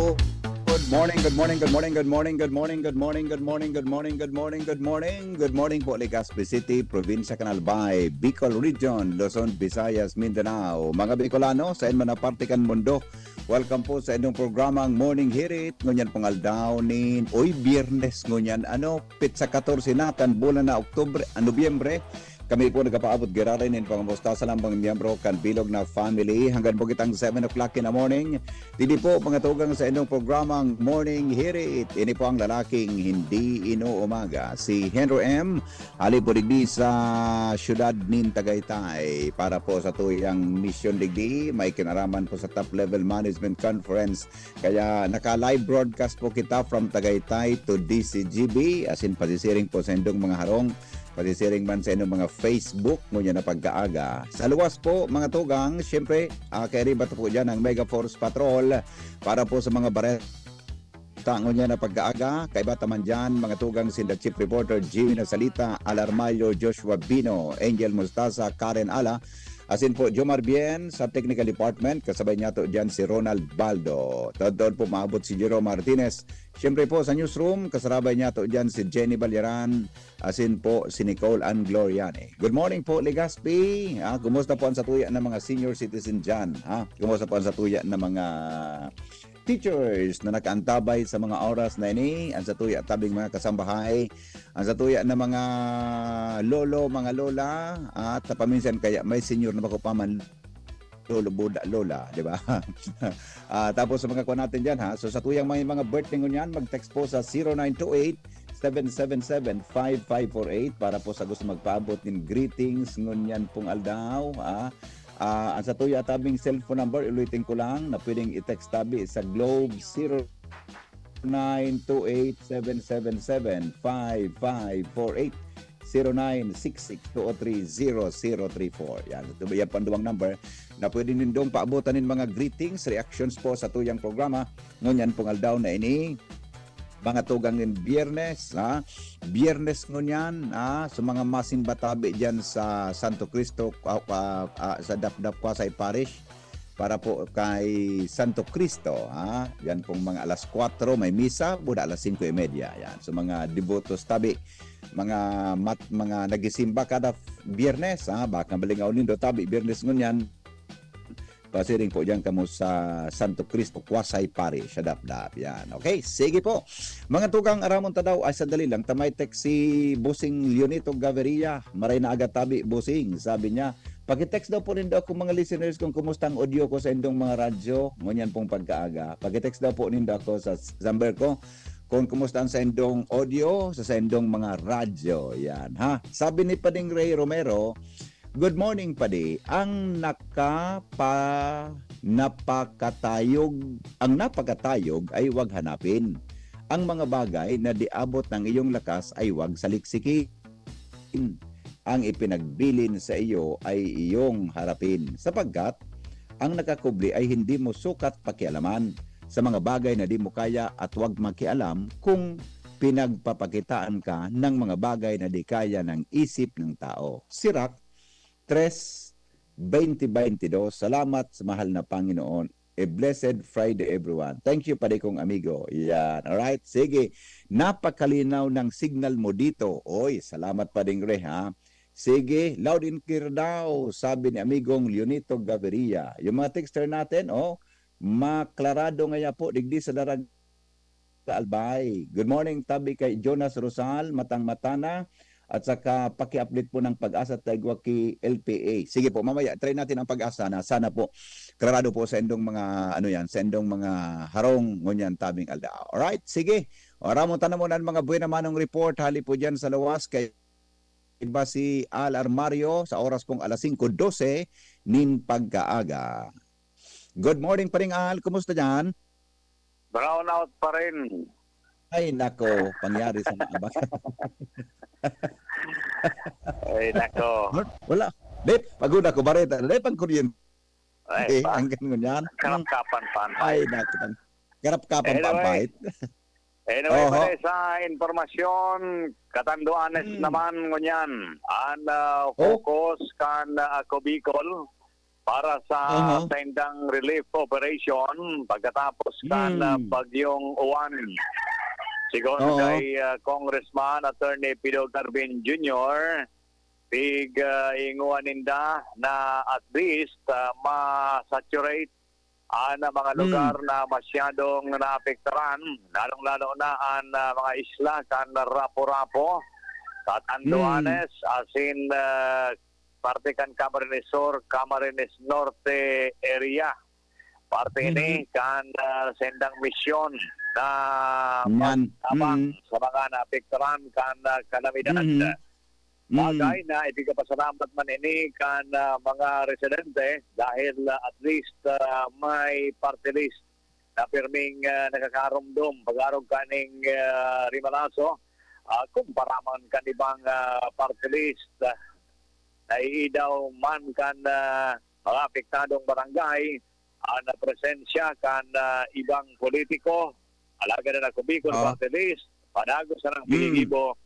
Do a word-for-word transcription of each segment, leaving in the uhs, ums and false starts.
Good morning, good morning, good morning, good morning, good morning, good morning, good morning, good morning, good morning, good morning, good morning po, Legazpi City, Probinsya kan Albay, Bicol Region, Luzon, Visayas, Mindanao. Mga Bicolano, sa man na parte kan mundo, welcome po sa inyong programang Morning Hirit. Ngunyan pong aldaw nin, uy, Biyernes ngunyan, ano, petsa katorse na kan bulan na Oktubre, ah, Nobyembre. Kami po nagpapaabot giraray nin pangamusta sa lambang miyembro kan bilog na family hanggang bugitang seven o'clock in the morning. Didi po, mga tugang, sa inyong programang Morning Hirit. Ini po ang lalaking hindi inuumaga, si Henry M. Hali po digdi sa siyudad nin Tagaytay. Para po sa tuyang misyon digdi, may kinaraman po sa Top Level Management Conference. Kaya naka-live broadcast po kita from Tagaytay to D C G B. Asin pasisiring po sa indong mga harong, pasisiring man sa indong mga Facebook, ngunyan na pagkaaga. Sa luwas po, mga tugang, siyempre, ah, kay riba po dyan ang Mega Force Patrol para po sa mga bareta. Ngunyan na pagkaaga, kaiba ta man dyan, mga tugang, sinda Chief Reporter Jimmy Nasalita, Alarmayo, Joshua Bino, Angel Mostaza, Karen Ala, asin po Jomar Bien sa Technical Department, kasabay niya to dyan si Ronald Baldo. Taon-taon po maabot si Jerome Martinez. Siyempre po sa Newsroom, kasabay niya to dyan si Jenny Balyaran, asin po si Nicole Ann Gloriani. Good morning po, Legazpi. Ah, kumusta po ang satuya ng mga senior citizen dyan? Ha? Kumusta po ang satuya ng mga teachers na nakaantabay sa mga oras na ini? Ang satuya tabing mga kasambahay, ang satuya na mga lolo, mga lola, at paminsan kaya may senior na bako pa man, lolo, buda, lola, di ba? Ah, tapos sa mga kuha natin dyan, ha? So, sa tuyang may mga birthday ngunyan, mag-text po sa zero nine two eight, seven seven seven, five five four eight para po sa gusto magpaabot nin greetings ngunyan pong aldaw, ha? Ah, ang sa tuya tabing cellphone number, ulitin ko lang, na pwedeng i-text tabi sa Globe, zero nine two eight, seven seven seven, five five four eight, zero nine six six two oh three zero zero three four. Yan. Ito ba yung panduwang number na pwede nindong paabutan nin mga greetings, reactions po sa tuyang programa? Ngunyan pong aldaw na ini, mga tugang nin Biyernes, ha? Biyernes ngunyan, ha? Sa mga masimba tabi dyan sa Santo Cristo, ah, ah, ah, sa Dapdap Kwasay Parish, para po kay Santo Cristo, ha? Yan pong mga alas kwatro may misa, buda alas singko y media. Yan. So, mga debotos tabi, mga mat-, mga nagisimba kada Biyernes, ha? Baka malingaw nindo tabi, Biyernes ngunyan. Pasiring po diyan kamo sa Santo Cristo, Kwasay Parish, sa Dapdap. Yan. Okay, sige po. Mga tugang, aramon ta daw. Ay, sandali lang. Tamay text si Bossing Leonito Gaviria. Maray na aga tabi, Bossing. Sabi niya, "Pakitext daw po nindo akong mga listeners kung kumusta ang audio ko sa indong mga radyo." Ngunyan pong pagkaaga. Pakitext daw po nindo ako sa s-, number ko kung kumusta ang sa indong audio sa, sa indong mga radyo. Yan, ha? Sabi ni Pading Ray Romero, "Good morning, Padi. Ang nakapa-, napakatayog, ang napakatayog ay 'wag hanapin. Ang mga bagay na di abot ng iyong lakas ay 'wag saliksikin. Ang ipinagbilin sa iyo ay iyong harapin, sapagkat ang nakakubli ay hindi mo sukat pakialaman. Sa mga bagay na di mo kaya at 'wag makialam kung pinagpapakitaan ka ng mga bagay na di kaya ng isip ng tao." Sirach tres veinte veintidós. Salamat sa mahal na Panginoon. A blessed Friday, everyone. Thank you, pare kong amigo. Yan. Alright. Sige. Napakalinaw ng signal mo dito. Oy, salamat, Pading Re, ha? Sige, loud and clear daw, sabi ni amigong Leonito Gaviria. Yung mga texter natin, oh, maklarado ngaya po, digdi sa Daraga Albay. Good morning, tabi kay Jonas Rosal, matang-mata na. At saka paki-update po ng Pag-asa ta igwa ki L P A. Sige po, mamaya, try natin ang Pag-asa na. Sana po, klarado po sa indong mga, ano yan, sa indong mga harong ngunyan tabing aldaw. Alright, sige. Aramon ta na muna ang mga buena manong report. Hali po dyan sa lawas kay iba si Al Armario sa oras pong alas singko dose nin pagkaaga. Good morning, Paring Al. Kumusta dyan? Brown out pa rin. Ay, nako. Pangyari sa mga abang. Ay, nako. Wala. Dep, pagod ako. Bareta. Dep, ang kuryente. Ay, Eh, pa. Ang ganun yan. Karapkapan pa ang Ay, pahit. Naku. Karapkapan pa ang Anyway. Pahit. Anyway, Oho. Pare, sa impormasyon, Catanduanes Hmm. naman ngunyan. Ang, ah, Oh. focus kan, ah, Ako Bicol, para sa Aha. saindang relief operation pagkatapos kan, ah, Hmm. Bagyong Juan. Sigon Oo. kay, ah, Congressman Attorney Pido Garvin Junior, pig, ah, inguan ninda na at least, ah, ma-saturate an mga Hmm. lugar na masyadong naapektaran, lalong-lalo na an, ah, mga isla kan Rapu-Rapu, Catanduanes, Hmm. asin, ah, parte kan Camarines Sur, Camarines Norte area. Parte ini Mhm. kan, ah, sendang misyon na Yan. pagtabang Mm. sa mga naapektaran kan, ah, kalamidad. Mhm. Mm. Bagay na ipigpapasalamat man ini kan, ah, mga residente dahil, ah, at least, ah, may party list na pirming, ah, nakakaromdom pag-arog kaning, ah, rimalaso, ah, kumpara man kan ibang, ah, party list, ah, naiidaw man kan, ah, mga apektadong barangay, ang presensya kan, ah, ibang politiko, alagad na Cubicol Oo. Party List, padagos na ng Hmm. pinigibo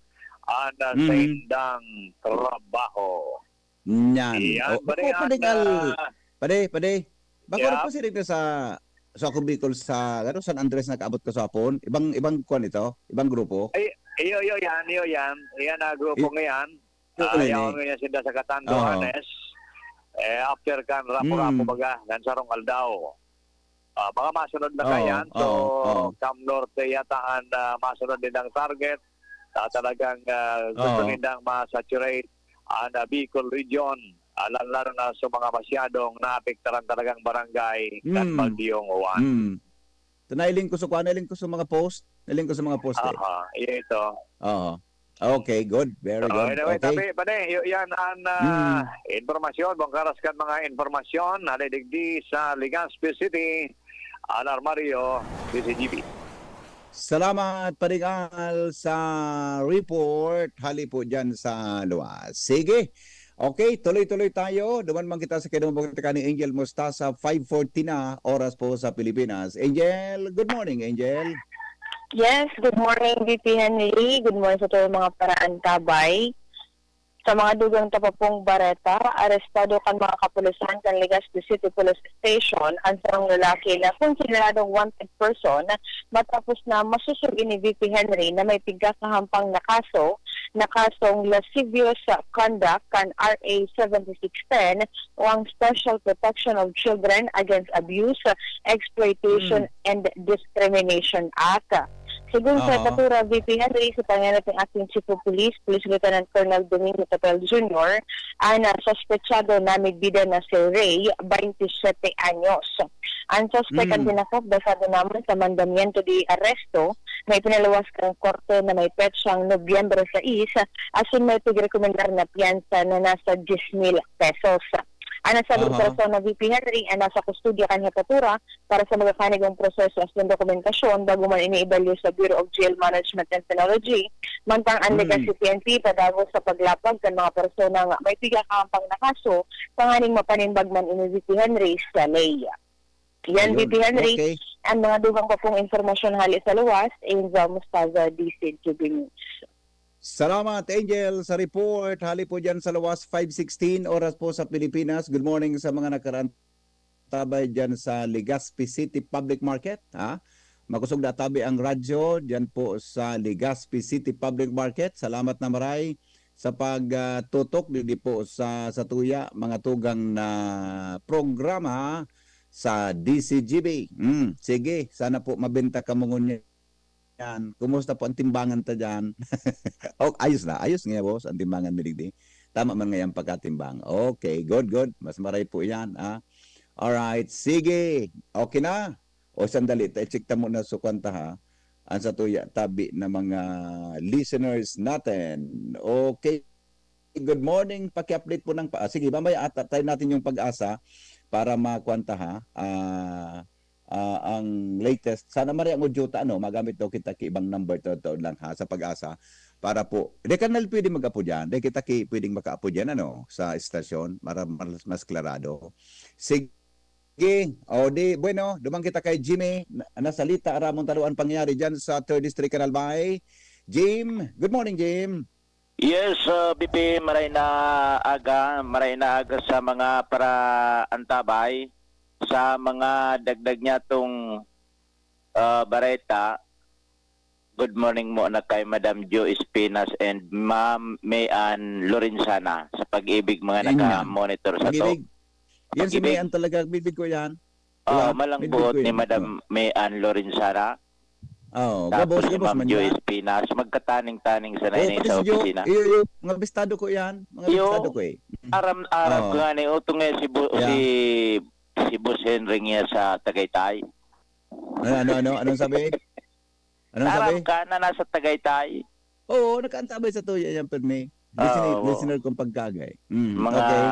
ang, ah, Mhm. saindang trabaho. Nyan. Iyan, O, pare, o, pwedeng ang, al-, ah, pare, pare, bako Yeah. rin po siring na sa, sa Cubicol, sa, ano, San Andres nakaabot ka sa hapon? Ibang, ibang kwan ito? Ibang grupo? Ay, iyo, iyo, yan, iyo, yan. Iyan na grupo I-, ngayon. Yun Ah, eh. yaon ngayon sila sa Catanduanes. Oo. Eh, after kan Rapu-Rapu, Mm. baga, nan sarong aldaw. Ah, baka masunod na Oo, kayan. So, oo, oo. Cam Norte yata ang, ah, masunod nilang target. Ah, talagang, ah, gusto Oo. nilang ma-saturate ang, ah, Bicol region. Ah, lalo, lalo na sa mga masyadong naapektaran talagang barangay kan Mm. Bagyong Juan. Mm. So, nailing ko sa kuwan, nailing ko sa mga post. Nailing ko sa mga post, eh. Aha, iyo ito. Oo. Okay, good. Very So, good. anyway, Okay. tabi, pare, y-, yan ang, ah, Mm. impormasyon. Bangkaras kan mga impormasyon, hali digdi sa Legazpi City, Alar Mario, D C G B. Salamat, Paring Al, sa report. Hali po dyan sa luwas. Sige. Okay, tuloy-tuloy tayo. Duman man kita sa kinubog ni Angel Mostasa, five forty na, oras po sa Pilipinas. Angel, good morning, Angel. Yes, good morning, V P Henry. Good morning sa tuwang mga paraantabay. Sa mga dugang ta pa pong bareta, arestado kan mga kapulisan kan Legazpi City Police Station an sarong lalaki na konsideradong wanted person matapos na masusog ini V P Henry na may pigkakahampang na kaso, na kasong lascivious conduct kan R A seventy-six ten o ang Special Protection of Children Against Abuse, Exploitation, Hmm. and Discrimination Act. Segun sa Aha. Katura V P Henry, sa pangenot ning Acting Chief of Police, Police Lieutenant Colonel Domingo Tapel Junior, ang, ah, suspetsado na may bida na si Ray, baynte siyete anyos. Ang suspek ang Mm. dinakop basado naman sa mandamiento de arresto na ipinaluwas kan korte na may petsang Nobyembre sais, asin may pigrekomendar na piyansa na nasa dyes mil pesos. Ang nasabing Aha. persona, V P Henry, ang nasa kustodiya kan Hepatura para sa magkakanigong proseso asin dokumentasyon bago man ini ibalyo sa Bureau of Jail Management and Penology, mantang ang Mm. Legazpi P N P padagos sa paglapag kan mga personang may pigkakahampang na kaso tanganing mapanimbag man ini V P Henry sa ley. Yan, Ayun. V P Henry, Okay. ang mga dugang pa pong impormasyon hali sa luwas, Angel Mostaza, D C G B News. Salamat, Angel, sa report. Hali po dyan sa luwas, five sixteen, oras po sa Pilipinas. Good morning sa mga nakaantabay dyan sa Legazpi City Public Market, ha? Makusog na tabi ang radyo dyan po sa Legazpi City Public Market. Salamat na maray sa pag, ah, tutok digdi po sa, sa tuya, mga tugang na programa sa D C G B. Mm, sige, sana po mabenta kamo ngunyan. Kumusta po ang timbangan ta diyan? Oh, ayos na. Ayos nga, boss, ang timbangan mi digdi. Tama man nga yung pagkatimbang. Okay, good, good. Mas maray po yan, ah. Alright, sige. Okay na? O, sandali, ta, i-check ta muna sa kwan ta, ha. Ang sa tuya, tabi na mga listeners natin. Okay. Good morning. Paki-update po ng pa-, ah, sige, mamaya ata, try natin yung PAGASA para makwan ta, ha. Ah, ah, ang latest. Sana maray ang audio ta, ano, magamit daw kita ki ibang number, totoo lang, ha, sa PAGASA. Para po, di ka na pwede mag-apo dyan. Di kita ki pwedeng makaapo dyan, ano, sa estasyon. Mara-, mas, mas klarado. Sige. O di, bueno, duman kita kay Jimmy. Na, nasalita, aramon ta daw ang pangyayari dyan sa Third District, Canal Bay. Jim, good morning, Jim. Yes, uh, B P, maray na aga, maray na aga sa mga paraantabay, sa mga dagdag niya tong ah, bareta. Good morning mo na kay Madam Jo Espinas and Ma'am May Ann Lorenzana sa Pag-ibig mga Yun nga. naka-monitor sa to. Pag-ibig. Yan si Pag-ibig. May Ann talaga, bibig ko yan. Ah, Diba? malang Bibig buot ko ni yan. Madam Oh. May Ann Lorenzana. Oh, Tapos gabos, si gabos Ma'am man Jo yan. Espinas, magkataning-taning sa Oh, nainit pati sa si Jo, opisina. iyo, iyo, mga bistado ko yan. Mga Iyo, bistado ko eh. aram-aram Oo. ko nga ni utong nga si Bu- Yeah. si si Boss Henry niya sa Tagaytay. Ano, ano, ano? Anong sabi? Anong sabi? Aram ka na nasa Tagaytay? Oo, nakaantabay sa tuya yan, permi. Listener, Oo. listener kong pagkagay. Mm, Mga okay.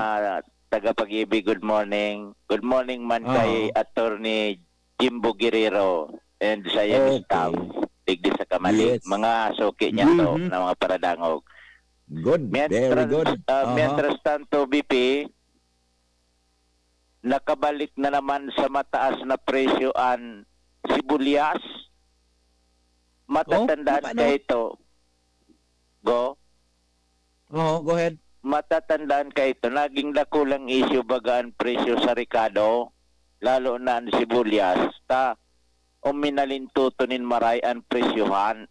tagapag-ibig, good morning. Good morning man Oo. kay Attorney Jimbo Guerrero and sa iyang Okay. staff. Digdi sa Kamali. Yes. Mga suki niya to Mhm. na mga paradangog. Good. Very Mientras, good. ah, Aha. mientras tanto, B P, nakabalik na naman sa mataas na presyo an sibuyas. Matatandaan Oh, paano? ka ito. Go? Oo, go ahead. Matatandaan ka ito, naging dakulang isyu baga an presyo sa rekado, lalo na an sibuyas, ta uminalintuto nin maray an presyohan.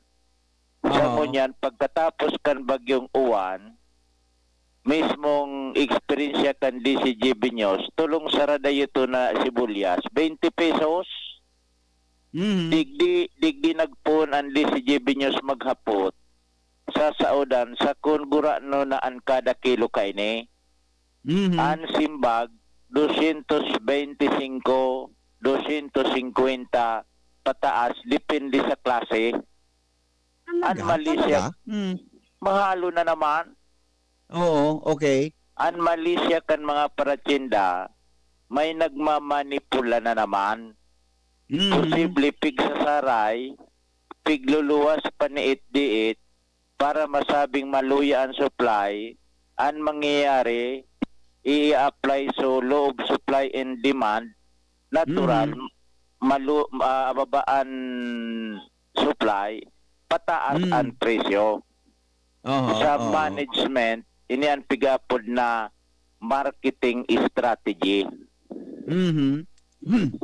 Sa Oo. ngunyan, pagkatapos kan Bagyong Uwan, mismong eksperyensya kan D C G B News, tulong sarada ito na sibuyas, twenty pesos. Mhm. Digdi, digdi nagpoon an D C G B News maghapot sa saodan sa kun gurano na an kada kilo kaini. Mhm. An simbag, dosyentos bente singko, dosyentos singkwenta pataas, depende sa klase. An Talaga? mali siya, Talaga? Hmm. mahalo na naman. Oo, okay. An mali siya kan mga paratyenda, may nagmamanipula na naman. Mhm. Posible pigsasaray, pigluluwas paniit-diit para masabing maluya an supply. An mangyayari, i-apply so law of supply and demand, natural, Mhm. malu-, ah, baba an supply, pataas Mm. an presyo. Aha, Sa oo. management, ini an pigapod na marketing strategy. Mhm.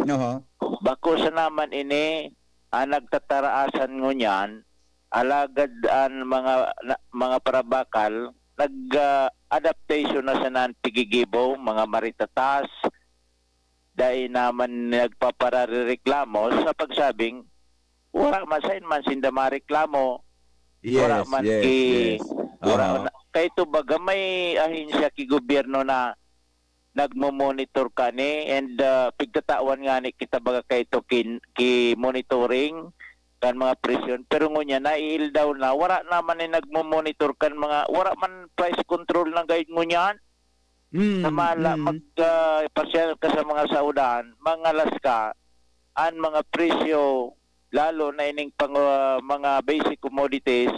Aha. Bako sana man ini ang nagtataraasan ngunyan, alagad an mga, na, mga parabakal, nag, ah, adaptation na sana an pigigibo, mga maritatas, dai naman nagpaparareklamo sa pagsabing, wala man, sain man sinda mareklamo, wala Yes, man yes, ki-, yes. wala Aha. na, kay ito baga may ahensya ki gobyerno na nagmo-monitor kani and, ah, pigtatawan ngani kita baga kay ito kin-, ki monitoring kan mga presyon. Pero ngunyan, naiildaw na, wala naman ni nagmo-monitor kan mga, wala man price control na guide ngunyan. Mm, Samala, mm. mag, ah, pasyal ka sa mga saudahan, mangalas ka, an mga presyo, lalo na ining pang, ah, mga basic commodities,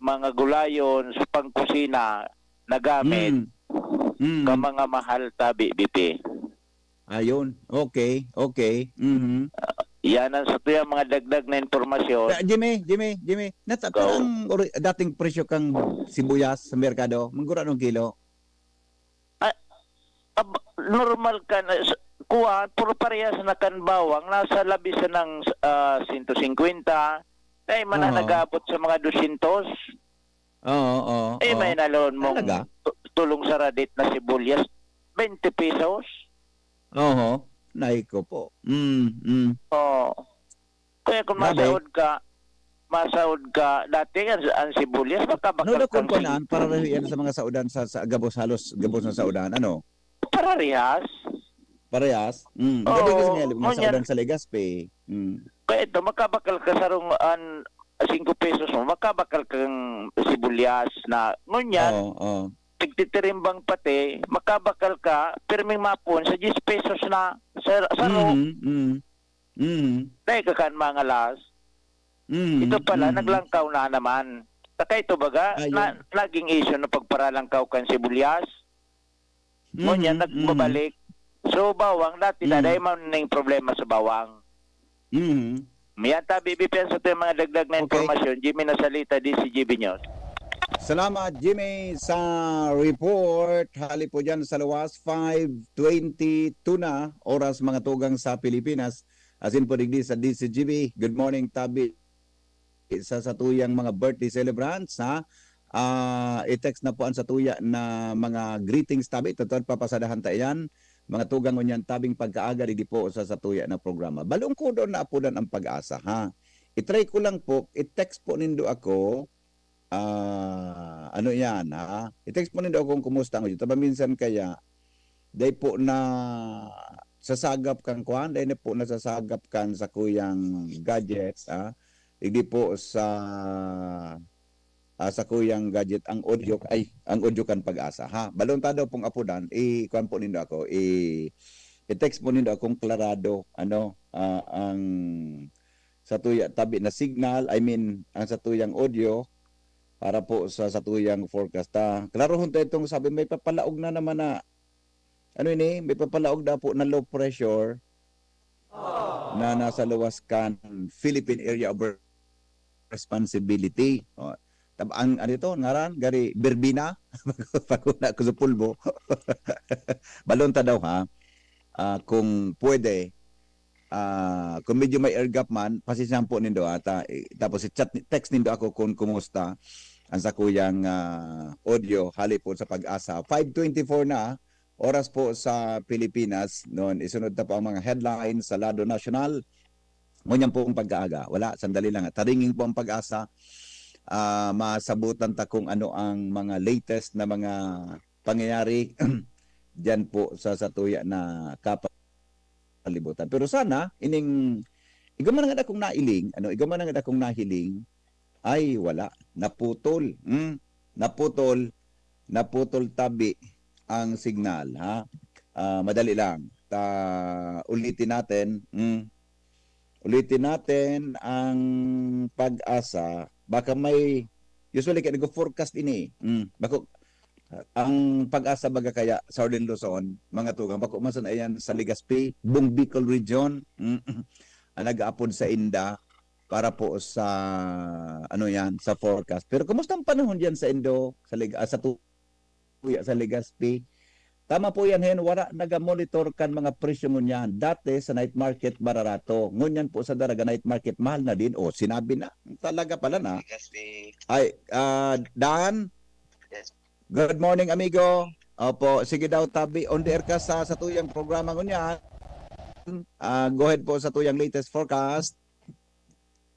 mga gulayon, sa pangkusina, na gamit, Mm. Mm. ka mga mahal tabi, B P. Ayun. Okay, okay. Mhm. Yan ang sa tuyang mga dagdag na impormasyon. Ah, Jimmy, Jimmy, Jimmy, nata-, Go. pero ang ori-, dating presyo kang sibuyas sa merkado, manggura nung kilo? Ah, ab-, normal ka na, s-, kuwan, puro parehas na kan bawang, nasa labi sa ng, ah, sento singkwenta, na man na Aha. nag-aabot sa mga dosyentos. Oo, oo, Eh, oo. may nalon mong Talaga? tu-, tulong sa radit na sibuyas, twenty pesos. Oho. Nay ko po. Mm, mm. Oo. Kaya kung Grabe. masaod ka, masaod ka, dati ang, ang sibuyas, makabakal Ano daw kang kung panaan, si- para yan sa mga saudan sa, sa gabos, halos gabos na saudan, ano? Pararihas. Parehas? Mm. Oo, Gabi kasi nga, mga ngunyan. saudan sa Legazpi. Mm. Kaya ito, makabakal ka sa rong, an, singko pesos mo, makabakal kang sibuyas na, ngunyan, Oo, oo. tigtitirimbang pati, makabakal ka, pirming mapon sa diyes pesos na, sa, sa ro. Mm, mm. Mm. Dahil ka kan mga las. Mm, Ito pala, mm. naglangkaw na naman. Saka ito baga, Ayun. na, naging issue na pagparalangkaw kan sibuyas. Ngunyan, Mhm, nagbabalik. So, bawang, dati na, Mhm. dahil man ning problema sa bawang. Mhm. Yan, tabi, B P, sa ito yung mga dagdag na Okay. impormasyon. Jimmy Nasalita, D C G B News. Salamat, Jimmy, sa report. Hali po dyan sa luwas, five twenty-two na oras, mga tugang, sa Pilipinas. Asin po digdi sa D C G B. Good morning, tabi sa satuyang mga birthday celebrants, ha? Ah, i-text na po ang satuya na mga greetings, tabi. Totoo, papasadahan ta iyan. Mga tugang, ngunyan, tabing pagkaaga, digdi po sa satuya na programa. Balong ko doon na apudan ang pag-asa, ha? I-try ko lang po, i-text po nindo ako, ah, ano yan, ha? I-text po nindo ako kung kumusta ang audio. Taba minsan kaya, dai po na sasagap kan kwan, dai na po nasasagap kan sakuyang gadget, ha? Digdi po sa, ah, sakuyang gadget ang audio, ay, ang audio kan pag-asa, ha? Balon ta daw pong apudan, i-kwan po nindo ako, i-, i-text po nindo akong klarado, ano, ah, ang satuya tabi na signal, I mean, ang satuyang audio para po sa satuyang forecast. Ta, klarohon ta itong sabi, may papalaog na naman na, ano ini, may papalaog na po na low pressure na nasa luwas kan Philippine Area of Responsibility. O, tab-, ang, ano ito, ngaran, gari, Berbina. Pagkuna ko sa pulbo. Balon ta daw, ha? Ah, kung pwede, ah, kung medyo may air gap man, pasensyahan po nindo ata. Eh, tapos i-chat, text nindo ako kung kumusta ang sakuyang, ah, audio hali po sa pag-asa. Five twenty-four na, oras po sa Pilipinas. Noon, isunod na po ang mga headlines sa lado nasyonal. Ngunyan po ang pagkaaga. Wala, sandali lang. Taringing po ang pag-asa. Ah, masabutan ta kung ano ang mga latest na mga pangyayari diyan po sa satuya na kapalibutan. Pero sana, ining, igwa man ang akong nailing, ano, igwa man ang akong nahiling, ay, wala. Naputol. Hmm? Naputol. Naputol tabi ang signal, ha? Ah, madali lang. Ta, ulitin natin. Hmm. Ulitin natin ang pag-asa. Baka may, usually, kaya nag-forecast ini. Hmm. Bako, ang pag-asa baga kaya, Southern Luzon, mga tugang, bako man sana yan sa Legazpi, buong Bicol Region, hmm, ang nag-aapod sa inda para po sa, ano yan, sa forecast. Pero kumusta ang panahon diyan sa Indo, sa Leg-, ah, sa Tuya, sa Legazpi? Tama po yan, Hen. Wala naga-monitor kan mga presyo ngunyan. Dati sa night market, bararato. Ngunyan po sa Daraga night market, mahal na din. O, sinabi na. Talaga pala na. Legazpi. Ay, ah, Dan? Yes. Good morning, amigo. Opo, sige daw, tabi. On the air ka sa, sa tuyang programa ngunyan. Ah, go ahead po sa tuyang latest forecast.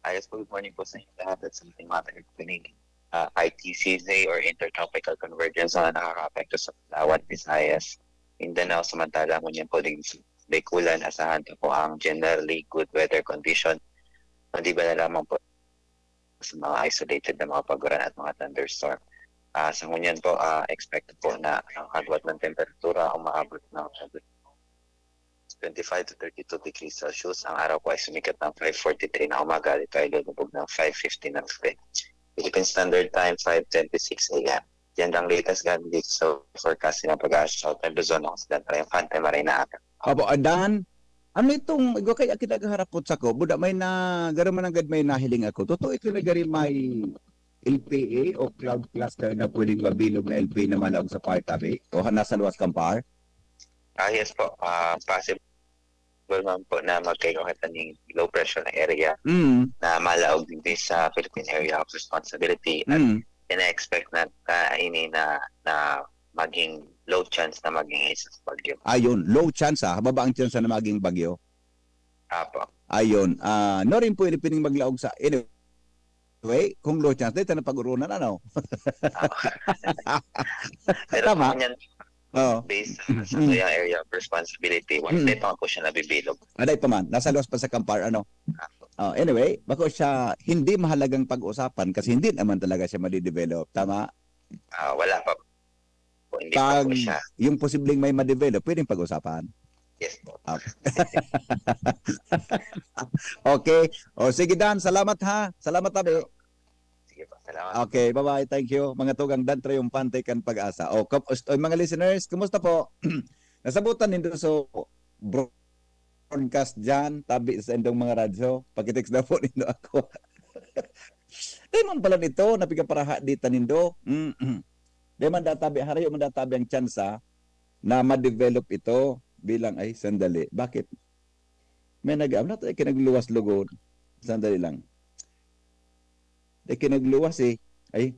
Ayos po, good morning po sa inyo lahat at sa ating mga tagapakinig. Ah, I T C Z or Intertropical Convergence ang nakakaapekto sa Palawan, Visayas, Mindanao. Samantala, ngunyan po din sa Bikulan, asahan po ang generally good weather condition. Maliban na lamang po sa mga isolated na mga paguran at mga thunderstorm. Ah, sa ngunyan po, ah, expect po na ang agwat ng temperatura umaabot ng twenty-five to thirty-two degrees Celsius. Ang araw po ay sumikat ng five forty-three na umaga at ito ay lulubog ng five fifty ng gabi. Philippine Standard Time, five twenty-six A M. Yan ang latest galing dito sa forecast ng Pag-asa Southern Luzon. Ako si Dan Triunfante, maray na aga. Opo, ah, Dan, ano itong, igwa kaya kinagaharapot sa ko? Buda, may na, garo man ang gad may nahiling ako. Totoo ito na gari may L P A o cloud cluster na pwedeng mabilog na L P A na malaog sa PAR tabi? O ha-, nasa luwas kang PAR? Ah, yes po. Ah, possible man po na magkaigo kita ning low pressure na area Mm. na malaog din sa Philippine Area of Responsibility. At Mm. ina-expect na, na ini na, na maging low chance na maging isa sa bagyo. Ayun, low chance, ah. Baba ang chance na maging bagyo. Apo. Ayun. Ah, no rin po ini pining maglaog sa, anyway, kung low chance, dahil tayo na pag-urunan, ano? Apo. Pero Tama. kung yan, Oo. based sa, sa Mm. tuyang area of responsibility, wala Mm. pa po siya nabibilog. Aday pa man, nasa luwas pa sa kampar, ano? Apo. Oh, anyway, bako siya hindi mahalagang pag-usapan kasi hindi naman talaga siya madidevelop. Tama? Ah, wala pa po. Hindi pa po Pag siya. yung posibleng may ma-develop, pwedeng pag-usapan. Yes po. Ah. Okay. O, sige, Dan. Salamat, ha. Salamat, tabi. Sige po. Salamat. Okay, bye-bye. Thank you. Mga tugang, Dan Triumphante kan Pag-asa. O, kap-, os-, oy, mga listeners, kumusta po? Nasabutan nindo so broadcast dyan, tabi sa indong mga radyo. Pakitext daw po nindo ako. Dai man pala nito na pigaparaha dita nindo. Mm. Dai man databi, harayo man databi ang tsansa na ma-develop ito bilang, ay, sandali. Bakit? May nag-, ano tayo, kinagluwas lugod. Sandali lang. Dai kinagluwas eh. Ay,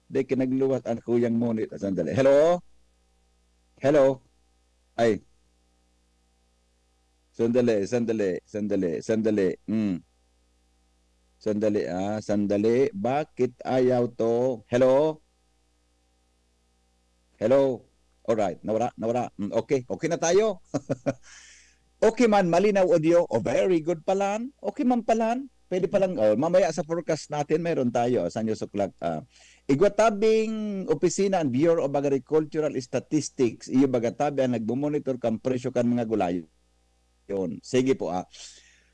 dai kinagluwas ang kuyang monit. Ah, sandali. Hello? Hello? Ay. Sandali, sandali, sandali, sandali. Hmm. Sandali, ah, sandali. Bakit ayaw to? Hello? Hello? Alright, nawara, nawara. Hmm, okay, okay na tayo. Okay man, malinaw audio. Oh, very good palan. Okay man palan. Pwede palang, oh, mamaya sa forecast natin, meron tayo. Sa news o'clock, ah, igwa tabing opisina ang Bureau of Agricultural Statistics. Iyo baga tabi ang nagmomonitor kan presyo kan mga gulayon. Sige po, ah.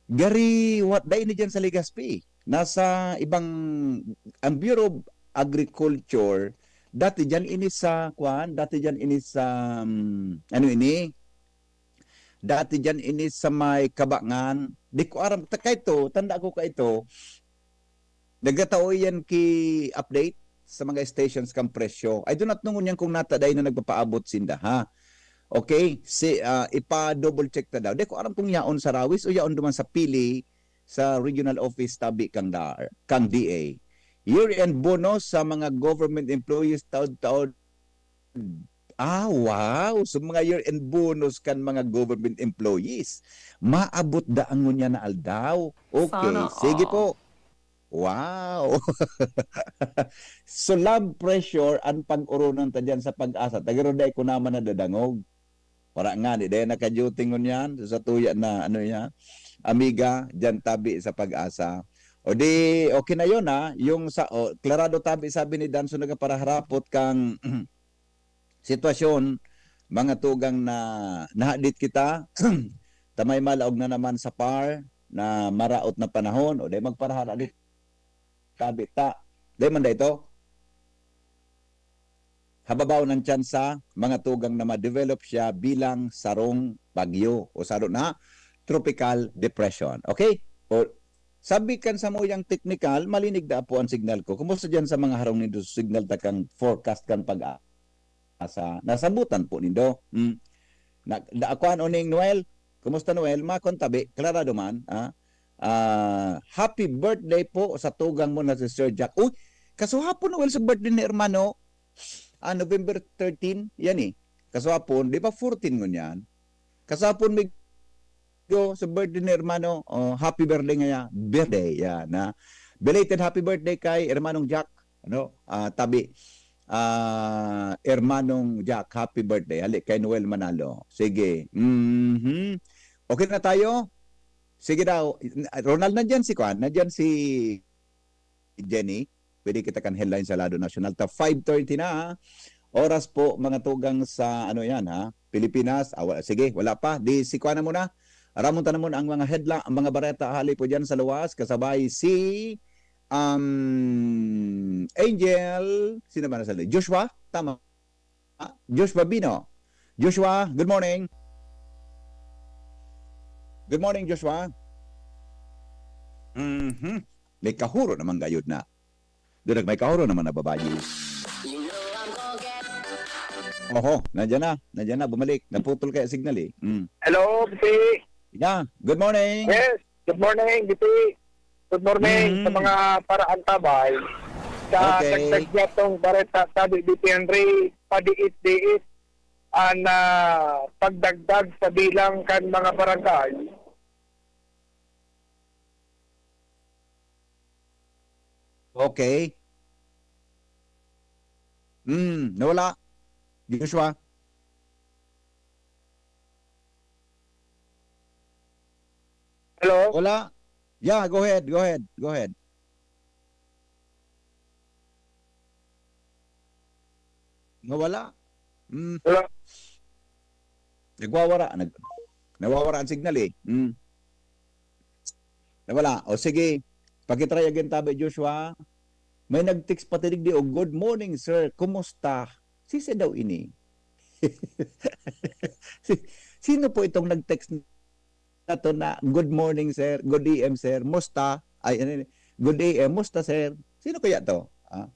Gari, what, dai ni dyan sa Legazpi. Nasa ibang, ang Bureau of Agriculture, dati dyan ini sa, kwan, dati dyan ini sa, um, ano ini? Dati dyan ini sa may Kabangan. Di ko aram, ta-, kaito, tanda ko kaito, nagtatao yan ki update sa mga stations kang presyo. I do not know ngunyan kung nata dai na nagpapaabot sinda, ha? Okay? Si, ah, ipa-double check ta daw. Di ko aram kung yaon sa Rawis o yaon duman sa Pili, sa regional office tabi kang DAR, kang D A. Year-end bonus sa mga government employees taod-taod. Ah, wow! So, mga year-end bonus kan mga government employees. Maabot da ang ngunyan na aldaw. Okay, Sana sige all. Po. Wow! So, love pressure ang pag-oronan ta dyan sa PAGASA. Tagaro dai ko naman nadadangog. Wala nga, di dai naka-duty ngunyan. So, sa tuya na, ano yan, amiga, dyan tabi sa PAGASA. O di, okay na yun, ha? Yung sa, o, klarado tabi, sabi ni Danson, nagparaharapot kang sitwasyon, mga tugang na nahadit kita, tamay malaog na naman sa par na maraot na panahon, o di magparaharadit tabi ta. Di man da ito? Hababaw ng tsansa, mga tugang na ma-develop siya bilang sarong bagyo o saro na tropical depression. Okay? O, sabi kan samuyang teknikal, malinig da po ang signal ko. Kumusta dyan sa mga harong nindo sa signal ta kang forecast kan PAGASA? Nasabutan po nindo. Hmm. Na, da, kuan, uning Noel? Kumusta, Noel? Makon tabi, klarado man, ah. Ah, happy birthday po sa tugang mo na si Sir Jack. Uy, kasuhapon, Noel, sa birthday ni hermano. Ah, November thirteen, yan eh. Kasuhapon, di ba fourteen ngunyan? Kasuhapon, Migo, sa birthday ni hermano. Oh, happy birthday ngaya. Birthday, yan, ha. Belated happy birthday kay hermanong Jack. Ano? Ah, tabi. Ah, hermanong Jack, happy birthday. Hali kay Noel Manalo. Sige. Mhm. Okay na tayo? Sige daw. Ronald, nandyan si Kwan? Nandyan si Jenny? Pwede kita kan headline sa Lado Nasyonal. Ta five thirty na, ha? Oras po, mga tugang sa, ano yan, ha? Pilipinas. Ah, wala, sige, wala pa. Di si Kwan na muna. Aramon ta na muna ang mga headla-, ang mga bareta hali po dyan sa luwas. Kasabay si, um, Angel. Sino ba nasa li-, Joshua? Tama. Ah, Joshua Bino. Joshua, good morning. Good morning, Joshua. Mhm. May kahuro naman gayod na. Doon nag-, may kahuro naman na babayi. Oho, nandiyan na. Nandiyan na, bumalik. Naputol kaya signal eh. Mm. Hello, P C. Yeah, good morning. Yes, good morning, P C. Good morning sa Mm. mga paraantabay. Sa Okay. dagdag niya tong bareta, sabi ni P C Henry, padiit-diit ang, ah, pagdagdag sa bilang kan mga barangay. Okay. Hmm, nawala. Joshua? Hello? Wala. Yeah, go ahead, go ahead, go ahead. Nawala. Hmm. Wala. Nagwawara, nag-, nawawara ang signal eh. Hmm. Nawala. O sige, pakitry again tabi, Joshua. May nag-text pa digdi, o, "Good morning, sir. Kumusta?" Sisi daw ini. Si-, sino po itong nag-text na to na, "Good morning, sir. Good A M, sir. Musta?" Ay, ano yun? Good day, eh, musta, sir? Sino kaya to? Ah?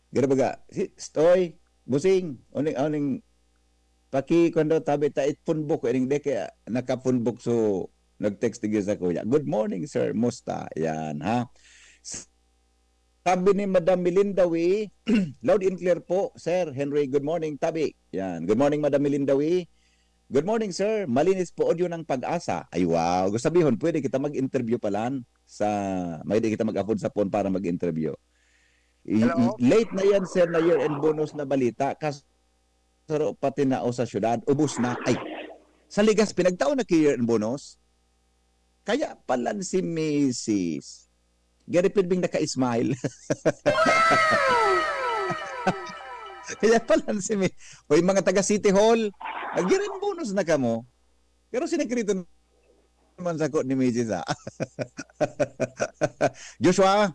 Gano baga? Si Stoy, Busing, uning, uning, paki, kuwan daw, tabi ta, it punbok, ining di kaya nakapunbok, so, nag-text digdi sa kuya. "Good morning, sir. Musta?" Yan, ha? Sabi ni Madam Melinda Wee, "Loud and clear po, Sir Henry. Good morning, tabi." Yan. "Good morning, Madam Melinda Wee." "Good morning, sir. Malinis po audio ng Pag-asa." Ay, wow. Gusto sabihon, pwede kita mag-interview palan sa, may di kita mag-afford sa phone para mag-interview. I-, Hello? i-, late na yan, sir, na year-end bonus na balita. Kas-, saro pati na o sa syudad, ubos na. Ay, sa Ligas, pinagtao na ki year-end bonus. Kaya palan si misis. Gari pirbing naka-smile. Kaya palan si mi-, oy, mga taga City Hall, nag-year-end bonus na kamo. Pero sinekrito naman sa ko ni misis, ah. Joshua?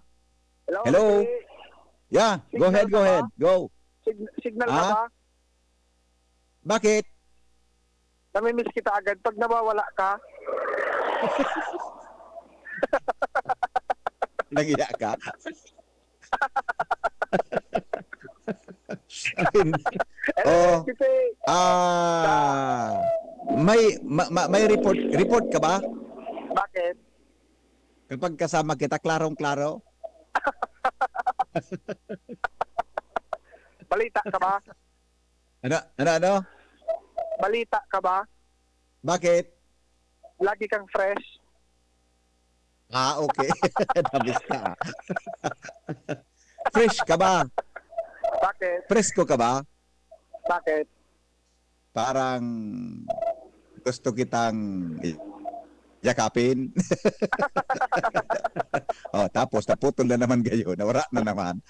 Hello, Hello? Jose. Yeah, go Signal ahead, ka go ba? ahead, go. Sig-, signal ka Ah? ba? Bakit? Namimiss kita agad pag nawawala ka. Nagiya ka? Ayun. Hello, Oh. Tite. Ah, may, ma-, ma-, may report, report ka ba? Bakit? Kapag kasama kita, klarong-klaro. Balita ka ba? Ano, ano, ano? Balita ka ba? Bakit? Lagi kang fresh. Ah, okay. Nabis ka, ah. Fresh ka ba? Bakit? Presko ka ba? Bakit? Parang gusto kitang yakapin. Oh, tapos naputol na naman gayo, nawara na naman.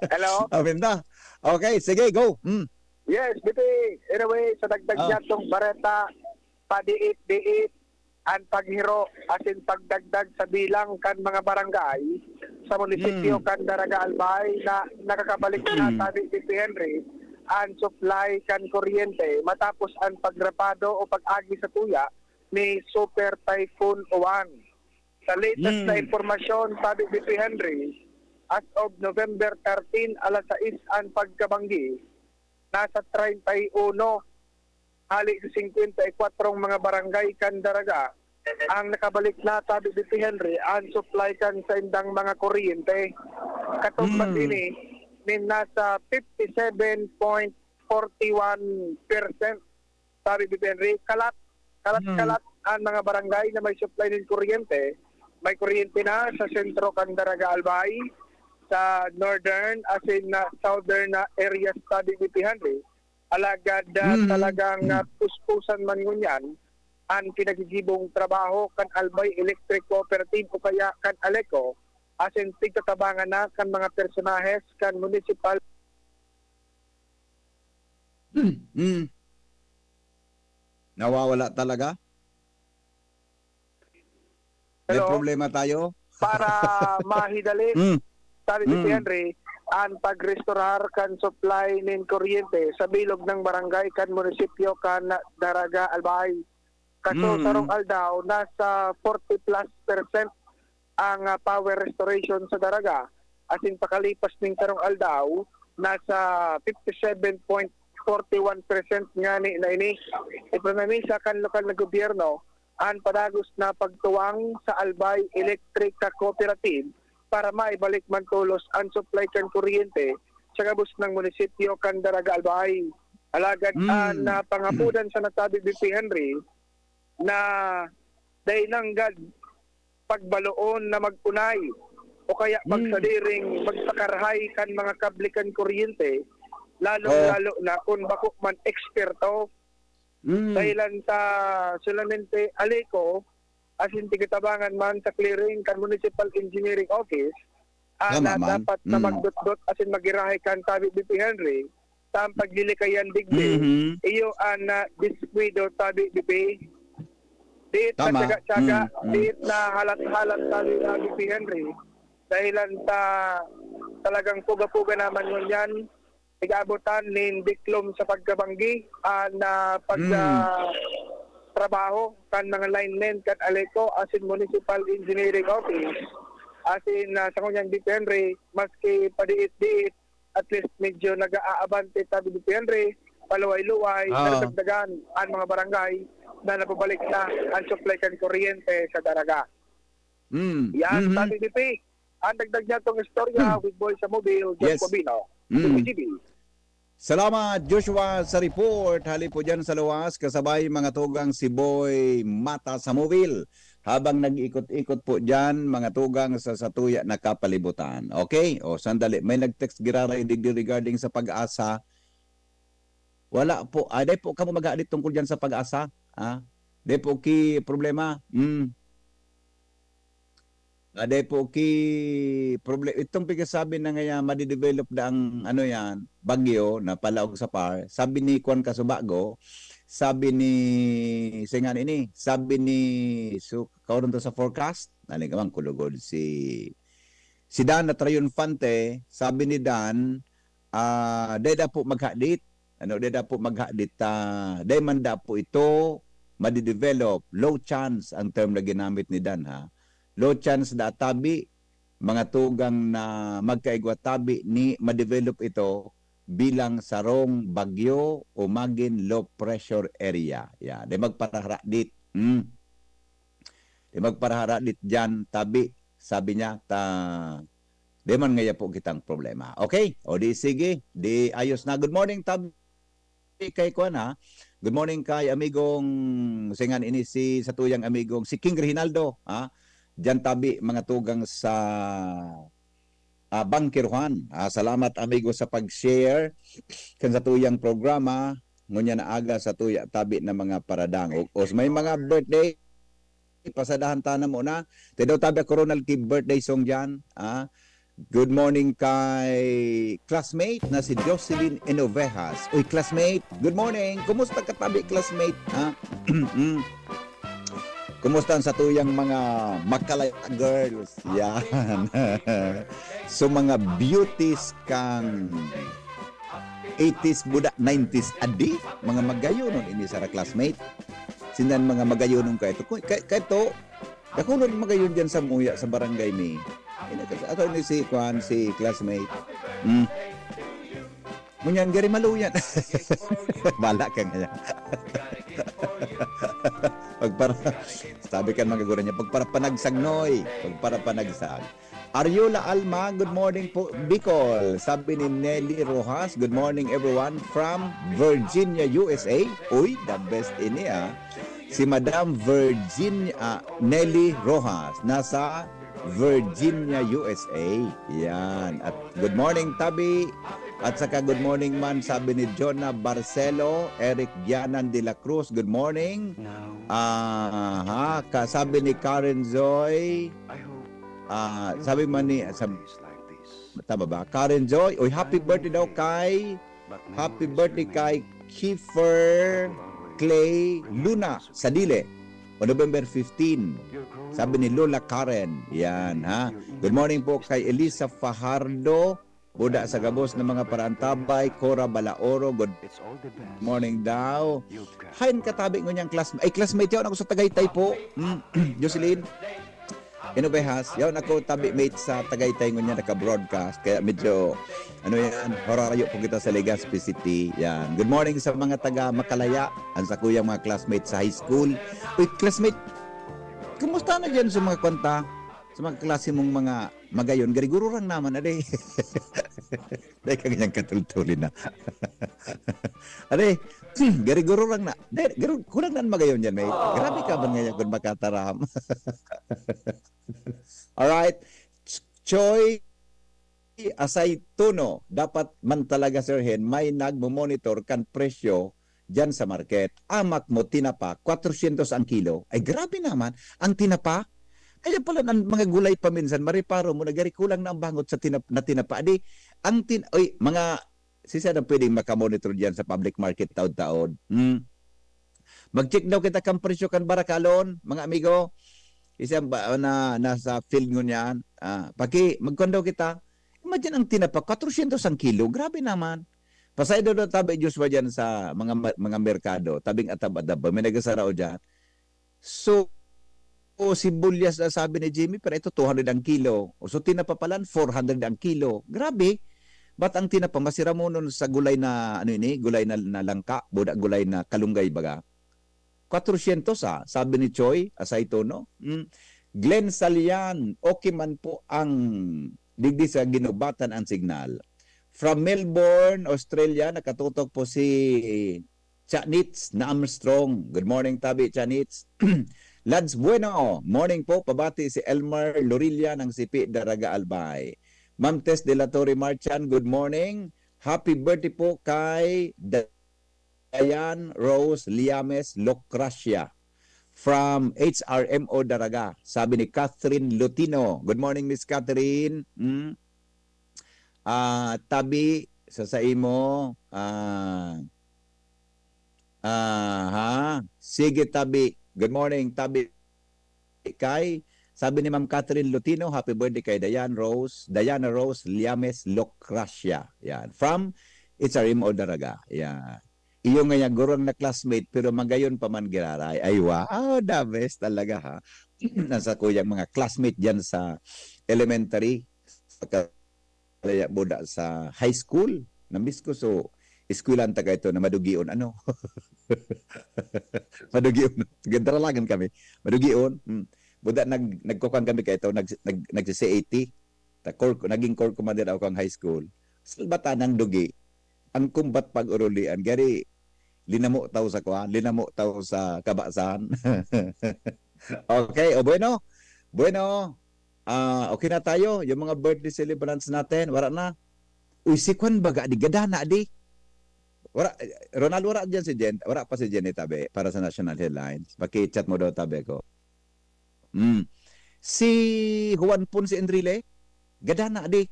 Hello? Amin na. Okay, sige, go. Hmm. Yes, Bibi. Anyway, sa dagdag Ah. niya tong bareta, padiit-diit an paghiro asin pagdagdag sa bilang kan mga barangay sa munisipyo Hmm. kan Daraga Albay na nakakabalik na Hmm. tabi ni P. Henry an supply kan kuryente matapos an pagrepado o pag-agi sa tuya ni Super Typhoon Uwan. Sa latest na Hmm. impormasyon, tabi ni P. Henry, as of November thirteen, alas sais an pagkabanggi, nasa treinta y uno hali sa singkwenta y kwatro mga barangay kan Daraga ang nakabalik na, tabi ni P. Henry, an supply kan saindang mga kuryente. Katumbas Hmm. ini nin nasa fifty-seven point forty-one percent, tabi ni P. Henry. Kalat, kalat, Hmm. kalat an mga barangay na may supply nin kuryente. May kuryente na sa sentro kan Daraga Albay, sa northern, asin na southern na areas, tabi ni P. Henry. Alagad, ah, Mm. talagang, ah, puspusan man ngunyan an pinagigibong trabaho kan Albay Electric Cooperative o kaya kan ALECO, asin pigtatabangan na kan mga personahes kan munisipal. Mm. Nawawala talaga? May Hello? problema tayo? Para mahidali, Mm. sabi ni Mm. Henry, an pagrestorar kan supply nin kuryente sa bilog ng barangay kan munisipyo kan Daraga Albay. Kaso Mm. sarong aldaw, nasa forty plus percent ang, ah, power restoration sa Daraga. Asin pakalipas ning sarong aldaw, nasa fifty-seven point forty-one percent ngani na ini. Ipinamisa kan lokal na gobyerno an padagos na pagtuwang sa Albay Electric Cooperative para maibalik man tolos an supply kan kuryente sa gabos ng munisipyo kan Daraga Albay. Alagad Mm. an, ah, pangapodan sa nasabi ni P. Henry na dai nanggad pagbaloon na mag-unay o kaya Mm. pagsadiring magpakarahay kan mga kable kan kuryente, lalong-lalo Oo. na kun bako man eksperto. Mm. Dahilan ta solamente ALECO, asin tigatabangan man sa clearing kan Municipal Engineering Office, Tama ana man. dapat na Mm. magdotdot asin maggirahay kan tabi ni P. Henry, sa paglilikayan digdi, Mhm. iyo an, ah, diskuido tabi ni P. Diit na Tama. tsaga-tsaga, Mm, mm. diit na halat-halat tabi ni P. Henry. Dahilan ta talagang puga-puga naman ngunyan, nag-aabotan nin diklom sa pagkabanggi, ah, na pag, Mm. ah, trabaho kan mga linemen kan ALECO asin Municipal Engineering Office. Asin, ah, sa ngunyan, D P Henry, maski padiit-diit, at least medyo nag-aabante tabi, D P Henry, paluway-luway, Ah. nadadagdagan ang mga barangay na nababalik na ang supply kan kuryente sa Daraga. Mm. Yan, Mhm. sabi ni P. Ang dagdag niya tong istorya Hmm. with Boy sa Mobile, John Yes. Cubino, Hmm. T V G B. Salamat, Joshua, sa report. Hali po dyan sa luwas, kasabay mga tugang si Boy Mata sa Mobile. Habang nag-ikot-ikot po dyan, mga tugang sa satuya na kapalibutan. Okay? O, sandali. May nag-text giraray digdi regarding sa Pag-asa. Wala po. Ah, dai po kamo maghadit tungkol dyan sa Pag-asa. Ah, dai po ki problema. Mm. Ah, dai po ki proble-, itong pagkasabi na ngayon, madidevelop na ang, ano yan, bagyo na palaog sa par. Sabi ni Kwan Kasubago, sabi ni, singan ini, sabi ni, so, karon to sa forecast, naligawan ko lugod si, si Dan na Triunfante, sabi ni Dan, ah, dai da po maghadit. Ano, dai da po maghadit, ah, dai man da po ito madidevelop. Low chance ang term na ginamit ni Dan, ha. Low chance da tabi, mga tugang na magkaigwa tabi ni madevelop ito bilang sarong bagyo o magin low pressure area. Ya, dai magparaharadit. Hmm. Dai magparaharadit diyan, tabi, sabi niya, ta, dai man ngaya po kitang problema. Okay? O di sige, di ayos na. Good morning, tabi, kay kuwan, ha. Good morning kay amigong, singan ini si satuyang amigong si King Reginaldo, ha. Diyan tabi, mga tugang sa, ah, Bangkerohan. Ah, salamat, amigo, sa pag-share kan satuyang programa. Ngunyan na aga, satuya tabi na mga paradangog. O, may mga birthday, pasadahan ta na muna. Tay daw tabi ako, Ronald, ki birthday song diyan, ah. Good morning kay classmate na si Jocelyn Enovejas. Uy, classmate, good morning. Kumusta ka tabi, classmate? Ha? Mm. Kumusta ang satuyang mga Makalaya girls? Yan. So, mga beauties kang eighties, buda, nineties, adi, mga magayonon ini sara, classmate. Sinan mga magayonon ka ito? Kay, kay, kay to, dakulon magayon diyan sa Muya, sa barangay ni, ini, ato ni si, kwan, si classmate. Hmm. Ngunyan, gari maluyan. Bala ka ngayon. Pagpara-, sabi kan mga guro niya, "Pagparapanagsag, Noy. Pagparapanagsag." Ariola Alma, good morning po, Bicol. Sabi ni Nelly Rojas, "Good morning, everyone, from Virginia, U S A." Uy, the best ini, ah. Si Madam Virginia, ah, Nelly Rojas, nasa Virginia, U S A. Yan. At good morning, tabi. At saka good morning man, sabi ni Jonah Barcelo, Eric Gianan de la Cruz, good morning. Aha, ka-, sabi ni Karen Joy, ah, sabi man ni, sab-, tama ba? Karen Joy, uy, happy birthday daw kay, happy birthday kay Kiefer Clay Luna Sadile, o November fifteen. Sabi ni Lola Karen, yan, ha? Good morning po kay Elisa Fajardo, Buda sa gabos na mga paraantabay, Cora Balaoro, good morning daw. Hain katabi ngunyan classmate. Ay, classmate, yaon ako sa Tagaytay po. Hmm, Jocelyn. Inovejas, yaon ako tabi mate sa Tagaytay ngunyan naka-broadcast. Kaya medyo, ano yan, harayo po kita sa Legazpi City. Yan. Good morning sa mga taga Makalaya, ang sa kuyang mga classmates sa high school. Uy, classmate, kumusta na dyan sa mga kwanta? Sa mga klase mong mga magayon, gariguro lang naman, ade. Dahil ka ganyang katultulin na. Ade, gariguro lang na. Dahil, garu-, kulang na ang magayon yan, mate. Grabe ka ba ngayon kung makataram? Alright. Ch-, Choi Asay Tuno, dapat man talaga, Sir Hen, may nagmo-monitor kan presyo diyan sa market. Amak mo, tinapa, kwatrosyentos ang kilo. Ay, grabe naman. Ang tinapa, kaya pala ang mga gulay pa minsan, mareparo mo, nagari kulang na ang bangot sa tinap-, na tinapa. Di, ang tin-, oy, mga, sisay na pwedeng makamonitor diyan sa public market taod-taod? Hmm. Mag-check daw kita kan presyo kan barakalon, mga amigo. Isa ba na nasa field ngunyan? Ah, paki, magkuan daw kita. Imagine ang tinapa, kwatrosyentos ang kilo. Grabe naman. Pasaido daw tabi, Joshua, diyan sa mga ma-, mga merkado, tabing atab-atab, may nagasarao diyan. So, o sibuyas na sabi ni Jimmy, pero ito two hundred ang kilo. O so tinapa palan, four hundred ang kilo. Grabe. Ba't ang tinapa masiramonon sa gulay na, ano ini, gulay na, na langka, buda gulay na kalunggay baga? Kwatrosyentos, ah, sabi ni Choi, asay to, no? Mm. Glenn Salian, okay man po ang digdi sa ginubatan ang signal. From Melbourne, Australia, nakatutok po si Chanits na Armstrong. Good morning, Tabi Chanits. Lads Bueno, morning po. Pabati si Elmar Lorilla ng Sipi, Daraga, Albay. Ma'am Tess de la Torre Marchan, good morning. Happy birthday po kay Diane Rose Liames Locracia from H R M O Daraga, sabi ni Catherine Lutino. Good morning, Miss Catherine. Hmm? Ah, Tabi, sa saimo, ah, aha, sige, Tabi. Good morning, Tabi. Kay, sabi ni Ma'am Catherine Lutino, "Happy birthday kay Diane Rose, Diana Rose Liames Locracia." Yan. From H R M O Daraga. Yan. Iyo nga yan, gurang na classmate, pero magayon pa man giraray. Ay, wow, the best talaga, ha? Nasa kuyang mga classmate dyan sa elementary, sa kalaya buda sa high school. Namiss ko, so, eskwelahan ta kaito na madugion, ano? Madugion. Gandaralangan kami. Madugion. Hmm. Buda, nag-, nagkukan kami kaito, nag-, nag-, nagsi-C A T. Ta-, corps, naging corps commander ako kang high school. Salbatan ng dugi. Ang kumbat pag-urulian. Gari, linamo tao sa kuan, linamo tao sa kabasan. Okay, o bueno. Bueno, ah, okay na tayo. Yung mga birthday celebrants natin, wala na. Uy, si Kwan baga, di gadana, di. Wala, Ronald, wala dyan si Jen. Wala pa si Jenny, Tabi, para sa national headlines. Paki-chat mo daw, Tabi ko. Mm. Si Juan Ponce Enrile, gadana, di.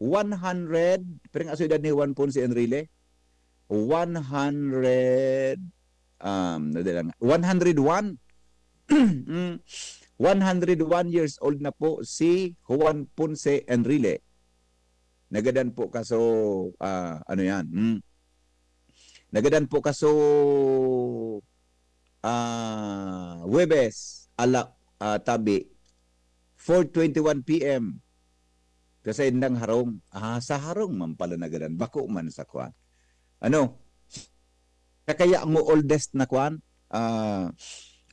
One hundred, pero nga edad ni Juan Ponce Enrile, one hundred, um, dali lang, one hundred one. Mm. One hundred one years old na po si Juan Ponce Enrile. Nagadan po kaso, ah, ano yan? Mm. Nagadan po kaso, ah, Huwebes, ala-, ah, Tabi, four twenty-one P M. Kasi indang harong. Ah, sa harong man pala nagadan. Bako man sa kwan. Ano? Siya kaya ang oldest na kwan? Ah,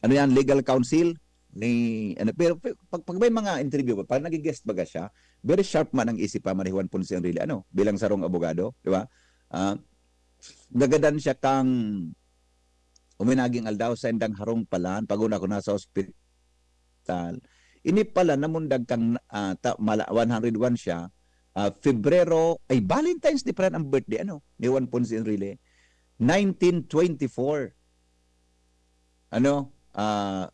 ano yan? Legal counsel? Ni, ano, pero pe-, pag, pag may mga interview, pag nag-guest baga siya, very sharp man ang isip pa, man ni Juan Ponce Enrile, ano, bilang sarong abogado, di ba? Ah, nagadan siya kang uminaging aldaw sa indang harong palan, pag una ko nasa ospital. Ini pala namundag kang, ah, ta-, mala-, one hundred one siya, ah, Febrero, ay, Valentine's Day pala ang birthday, ano, ni Juan Ponce Enrile, nineteen twenty-four. Ano, ah,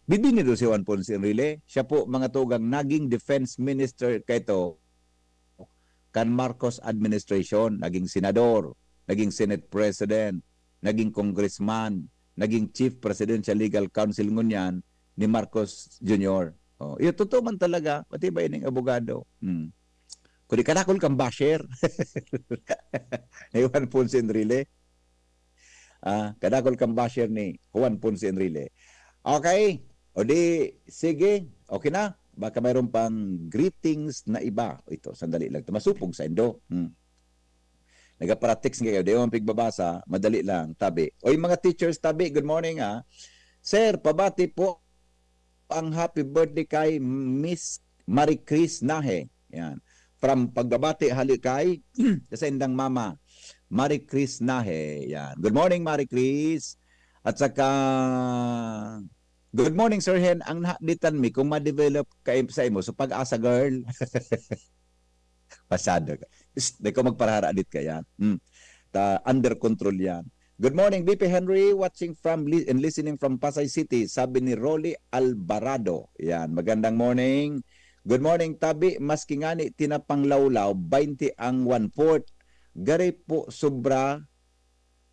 bibinido si Juan Ponce Enrile. Siya po, mga tugang, naging defense minister kaito kan Marcos administration, naging senador, naging Senate President, naging congressman, naging Chief Presidential Legal Counsel ngunyan ni Marcos Junior. Oh, iyo, totoo man talaga, pati ba ining abogado? Hmm. Kundi kadakol kang basher. Ni Juan Ponce Enrile. Ah, kadakol kang basher ni Juan Ponce Enrile. Okay. O di, sige. Okay na. Baka mayroon pang greetings na iba. Ito, sandali lang. Ito, masupog sa indo. Hmm. Nagapara-text nga kayo. Di mo pigbabasa. Madali lang. Tabi. Oy, mga teachers, Tabi. Good morning, ah. Sir, pabati po ang happy birthday kay Miss Marie Chris Nahe. Yan. From pagbabati hali kay sa indang mama, Marie Chris Nahe. Yan. Good morning, Marie Chris. At saka, good morning, Sir Hen. Ang nahaditan mi kung ma-develop kay, sa imo, so pag-asa, girl. Pasado ka. Is, di ko magparahara dit ka yan. Hmm. Ta, under control yan. Good morning, B P Henry, watching from li-, and listening from Pasay City, sabi ni Rolly Alvarado. Yan, magandang morning. Good morning, Tabi. Maski ngani tinapang lawlaw, twenty ang one-fourth. Gari po sobra,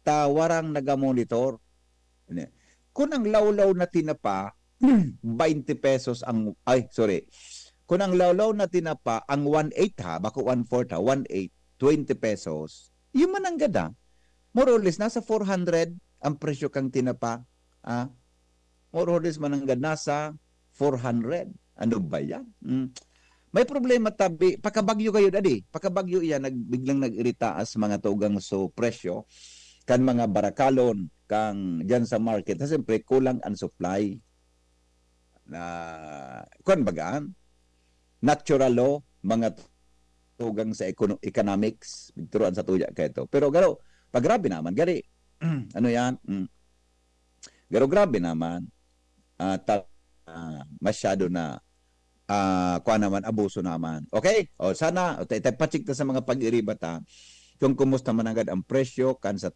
ta warang naga-monitor. Ini. Kun ang lawlaw na tinapa, twenty pesos ang, ay, sorry. Kun ang lawlaw na tinapa, ang one-eighth ha, bako one-fourth ha, one-eighth, twenty pesos, yun man ang gada. More or less, nasa four hundred ang presyo kang tinapa. Ah, Moro Holdings mananggad nasa four hundred. Ano ba yan? Mm. May problema tabi, pakabagyo kayo, dadi. Pakabagyo yan, nag, biglang nag-irita as mga tugang so presyo kan mga barakalon kang dyan sa market. Kasi siyempre, kulang ang supply. Na, kuwan baga, natural law, mga tugang sa econo-, economics, pigturuan sa tuya ka ito. Pero garo, pag grabe naman, gari, ano yan? Mm. Pero grabe naman, ah, ta-, ah, masyado na, ah, kuwan naman, abuso naman. Okay? O, sana, o, ta-, ta-, pacheck ta sa mga pag-iriba ta, kung kumusta man agad ang presyo kan sa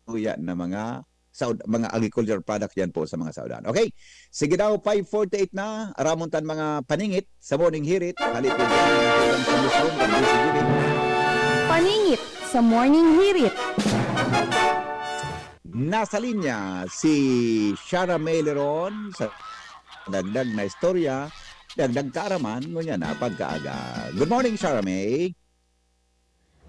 tuya na mga saud-, mga agriculture product yan po sa mga saudan. Okay? Sige daw, five forty-eight na, aramon tan mga paningit sa Morning Hirit. Halipin sa mga sa Muslim, kan D C G B. Paningit sa Morning Hirit. Nasa linya si Shara May Leron sa dagdag na istorya, dagdag kaaraman, ngunyan na pagkaaga. Good morning, Shara May.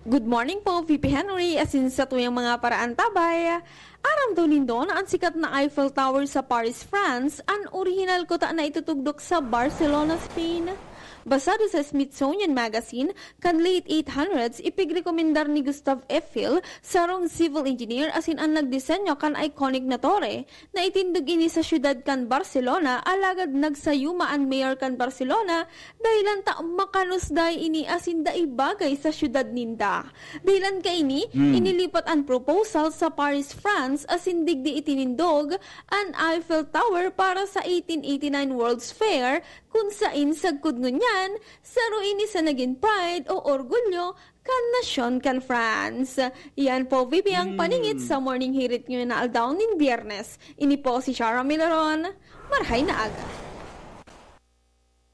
Good morning po, V P Henry, asin sa tuyang mga paraantabay. Aram daw nindo na an sikat na Eiffel Tower sa Paris, France, an orihinal kuta na itutugdok sa Barcelona, Spain. Basado sa Smithsonian Magazine, kan late eight hundreds, ipigrekomendar ni Gustave Eiffel, sarong civil engineer asin an nagdisenyo kan iconic na tore, na itindog ini sa syudad kan Barcelona, alagad nagsayuma an mayor kan Barcelona, dahilan ta makanusday ini asin dai bagay sa syudad ninda. Dahilan kaini, Hmm. inilipat an proposal sa Paris, France, asin digdi itinindog an Eiffel Tower para sa eighteen eighty-nine World's Fair, kun sain sagkod ngunyan, saro ini sa nagin pride o orgulyo kan nasyon kan France. Yan po, V P, ang Hmm. paningit sa Morning Hirit ngayon na aldaw nin Biyernes. Ini po si Shara Milaron. Marhay na aga.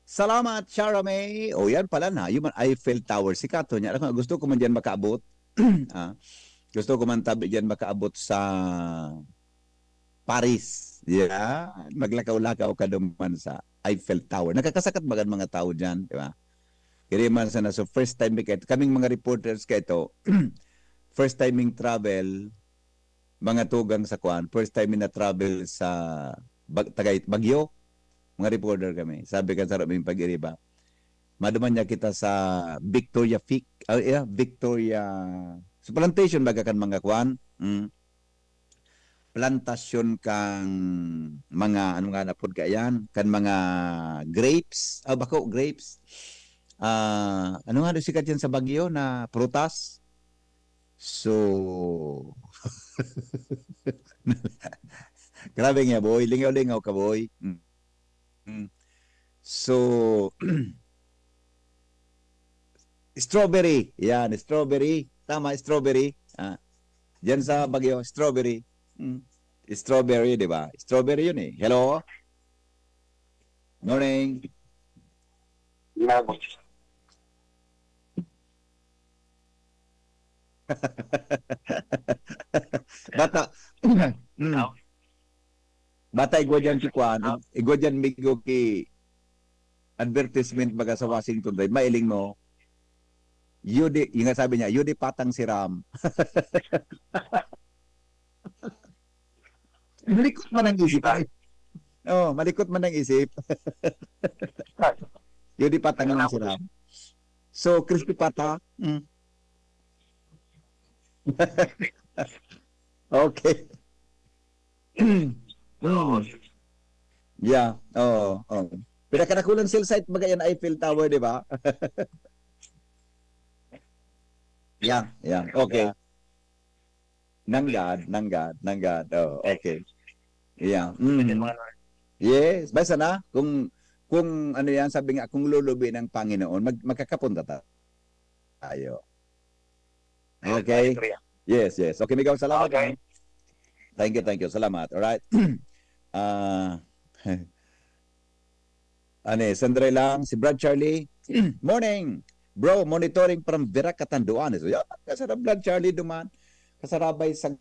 Salamat, Shara May. O, yan pala na, yung Eiffel Tower. Sikat to niya. Alam ko, gusto ko man dyan makaabot. Ah, gusto ko man tabi dyan makaabot sa Paris. Yeah. Maglakaw-lakaw ka duman sa Eiffel Tower. Nakakasakat ba kan mga tao dyan, di ba? Kaya man sana, so first time mi kaito, kaming mga reporters kaito, first time ming travel, mga tugang sa kuan, first time mi na-travel sa Bag-, Tagay-, Baguio, mga reporter kami. Sabi kan saro ming pag-iriba, "Maduman niya kita sa Victoria Peak, ah, yeah, Victoria, sa plantation baga kan mga kuan, mm, plantasyon kan mga, ano nga na pod kaiyan, kan mga grapes, ah, bako, grapes. Ah, ano nga daw sikat yan sa Baguio na prutas?" So, grabe nga, boy. Lingaw-lingaw ka, boy. Mm. Mm. So, strawberry. Yan, strawberry. Tama, strawberry. Ah, diyan sa Baguio, strawberry. Mm. Strawberry, di ba? Strawberry yun eh. Hello? Morning. Labot. Bata. Mm. Bata, igwa dyan ki kuan, ig-, igwa dyan migo ki advertisement baga sa Washington Drive. Mailing mo, "Yudi," yung nga sabi niya, "Yudi patang si Ram." Malikot man ang isip, ay. Oh, malikot man ang isip. Yun, di patang lang sila. So, crispy pata. Mm. Okay. Mm. Yeah, oo, oo. Pinakadakulang cell site baga yan, Eiffel Tower, di ba? Yeah, yeah. Okay. Nanggad, nanggad, nanggad. Oh, okay. Yeah. Mm. Yes, basta na, kung, kung ano yan, sabi nga, kung lulubi ng Panginoon, mag-, magkakapunta ta-, tayo. Okay. Yes, yes. Okay, Migaw, salamat, Okay. ah. Thank you, thank you. Salamat. Alright. Ah, ano eh, sandali lang, si Brad Charlie. Morning, bro. Monitoring from Virac, Catanduanes. Yan, kasarap, Brad Charlie, duman. Kasarabay sa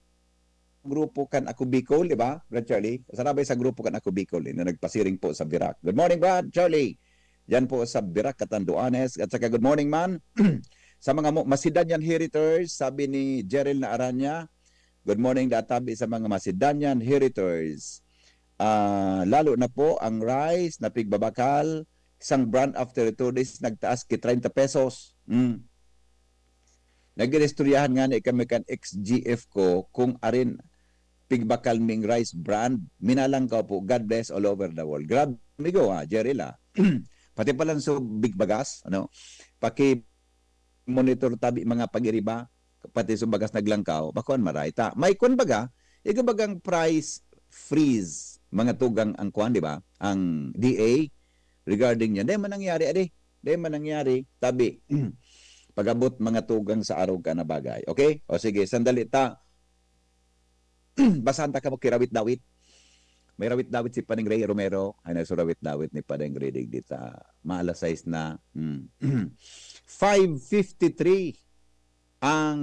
grupo kan Ako Bicol, di ba, Brad Charlie? Kasarabay sa grupo kan Ako Bicol, eh, na nagpasiring po sa Virac. Good morning, Brad Charlie. Yan po sa Virac, Catanduanes. At saka good morning man sa mga mo-, Macedonian Heritors, sabi ni Jeril na Aranya. Good morning, databi sa mga Macedonian Heritors. Ah, lalo na po ang rice na pigbabakal, isang brand after two days nagtaas ki treinta pesos. Hmm. Nag-iristoryahan ngani kami kan ex-G F ko kung arin pigbakal ming rice brand. Minalangkaw po, God bless all over the world. Grabe, amigo, ha, Jerry, la. Pati palan so big bagas, ano, paki-monitor tabi mga pag-iriba, pati so bagas naglangkaw, bakuan maray ta. May kuan baga, iga bagang price freeze, mga tugang ang kuan, di ba? Ang D A, regarding niya. Dai man nangyari, adi. Dai man nangyari, tabi. Pag-abot mga tugang sa arog ka na bagay. Okay? O sige, sandali ta. Basahan ta kamo ki rawit-dawit. May rawit-dawit si Padeng Ray Romero. Ay, nagsurawit-dawit ni Padeng Ray digdi ta. Maalas sais na. Hmm. Five fifty-three ang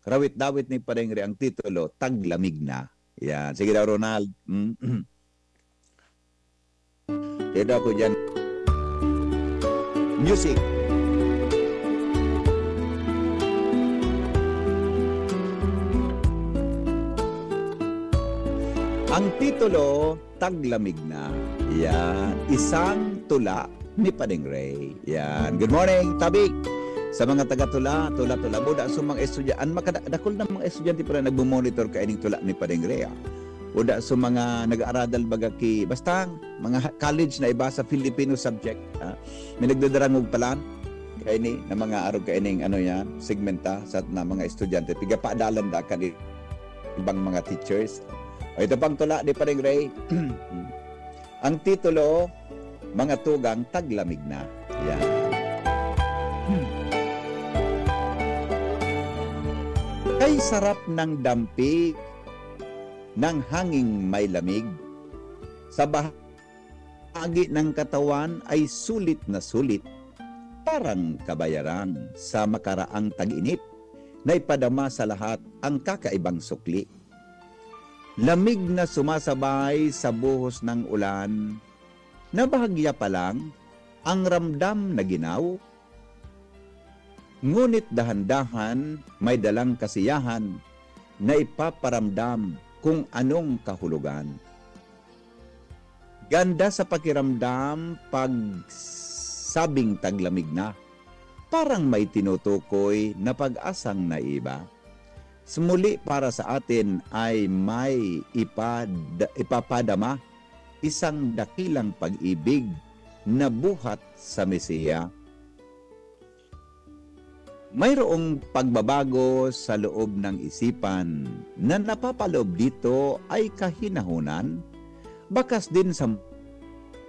rawit-dawit ni Padeng Ray. Ang titulo, Taglamig Na. Yan. Sige daw, Ronald. Hmm. Kaya daw ako dyan. Music. Ang titulo, Taglamig Na. Yan. Isang tula ni Padeng Ray. Yan. Good morning, tabi. Sa mga taga-tula, tula-tula. Buda sa mga estudyante, an makada-, dakul na mga estudyante pala nagmo-monitor kaining tula ni Padeng Ray, ah. Buda sa mga nag-aaradal baga ki, basta mga ha-, college na iba sa Filipino subject, ah. May nagdadarangog palan kaini na mga arog kaining ano yan, segmenta sa na mga estudyante. Pigapaadalan da kan ibang mga teachers. O, ito pang tula ni Padeng Ray. Ang titulo, Mga Tugang Taglamig Na. Yan. Kay sarap ng dampig ng hanging may lamig, sa bahagi ng katawan ay sulit na sulit, parang kabayaran sa makaraang tag-init na ipadama sa lahat ang kakaibang sukli. Lamig na sumasabay sa buhos ng ulan, na bahagya pa lang ang ramdam na ginaw, ngunit dahan-dahan may dalang kasiyahan na ipaparamdam kung anong kahulugan. Ganda sa pakiramdam pag sabing taglamig na, parang may tinutukoy na pag-asang naiba. Sa muli, para sa atin ay may ipad-, ipapadama isang dakilang pag-ibig na buhat sa Mesiya. Mayroong pagbabago sa loob ng isipan na napapaloob dito ay kahinahunan, bakas din sa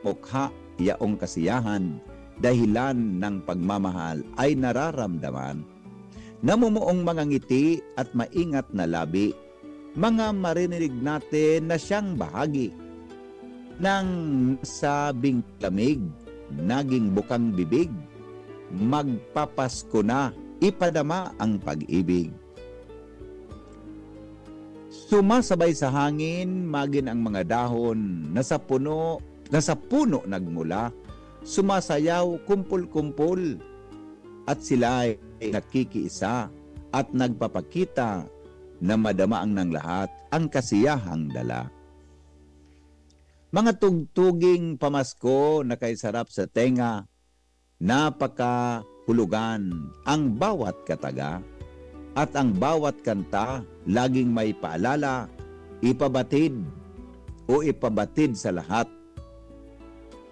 mukha, yaong kasiyahan, dahilan ng pagmamahal ay nararamdaman. Namumuong mga ngiti at maingat na labi, mga maririnig natin na siyang bahagi ng nasabing lamig, naging bukang bibig, magpapasko na, ipadama ang pag-ibig. Sumasabay sa hangin, magin ang mga dahon na sa puno, na sa puno nagmula, sumasayaw kumpol-kumpol, at sila'y nakikiisa at nagpapakita na madama ang nang lahat ang kasiyahang dala. Mga tugtuging pamasko na kay sarap sa tenga, napakahulugan ang bawat kataga, at ang bawat kanta laging may paalala, ipabatid o ipabatid sa lahat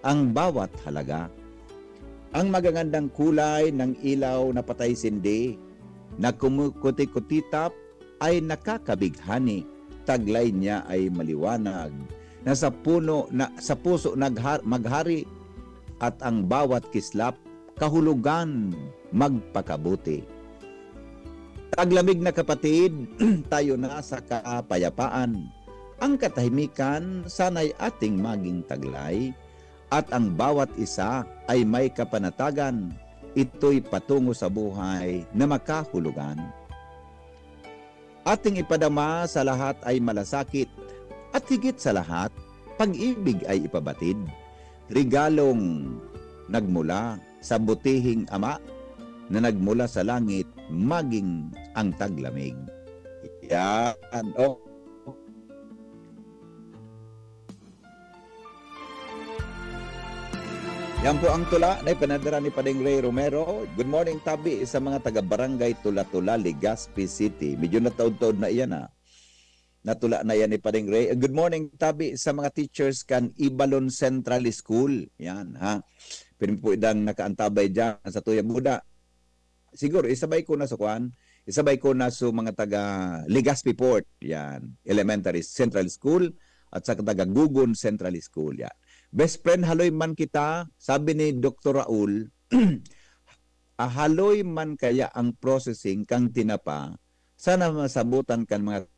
ang bawat halaga. Ang magagandang kulay ng ilaw na patay sindi, na kumukuti-kutitap, ay nakakabighani, taglay niya ay maliwanag, na sa puno na, sa puso naghar-, maghari, at ang bawat kislap, kahulugan, magpakabuti. Taglamig na kapatid, tayo na sa kapayapaan. Ang katahimikan sana'y ating maging taglay, at ang bawat isa ay may kapanatagan. Ito'y patungo sa buhay na makahulugan. Ating ipadama sa lahat ay malasakit, at higit sa lahat, pag-ibig ay ipabatid. Regalong nagmula sa butihing Ama na nagmula sa langit, maging ang taglamig. Yan. Oh. Yan po ang tula na ipanadara ni Padeng Ray Romero. Good morning, tabi sa mga taga Barangay Tula-Tula, Legazpi City. Medyo nataod-taod na iyan, ha. Natula na yan ni Padeng Ray. Good morning, tabi sa mga teachers kan Ibalon Central School. Yan, ha. Pirmi po idang nakaantabay dyan sa Tuya Buda. Siguro, isabay ko na sa kwan, isabay ko na sa mga taga Legazpi Port, yan, Elementary Central School, at sa taga Gugon Central School, yan. Best friend, haloy man kita, sabi ni Doktor Raul, ah, haloy man kaya ang processing kang tinapa, sana masabutan kan mga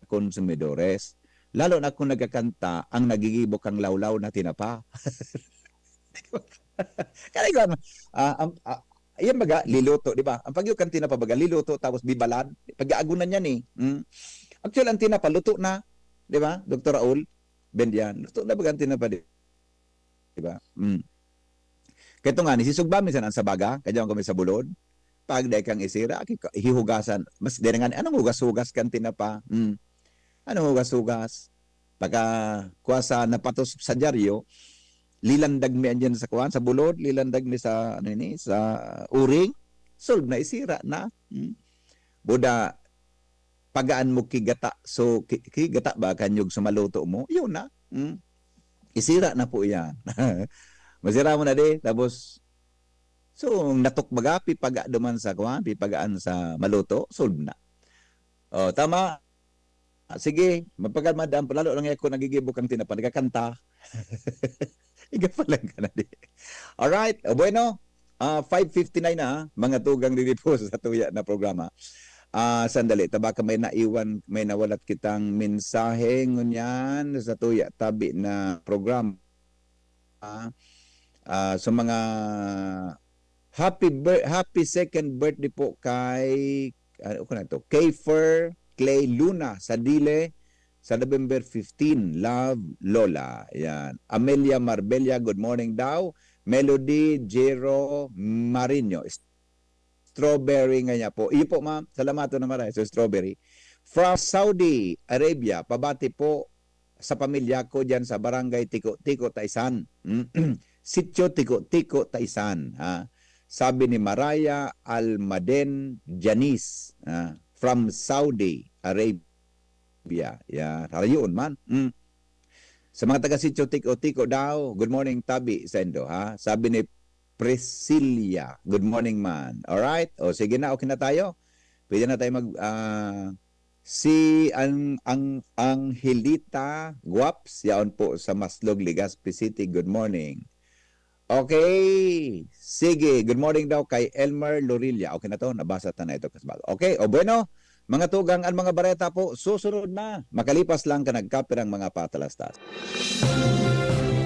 konsumidores, lalo na kung nagkakanta ang nagigibo kang lawlaw na tinapa. Kaya ko, ah, ang, ah, yan baga, liluto, di ba? Ang pagyo kan tinapa baga, liluto, tapos bibalad, pag-aagunan yan eh. Mm. Actually, ang tinapa, luto na, di ba, Doktor Raul? Bendian, luto na baga ang tinapa, di ba? Mm. Kaya ito nga, nisisugba minsan ang sabaga, kadyan kami sa bulod, pag dai kang isira, ki-, hihugasan, mas dai nga, anong hugas-hugas kan tinapa? Mm. Anong hugas-hugas? Pagka kuha sa napatos sa dyaryo, lilandag mi andyan sa kuwan, sa bulod, lilandag mi sa, ano ini, sa uring, solve na, isira na. Hmm. Buda, pagaan mo kigata, so, ki-, kigata ba, kanyog sa maluto mo? Yun na. Hmm. Isira na po yan. Masira mo na di, tapos, so, natok baga, pipaga duman sa kuwan, pipagaan sa maluto, solve na. Oh, tama. Ah, sige, mapagal madam, lalo lang ako nagigibo kang tinapa, nagkakanta. Iga pa lang ka na di. Alright, o bueno, ah, five fifty-nine na, ah, mga tugang didi po sa tuya na programa. Ah, sandali, tabaka may naiwan, may nawalat kitang mensahe ngunyan sa tuya tabi na programa. Ah, sa mga happy bir-, happy second birthday po kay, ano ko na to, Kayfer Clay Luna sa Dile, sa November fifteen. Love, Lola. Yan. Amelia Marbella, good morning daw. Melody Jero Marino, strawberry nga niya po. Iyo po, ma'am. Salamaton na maray sa strawberry. From Saudi Arabia, pabati po sa pamilya ko diyan sa Barangay Tiko-Tiko, Taisan. Sitio Tiko-Tiko, Taisan, ha. Sabi ni Maraya Almaden Janis, ha, from Saudi Arabia. Ya, harayoon man. Mm. Sa mga taga Sitio Tiko-Tiko daw, good morning, tabi sa indo, ha. Sabi ni Priscilla, good morning man. Alright? O, sige na, okay na tayo. Pwede na tayo mag, ah, si ang, ang Angelita Guaps, yaon po sa Maslog, Legazpi City. Good morning. Okay. Sige. Good morning daw kay Elmer Lorilla. Okay na to. Nabasa ta na ito, kasbag. Okay. O bueno, mga tugang, ang mga bareta po, susunod na. Makalipas lang ka nagkapirang mga patalastas.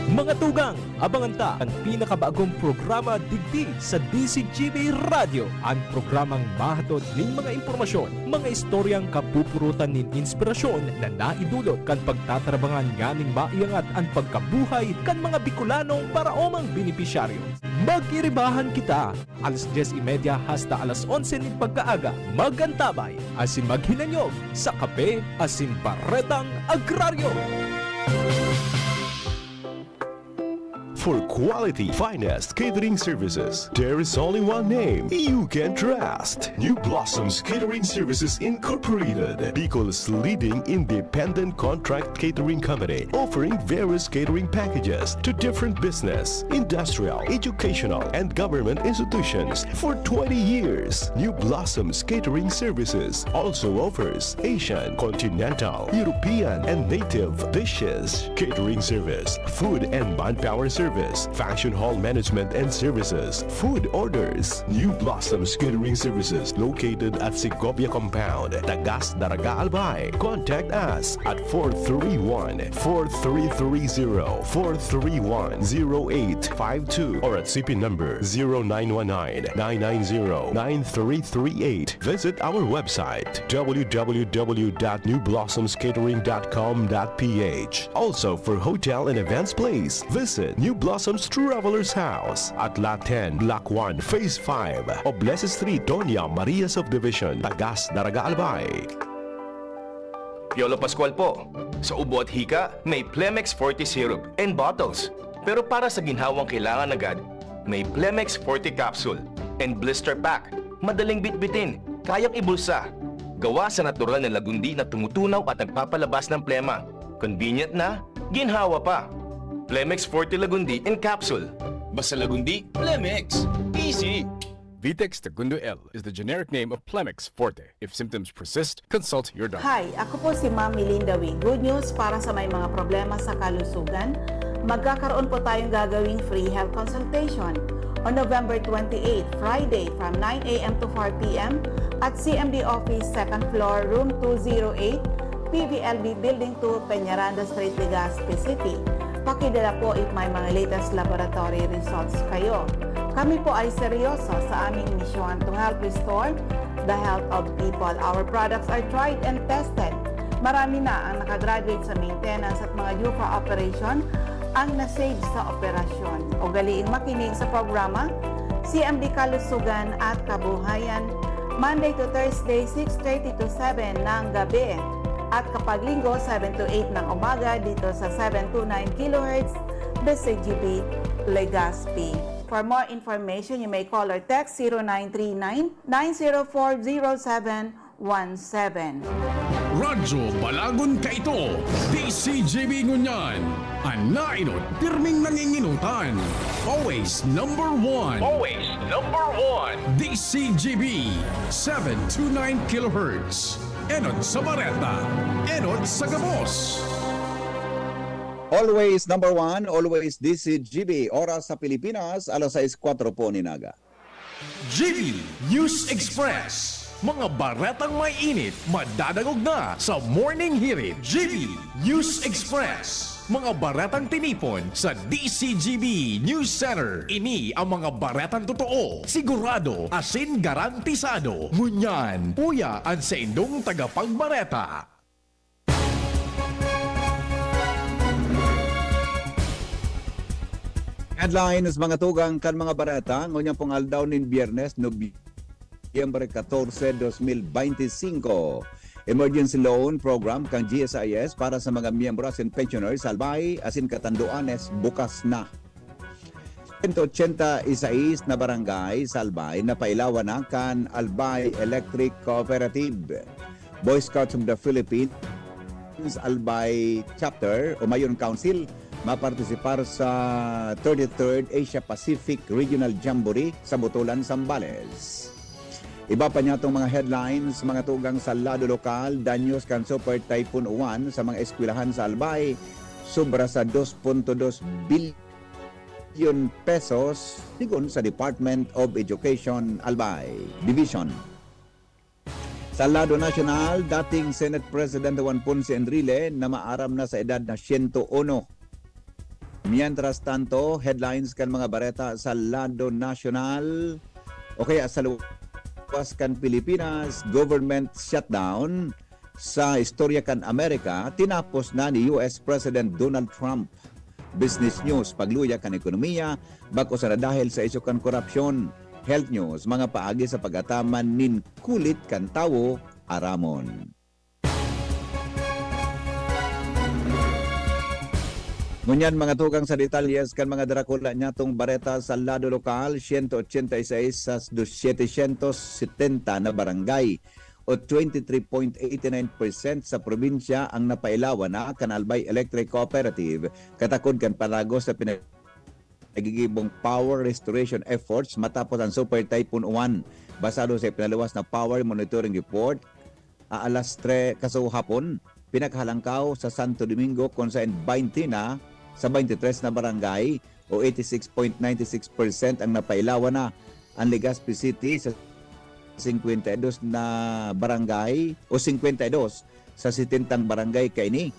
Mga tugang, abangan ta an pinakabagong programa digdi sa D Z G B Radyo, an programang mahatod nin mga impormasyon, mga istoryang kapupurutan nin inspirasyon na naidulot kan pagtatarabangan nganing maiangat an pagkabuhay kan mga Bicolanong paraomang benepisyaryo. Mag-iribahan kita! Alas dyes y media hasta alas onse nin pagkaaga, mag-antabay asin maghinanyog sa Kape asin Baretang Agraryo. For quality, finest catering services, there is only one name you can trust. New Blossoms Catering Services Incorporated, Bicol's leading independent contract catering company, offering various catering packages to different business, industrial, educational, and government institutions for twenty years. New Blossoms Catering Services also offers Asian, continental, European, and native dishes, catering service, food and manpower service, function hall management and services, food orders. New Blossoms Catering Services, located at Segovia Compound, Tagas, Daraga, Albay. Contact us at four three one, four three three zero, four three one, zero eight five two, or at C P number zero nine one nine, nine nine zero, nine three three eight. Visit our website, w w w dot new blossoms catering dot com dot p h. Also, for hotel and events, please visit New Blossoms Travelers House at Lot ten, Block one, Phase five, Oblese Street, Doña Maria Subdivision, Tagas, Daraga, Albay. Piolo Pascual po. Sa ubo at hika, may Plemex Forte Syrup and bottles. Pero para sa ginhawang kailangan agad, may Plemex Forte Capsule and Blister Pack. Madaling bitbitin, kayang ibulsa. Gawa sa natural na lagundi na tumutunaw at nagpapalabas ng plema. Convenient na, ginhawa pa. Plemex Forte Lagundi in Capsule. Basta Lagundi, Plemex. Easy! Vitex Tagundo L is the generic name of Plemex Forte. If symptoms persist, consult your doctor. Hi, ako po si Ma'am Melinda Wee. Good news para sa may mga problema sa kalusugan. Magkakaroon po tayong gagawing free health consultation on November twenty-eight, Friday, from nine a m to four p m at C M D office, second floor, room two zero eight, P V L B Building two, Peñaranda Street, Legazpi City. Pakidala po if may mga latest laboratory results kayo. Kami po ay seryoso sa aming misyon to help restore the health of people. Our products are tried and tested. Marami na ang nakagraduate sa maintenance at mga UFA operation ang na-save sa operasyon. Ugaliing makinig sa programa C M D Kalusugan at Kabuhayan, Monday to Thursday, six thirty to seven ng gabi, at kapag Linggo, seven to eight ng umaga dito sa seven two nine kilohertz, D C G B Legazpi. For more information, you may call or text zero nine three nine, nine zero four, zero seven one seven. Radyo Balagon kaito, D C G B ngunyan. An nainot, pirming nanginginotan. Always number one. Always number one. D C G B, seven two nine kilohertz. Enot sa bareta, enot sa gabos. Always number one, always D C G B. Oras sa Pilipinas, alas sais kwatro po nin aga. G B News Express. Mga baretang may init, madadangog na sa Morning Hirit. G B News Express. Mga baretang tinipon sa D C G B News Center. Ini ang mga baretang totoo, sigurado, asin garantisado. Ngunyan, uya an saindong tagapagbareta. Headlines, mga tugang kan mga bareta, ngunyan pong aldaw nin Biyernes, Nobyembre catorce, dos mil beintisinko. Emergency Loan Program kan G S I S para sa mga miyembro asin pensioners sa Albay asin Catanduanes bukas na. Sento ochenta y seis na barangay sa Albay napailawan na kan Albay Electric Cooperative. Boy Scouts of the Philippines Albay Chapter o Mayon Council mapartisipar sa thirty-third Asia Pacific Regional Jamboree sa Botolan, Zambales. Iba pa niyatong mga headlines, mga tugang sa lado lokal, danyos kan Super Typhoon Uwan sa mga eskwelahan sa Albay, sobra sa dos punto dos bilyon pesos, sigon sa Department of Education Albay Division. Sa lado nasyonal, dating Senate President Juan Ponce Enrile na maaram na sa edad na siyento uno. Mientras tanto, headlines kan mga bareta sa lado nasyonal o kaya sa luwas kan Pilipinas, government shutdown sa istorya kan Amerika, tinapos na ni U S President Donald Trump. Business News, pagluya kan ekonomiya, bako sana dahil sa isyu kan korapsyon. Health News, mga paagi sa pag-ataman nin kulit kan tawo, aramon. Ngunyan, mga tugang sa detalyes kan mga darakula niyatong bareta sa lado lokal, siyento ochenta y seis sa setecientos setenta na barangay o twenty-three point eighty nine percent sa probinsya ang napailawan na kan Albay Electric Cooperative, katakod kan palagos na pinagigibong power restoration efforts matapos ang Super Typhoon Uwan. Basado sa ipinaluwas na Power Monitoring Report, a-, alas tres kaso hapon, pinakahalangkaw sa Santo Domingo, kung saen baynte na sa baynte tres na barangay o eighty six point nine six percent ang napailawan na. Ang Legazpi City sa singkwenta y dos na barangay o singkwenta y dos sa setentang barangay kaini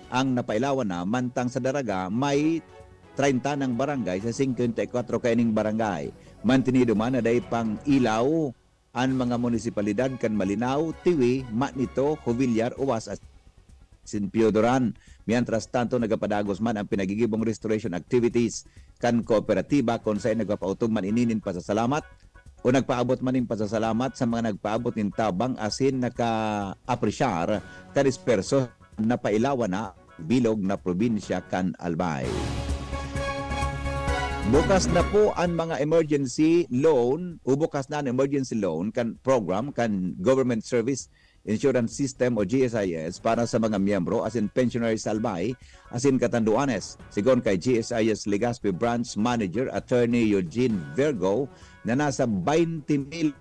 ang napailawan na, mantang sa Daraga may treinta nang barangay sa singkwenta y kwatro kaining barangay. Mantinido man na dai pang ilaw an mga munisipalidad kan Malinao, Tiwi, Manito, Jovellar, Oas asin Pio Duran. Mientras tanto, nagapadagos man ang pinagigibong restoration activities kan kooperatiba, kun saen nagpapautog man ini nin pasasalamat o nagpaabot man nin pasasalamat sa mga nagpaabot nin tabang asin naka-apresyar kan espuwerso na pailawan na bilog na probinsya kan Albay. Bukas na po an mga emergency loan, o bukas na an emergency loan kan program kan Government Service Insurance System o G S I S para sa mga miyembro asin pensionary sa Albay asin Catanduanes. Sigon kay G S I S Legazpi Branch Manager Attorney Eugene Virgo na nasa twenty mil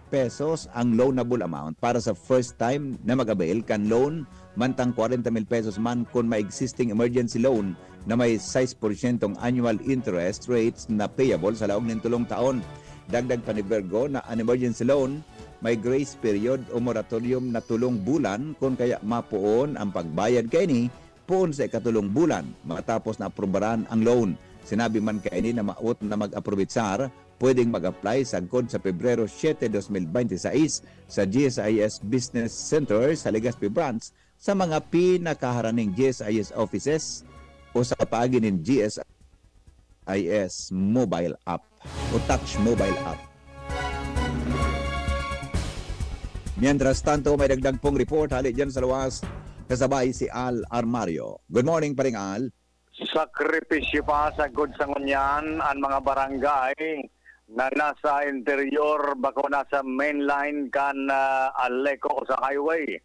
pesos ang loanable amount para sa first time na mag-avail kan loan, mantang kwarenta mil pesos man kun may existing emergency loan na may sais porsyentong annual interest rates na payable sa laog nin tolong taon. Dagdag pa ni Virgo na an emergency loan may grace period o moratorium na tolong bulan, kun kaya mapoon ang pagbayad kaini poon sa ikatolong bulan matapos na aprubaran ang loan. Sinabi man kaini na maot na mag-aprobetsar, pwedeng mag-apply sagkod sa Pebrero siete, dos mil bente seis sa G S I S Business Center sa Legazpi Branch, sa mga pinakaharaning G S I S offices o sa paagi nin G S I S mobile app o Touch mobile app. Mientras tanto, may dagdag pong report hali dyan sa luwas, kasabay si Al Armario. Good morning, Paring Al. Sakripisyo pa sagkod sa ngunyan an mga barangay na nasa interior, bako nasa main line kan, ah, Aleco o sa highway.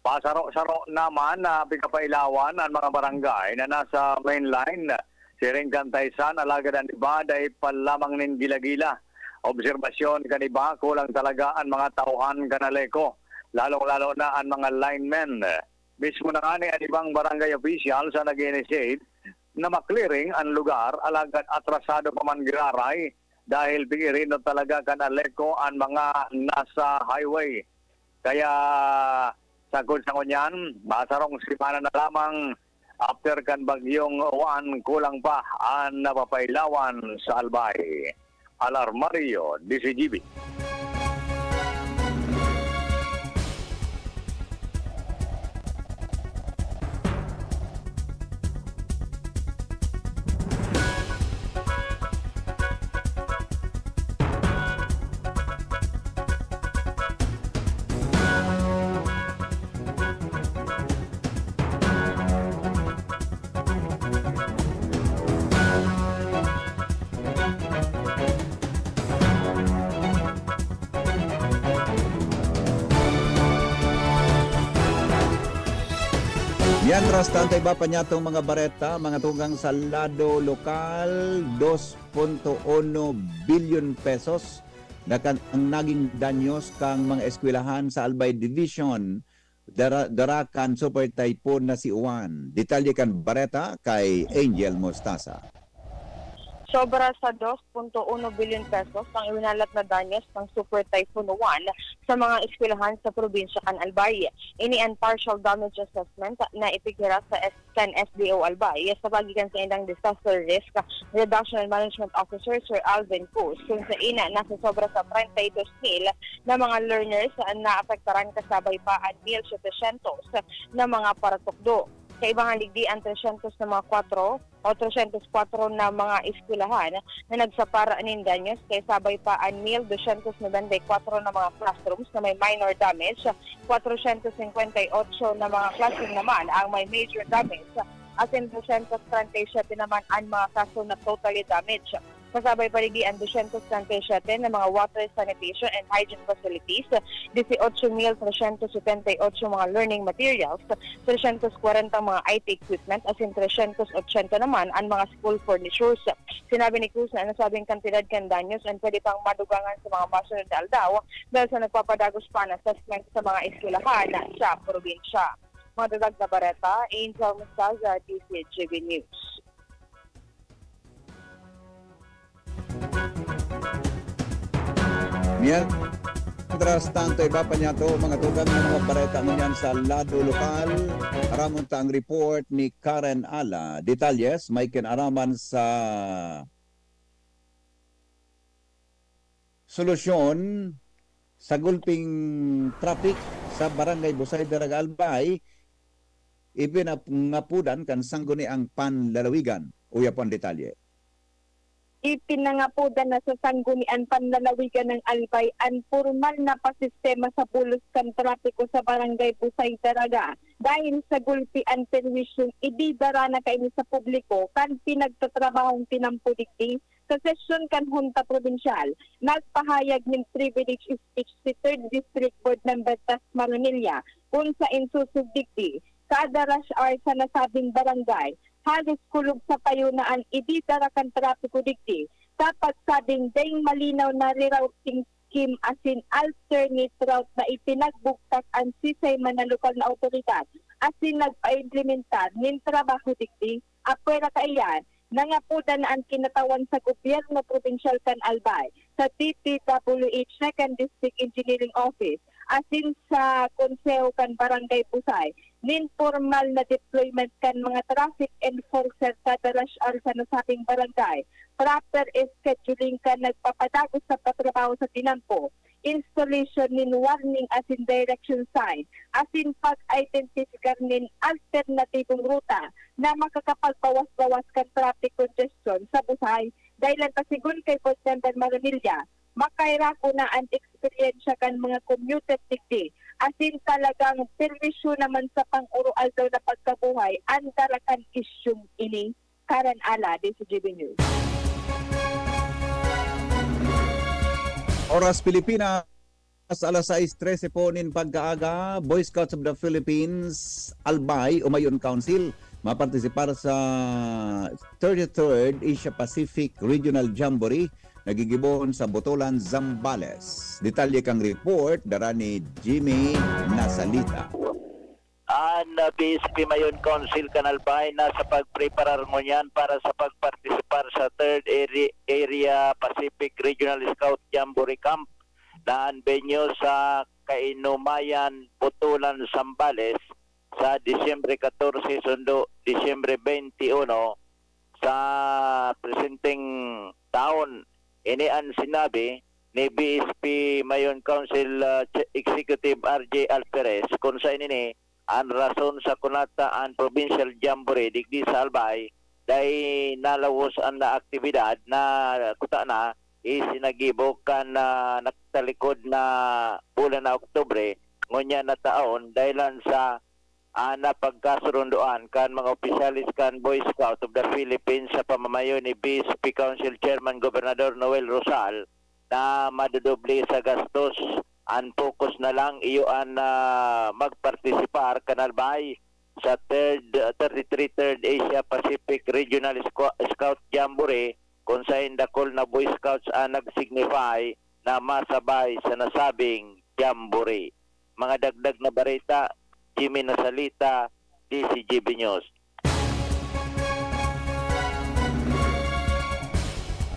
Pasaro-saro naman na pikapailawan an mga barangay na nasa main line, siring kan Taysan, alagad an iba dai pa lamang nin gila-gila. Obserbasyon kan iba, kulang talaga an mga tauhan kan Aleco, lalong-lalo na an mga linemen. Mismo na ngani an ibang barangay officials an nag-i-initiate na ma-clearing an lugar, alagad atrasado pa man giraray dahil pig-irino talaga kan Aleco an mga nasa highway. Kaya sagkod sa ngunyan, masarong semana na lamang after kan Bagyong Juan, kulang pa an napapailawan sa Albay. Al Armario, D Z G B. Mientras tanto, iba pa niyatong mga bareta, mga tugang sa lado lokal, dos punto uno bilyon pesos na kan-, ang naging danyos kan mga eskwelahan sa Albay Division dara-, dara kan Super Typhoon na si Uwan. Detalye kan bareta kay Angel Mostaza. Sobra sa dos punto uno bilyon pesos ang iwinalat na danyos ng Super Typhoon Uwan sa mga eskwelahan sa probinsya kan Albay. Ini an partial damage assessment na ipighiras sa S-, kan S D O Albay sa paagi kan saindang Disaster Risk Reduction and Management Officer, Sir Alvin Cruz, kun sain nasa sobra sa treinta y dos mil na mga learners ang naapektaran, kasabay pa an mil setecientos na mga paratukdo. Kaiba kan digdi, an tresyentos na mga kwatro o tresyentos kwatro na mga eskwelahan na nagsapar nin danyos, kasabay pa an mil dosyentos nobenta y kwatro na mga classrooms na may minor damage, kwatrosyentos singkwenta y otso na mga classroom naman ang may major damage, asin dosyentos treinta y siyete naman an mga kaso na totally damaged. Kasabay pa digdi an dosyentos treinta y siyete na mga water, sanitation and hygiene facilities, dieciocho mil tresyentos setenta y ocho mga learning materials, tresyentos kwarenta mga I T equipment, asin tresyentos ochenta naman an mga school furnitures. Sinabi ni Cruz na an nasabing kantidad kan danyos an pwede pang madugangan sa mga masunod na aldaw dahil sa nagpapadagos pa na assessment sa mga eskwelahan sa probinsya. Mga dadag na bareta, Angel Mostaza, D Z G B News. Mientras tanto, iba pa niyato, mga tugang na mga bareta ngunyan sa lado lokal. Aramon ta ang report ni Karen Ala. Detalyes, may kinaraman sa solusyon sa gulping traffic sa Barangay Busay, Daraga, Albay, ipinangapudan kan Sangguniang Panlalawigan. Uya po ang detalye. Ipinangapodan na sa Sanggunian Panlalawigan ng Albay an pormal na pasistema sa bulos kan trapiko sa Barangay Busay, Daraga, dahil sa gulpi an perwisyong ididara na kaini sa publiko kan pinagtatrabahong tinampo digdi. Sa sesyon kan Hunta Probinsyal, nagpahayag nin privilege speech si Third District Board Member Tas Maronilla, kun saen sosog digdi, kada rush hour sa nasabing barangay, halos kulog sa payo na an ididara kan trapiko digdi, sa pagsabing daing malinaw na rerouting scheme asin alternate route na ipinagbugtak an sisay man na lokal na awtoridad asin nagpaimplementar nin trabaho digdi. Apwera kaiyan, nangapodan na an kinatawan sa gobyerno probinsyal kan Albay, sa D P W H Second District Engineering Office, asin sa Konseho kan Barangay Busay, nin pormal na deployment kan mga traffic enforcer kada rush hour sa nasabing barangay, proper scheduling kan nagpapadagos sa patrabaho sa tinampo, installation nin warning asin direction sign, asin pag-identifikar nin alternatibong ruta na makakapagbawas-bawas kan traffic congestion sa Busay. Dahil lang ta, sigon kay Board Member Maronilla, makairago na an eksperyensya kan mga commuter digdi, asin talagang perwisyo naman sa pang-oroaldaw na pagkabuhay an dara kan isyung ini. Karen Ala, D C G B News. Oras Pilipinas, alas sais trese po nin pagkaaga. Boy Scouts of the Philippines, Albay, Umayon Council, mapartisipar sa thirty-third Asia Pacific Regional Jamboree na gigibohon sa Botolan, Zambales. Detalye kan report, dara ni Jimmy Nasalita. An, ah, B S P Mayon Council kan Albay nasa pagpreparar ngunyan para sa pagpartisipar sa third Area, Area Pacific Regional Scout Jamboree Camp na an venue sa Kainumayan, Botolan, Zambales sa Disyembre katorse sundo Disyembre bente uno sa presenteng taon. Ini an sinabi ni B S P Mayon Council, ah, Ch-, Executive R J Alferez, kun saen ini an rason sa kunata an Provincial Jamboree digdi sa Albay, dai nalawos an na aktibidad na kutana, isinagibo kan, ah, nagtalikod na bulan na Oktubre, ngunyan na taon, dahilan sa, ah, napagkasurundoan kan mga opisyales kan Boy Scout of the Philippines sa pamamayo ni B S P Council Chairman Gobernador Noel Rosal, na madodoble sa gastos. An focus na lang iyo an, ah, magpartisipar kan Albay sa third, ah, thirty-three Third Asia Pacific Regional Squa-, Scout Jamboree, kun saen dakul na Boy Scouts an nag-signify na masabay sa nasabing jamboree. Mga dagdag na bareta, Jimmy Nasalita, D C G B News.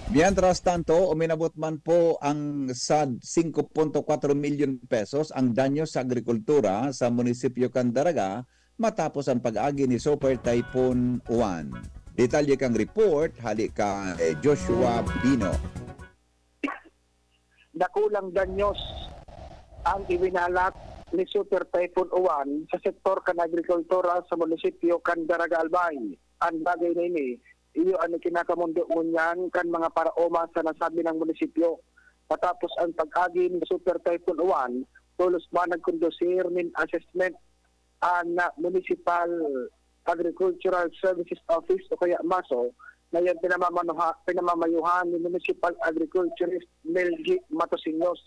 Mientras tanto, uminabot man po ang sad singko punto kwatro milyon pesos ang danyo sa agrikultura sa munisipyo kan Daraga matapos ang pag-agi ni Super Typhoon Uwan. Detalye kan report hali kay Joshua Bino. Dakulang danyos ang ibinalat ni Super Typhoon Uwan sa sektor kan agrikultura sa munisipyo kan Daraga Albay. An bagay na ini, iyo an ikinakamondo ngunyan kan mga paraoma sa nasabi nang munisipyo. Matapos ang pag-agi ni Super Typhoon Uwan, tolos man nagkondusir nin assessment an, ah, Municipal Agricultural Services Office o kaya maso, na yan pinamamanuha-, pinamamayuhan ni Municipal Agriculturist Melgi Matosiños,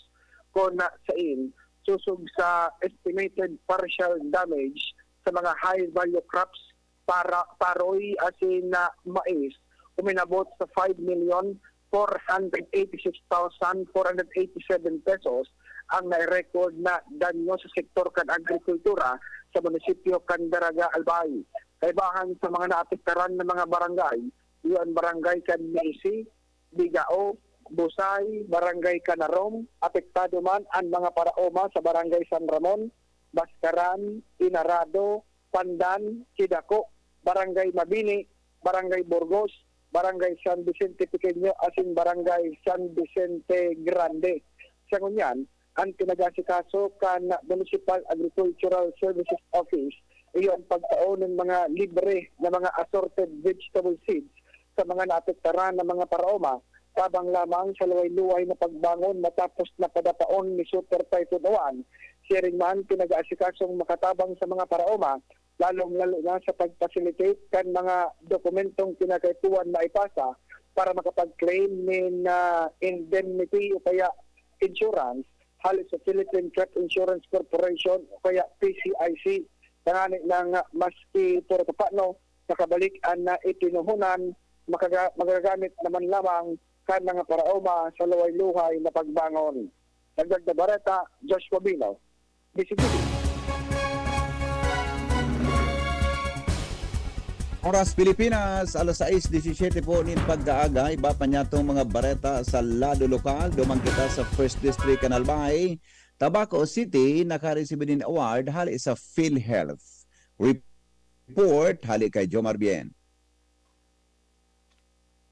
kun, ah, sain, sosog sa estimated partial damage sa mga high-value crops, para, paroy asin na mais, uminabot sa five million four hundred eighty-six thousand four hundred eighty-seven pesos ang nai-record na danyo sa sektor kan agrikultura sa munisipyo kan Daraga, Albay. Kaibahan sa mga naapektaran na mga barangay, iyo an barangay kan Meisi, Bigao, Busay, Barangay Canarom. Apektado man an mga paraoma sa Barangay San Ramon, Bascaran, Inarado, Pandan, Kidako, Barangay Mabini, Barangay Burgos, Barangay San Vicente Pequeño asin Barangay San Vicente Grande. Sa ngunyan, an pinag-aasikaso kan Municipal Agricultural Services Office iyo an pagtao nin mga libre na mga assorted vegetable seeds sa mga naapektaran na mga paraoma tabang lamang sa luway-luway na pagbangon matapos na padapaon ni Super Typhoon Uwan. Siring man, pinag-aasikasong makatabang sa mga paraoma, lalong-lalo na sa pag-facilitate kan mga dokumentong kinakaipuhan maipasa para makapag-claim nin, ah, indemnity o kaya insurance hali sa Philippine Crop Insurance Corporation o kaya P C I C. Tangani nang maski puro papano, nakabalik an, ah, itinuhonan, makaga-, magagamit naman lamang kan mga paraoma sa luhay-luhay na pagbangon. Dagdag na bareta, Joshua Bino, D C T V. Oras Pilipinas, alas sais disisiete po nin pagkaaga. Iba pa niyatong mga bareta sa lado lokal. Duman kita sa First District, Canal Bay, Tabaco City, nakaresibi nin award hali sa PhilHealth. Report hali kay Jomar Bien.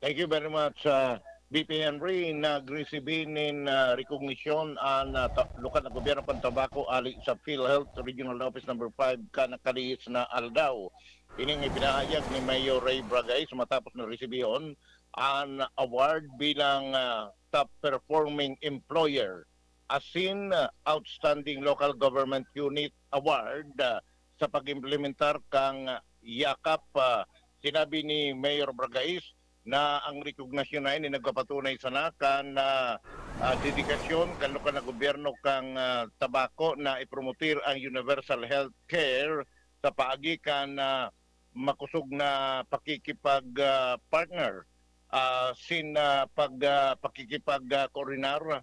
Thank you very much, ah, B P Henry. Nagresibi nin, ah, rekognisyon an, ah, ta-, lokal na gobyerno kan Tabaco hali sa PhilHealth Regional Office Number Five kan nakalihis na aldaw. Ini ang ipinahayag ni Mayor Ray Bragais matapos na resibihon an award bilang, ah, top performing employer, asin, ah, Outstanding Local Government Unit Award, ah, sa pag-implementar kan, ah, YAKAP. Ah, sinabi ni Mayor Bragais na ang rekognasyon na ini nagpapatunay sana kan, ah, ah, dedikasyon kan lokal na gobyerno kan, ah, Tabaco na ipromotir ang universal health care sa paagi kan, ah, makosog na pakikipag, ah, partner, ah, sin, ah, pag, ah, pakikipag, ah, koordinar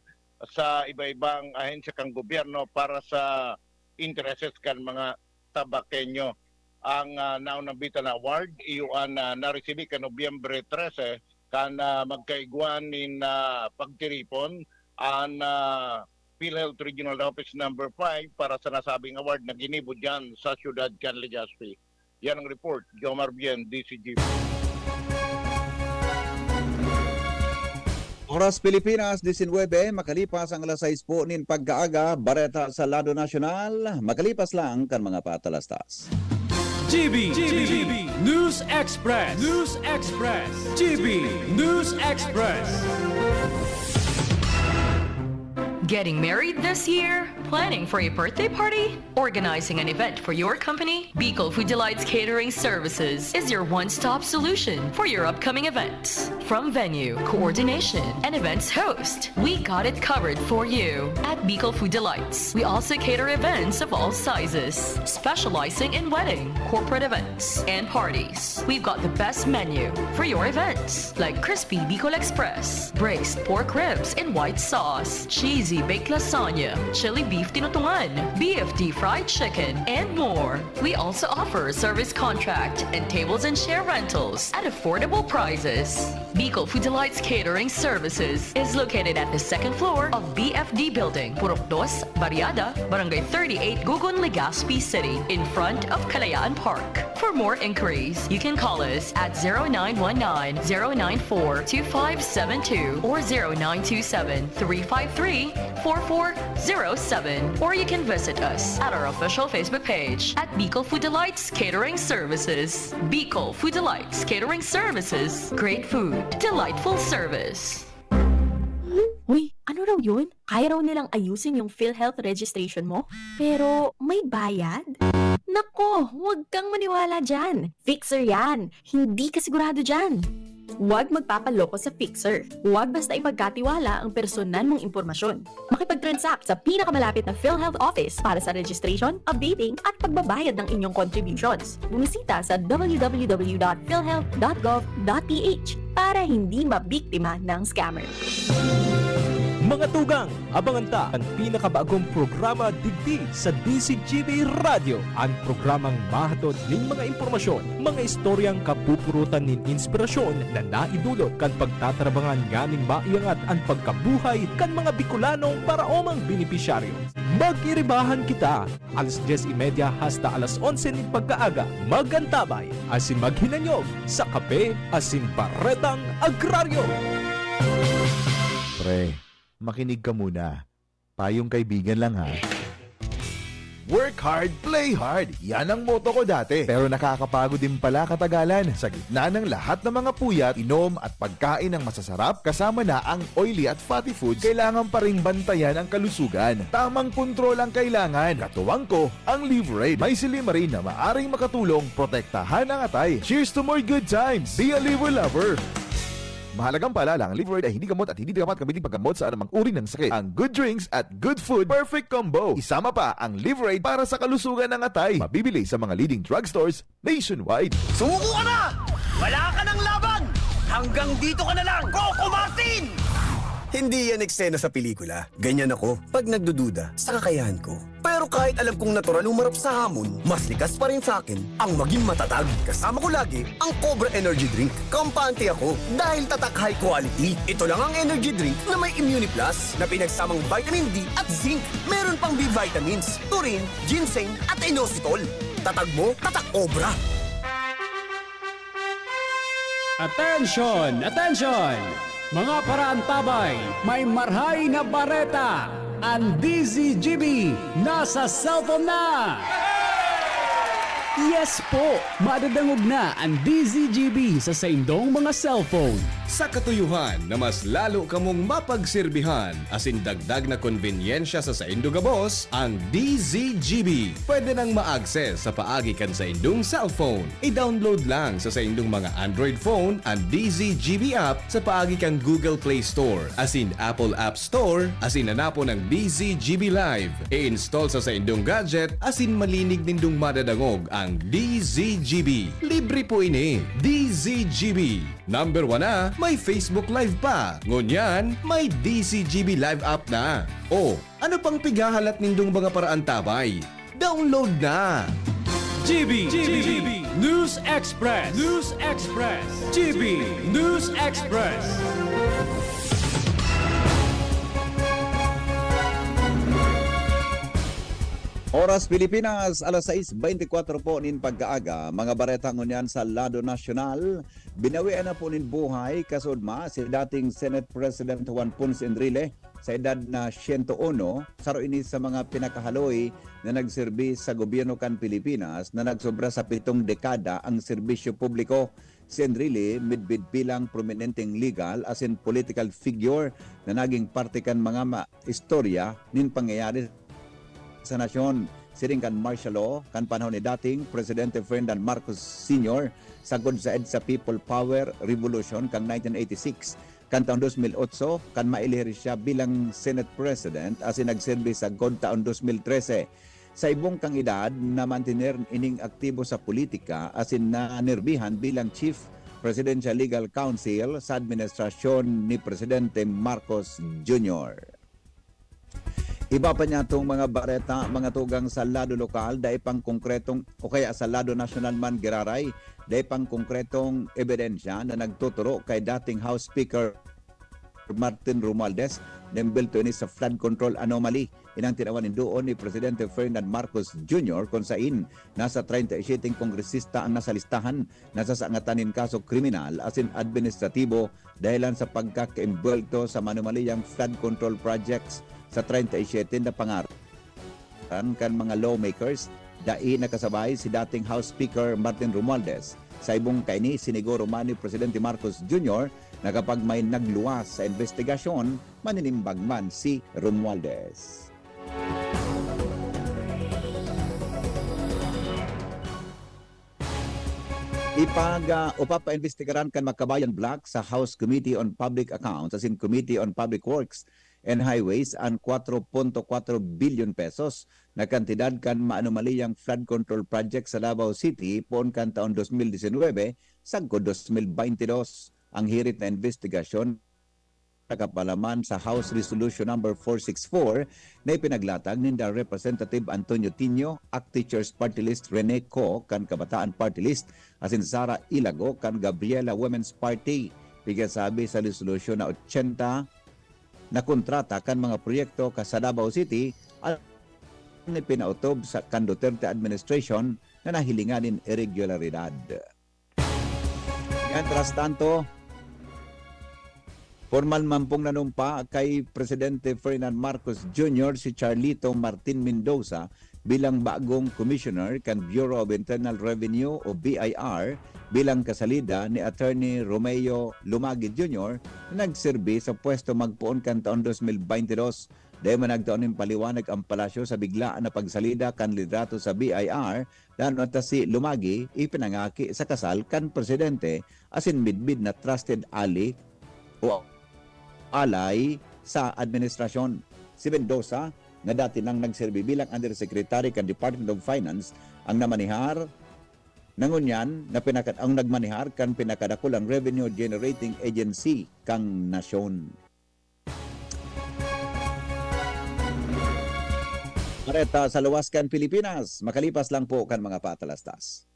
sa iba-ibang ahensya kan gobyerno para sa intereses kan mga Tabaqueño. Ang, ah, naunang bita na award, iyo an, ah, naresibi kan Nobyembre trese, kan, ah, magkaigwa nin, ah, pagtiripon an, ah, PhilHealth Regional Office Number Five para sa nasabing award na ginibo diyan sa siyudad kan Legazpi. Yan ang report, Jomar Bien, D C G. Oras Pilipinas, disinwebe, makalipas ang alas sais po nin pagkaaga, bareta sa lado nasyonal, makalipas lang kan mga patalastas. G B, G B, News Express, News Express, G B News Express. Getting married this year? Planning for a birthday party? Organizing an event for your company? Bicol Food Delights Catering Services is your one-stop solution for your upcoming events. From venue, coordination, and events host, we got it covered for you. At Bicol Food Delights, we also cater events of all sizes, specializing in wedding, corporate events, and parties. We've got the best menu for your events, like crispy Bicol Express, braised pork ribs in white sauce, cheesy baked lasagna, chili beef tinutungan, B F D fried chicken, and more. We also offer service contract and tables and chair rentals at affordable prices. Bicol Food Delights Catering Services is located at the second floor of B F D Building, Purok Dos, Barriada, Barangay thirty-eight, Gugun, Legazpi City, in front of Kalayaan Park. For more inquiries, you can call us at zero nine one nine, zero nine four, two five seven two or zero nine two seven, three five three, four four zero seven. Or you can visit us at our official Facebook page at Bicol Food Delights Catering Services. Bicol Food Delights Catering Services. Great food, delightful service. Uy, ano raw yun? Kaya raw nilang ayusin yung PhilHealth registration mo? Pero may bayad? Nako, huwag kang maniwala dyan. Fixer yan. Hindi ka sigurado dyan. Huwag magpapaloko sa fixer. Huwag basta ipagkatiwala ang personal mong impormasyon. Makipag-transact sa pinakamalapit na PhilHealth office para sa registration, updating, at pagbabayad ng inyong contributions. Bumisita sa w w w dot philhealth dot gov dot p h para hindi mabiktima ng scammer. Mga tugang, abangan ta an pinakabagong programa digdi sa D C G B Radyo, an programang mahatod nin mga impormasyon, mga istoryang kapupurutan nin inspirasyon na naidulot kan pagtatrabangan nganing maiangat an pagkabuhay kan mga Bicolanong paraomang benepisyaryo. Mag-iribahan kita! Alas dyes y media hasta alas onse nin pagkaaga, mag-antabay asin maghinanyog sa Kape asin Baretang Agraryo. Pre, makinig ka muna. Payong kaibigan lang, ha. Work hard, play hard. Yan ang motto ko dati. Pero nakakapagod din pala katagalan. Sa gitna ng lahat ng mga puyat, inom at pagkain ng masasarap, kasama na ang oily at fatty foods, kailangan pa ring bantayan ang kalusugan. Tamang kontrol ang kailangan. Katuwang ko, ang Liverade. May silymarin na maaring makatulong protektahan ang atay. Cheers to more good times! Be a Liver Lover! Mahalagang paalala, ang Liverade ay hindi gamot at hindi dapat gamitin paggamot sa anumang uri ng sakit. Ang good drinks at good food, perfect combo. Isama pa ang Liverade para sa kalusugan ng atay. Mabibili sa mga leading drugstores nationwide. Sumuko ka na! Wala ka ng laban! Hanggang dito ka na lang, Coco Martin! Hindi yan eksena sa pelikula. Ganyan ako pag nagdududa sa kakayahan ko. Pero kahit alam kong natural humarap sa hamon, mas likas pa rin sa akin ang maging matatag. Kasama ko lagi ang Cobra Energy Drink. Kampante ako dahil tatak high quality. Ito lang ang energy drink na may Immune Plus na pinagsamang vitamin D at zinc. Meron pang B vitamins, taurine, ginseng at inositol. Tatag mo, tatak Cobra. Attention! Attention! Mga paraantabay, may marhay na bareta! Ang D Z G B nasa cellphone na! Yes po! Madadangog na ang D Z G B sa saindong mga cellphone. Sa katuyuhan na mas lalo kamong mapagserbihan asin dagdag na konbenyensya sa saindo gabos, ang D Z G B pwede nang ma-access sa paagi kan saindong cellphone. I-download lang sa saindong mga Android phone an D Z G B app sa paagi kan Google Play Store asin Apple App Store asin hanapon ang D Z G B Live. I-install sa saindong gadget asin malinig nindong madadangog ang D Z G B. Libre po ini. D Z G B. Number one na, may Facebook Live pa. Ngunyan, may D Z G B Live app na. O, ano pang pighahalat nindong mga paraantabay? Download na! G B, G B, News Express, News Express, G B News Express. Oras Pilipinas, alas sais beintikwatro po nin pagkaaga. Mga bareta ngunyan sa lado nasyonal. Binawian na po nin buhay, kasudma, si dating Senate President Juan Ponce Enrile sa edad na siyento uno, saro ini sa mga pinakahaloy na nagserbi sa gobyerno kan Pilipinas na nagsobra sa pitong dekada ang serbisyo publiko. Si Enrile midbid bilang prominenteng legal asin political figure na naging parte kan mga ma- istorya nin pangyayari sa nasyon, siring kan martial law kan panahon ni dating Presidente Ferdinand Marcos Senior sagkod sa EDSA People Power Revolution kan nineteen eighty-six. Kan taon dos mil otso, kan maelihir siya bilang Senate President asin nagserbi sagkod taon dos mil trese. Sa ibong kang edad, namantiner ining aktibo sa politika asin nanerbihan bilang Chief Presidential Legal Counsel sa administrasyon ni Presidente Marcos Junior. Iba pa niya itong mga bareta, mga tugang sa lado lokal, dai pang konkretong o kaya sa lado nasyonal man giraray, dai pang konkretong ebidensya na nagtuturo kay dating House Speaker Martin Romualdez na imbelto ini sa flood control anomaly. Inang tinawan nin doon ni Presidente Ferdinand Marcos Junior kung sain nasa treinta y siete kongresista ang nasa listahan na sasangatan nin kaso kriminal asin administratibo dahilan sa pagkakaimbwelto sa manumaliyang flood control projects sa treinta y siete na pangaran kan mga lawmakers, dai nakasabay si dating House Speaker Martin Romualdez. Sa ibong kaini, siniguro man ni Presidente Marcos Junior na kapag may nagluwas sa imbestigasyon, maninimbag man si Romualdez. Ipag, ah, o papaimbestigaran kan Makabayan Block sa House Committee on Public Accounts asin Committee on Public Works and Highways an kwatro punto kwatro bilyon pesos na kantidad kan maanomaliyang flood control project sa Davao City poon kan taon dos mil disinwebe sagkod dos mil baynte dos. Ang hirit na imbestigasyon nakapalaman sa House Resolution Number four six four na ipinaglatag ninda Representative Antonio Tinio, ACT Teachers Party List, Rene Co kan Kabataan Party List, asin Sara Ilago kan Gabriela Women's Party. Pigkasabi sa resolusyon na ochenta na kontrata kan mga proyekto ka sa Davao City an ipinautob sa kan Duterte administration na nahilingan nin iregularidad. Mientras tanto, pormal man pong nanumpa kay Presidente Ferdinand Marcos Junior si Charlito Martin Mendoza bilang bagong commissioner kan Bureau of Internal Revenue o B I R bilang kasalida ni Attorney Romeo Lumagi Junior na nagserbi sa pwesto magpoon kan taon dos mil baynte dos. Dai man nagtao nin paliwanag ang palasyo sa biglaan na pagsalida kan liderato sa B I R, danot ta si Lumagi ipinangaki sa kasal kan presidente asin midbid na trusted ally o alay sa administrasyon. Si Mendoza, nga dati nang nagserbi bilang undersecretary kan Department of Finance, ang namanihar na ngunyan na pinaka-, ang nagmanihar kan pinakadakulang revenue generating agency kan nasyon. Areta sa luwas kan Pilipinas, makalipas lang po kan mga patalastas.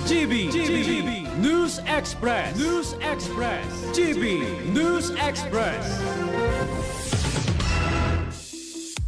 G B, G B, News Express, News Express, G B News Express.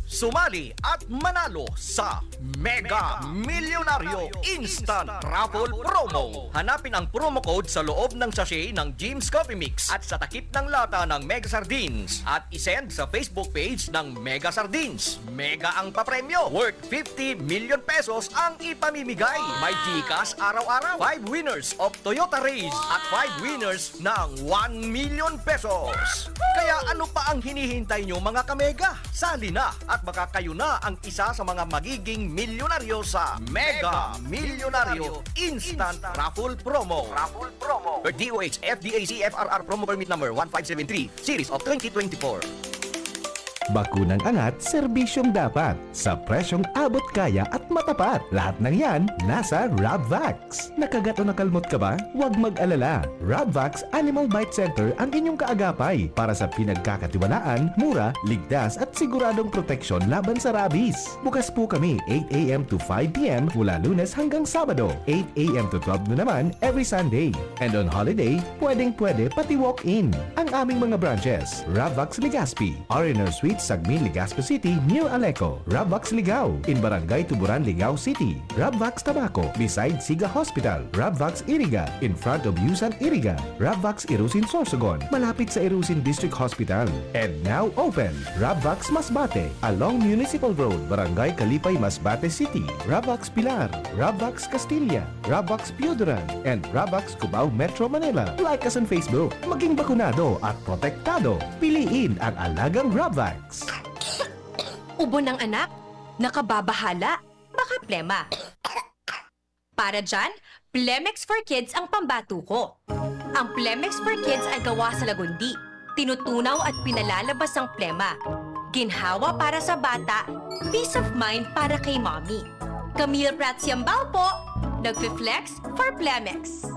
Sumali at manalo sa Mega Milyonaryo Instant Raffle Promo. Hanapin ang promo code sa loob ng sachet ng Jim's Coffee Mix at sa takip ng lata ng Mega Sardines at isend sa Facebook page ng Mega Sardines. Mega ang papremyo, worth fifty million pesos ang ipamimigay. May GCash araw-araw. Five winners of Toyota Raize at five winners ng one million pesos. Kaya ano pa ang hinihintay nyo, mga kamega? Sali na at baka kayo na ang isa sa mga magiging milyonaryo sa Mega Milyonaryo Instant Raffle Promo. Raffle Promo. Per D O H F D A C F R R Promo Permit Number one five seven three, Series of twenty twenty-four. Bakunang angat, serbisyong dapat, sa presyong abot kaya at matapat. Lahat ng yan, nasa Rabvax. Nakagat o nakalmot ka ba? Huwag mag-alala. Rabvax Animal Bite Center ang inyong kaagapay para sa pinagkakatiwalaan, mura, ligtas at siguradong proteksyon laban sa rabies. Bukas po kami eight a.m. to five p.m. mula Lunes hanggang Sabado, eight a.m. to twelve noon naman every Sunday. And on holiday, pwedeng-pwede pati walk-in. Ang aming mga branches, Rabvax Legazpi, R and R Suite, Sagmin, Legazpi City, near Aleco, Rabvax Ligao, in Barangay Tuburan, Ligao City, Rabvax Tabaco, beside Siga Hospital, Rabvax Iriga, in front of Yusan Iriga, Rabvax Irusin Sorsogon, malapit sa Irusin District Hospital. And now open, Rabvax Masbate, along Municipal Road, Barangay Kalipay, Masbate City, Rabvax Pilar, Rabvax Castilla, Rabvax Pioduran, and Rabvax Cubao, Metro Manila. Like us on Facebook. Maging bakunado at protektado. Piliin ang alagang Rabvax. Ubo ng anak? Nakababahala? Baka plema. Para dyan, Plemex for Kids ang pambatuko. Ang Plemex for Kids ay gawa sa lagundi, tinutunaw at pinalalabas ang plema. Ginhawa para sa bata, peace of mind para kay mommy. Camille Prats Yambao po, nagfi-flex for Plemex.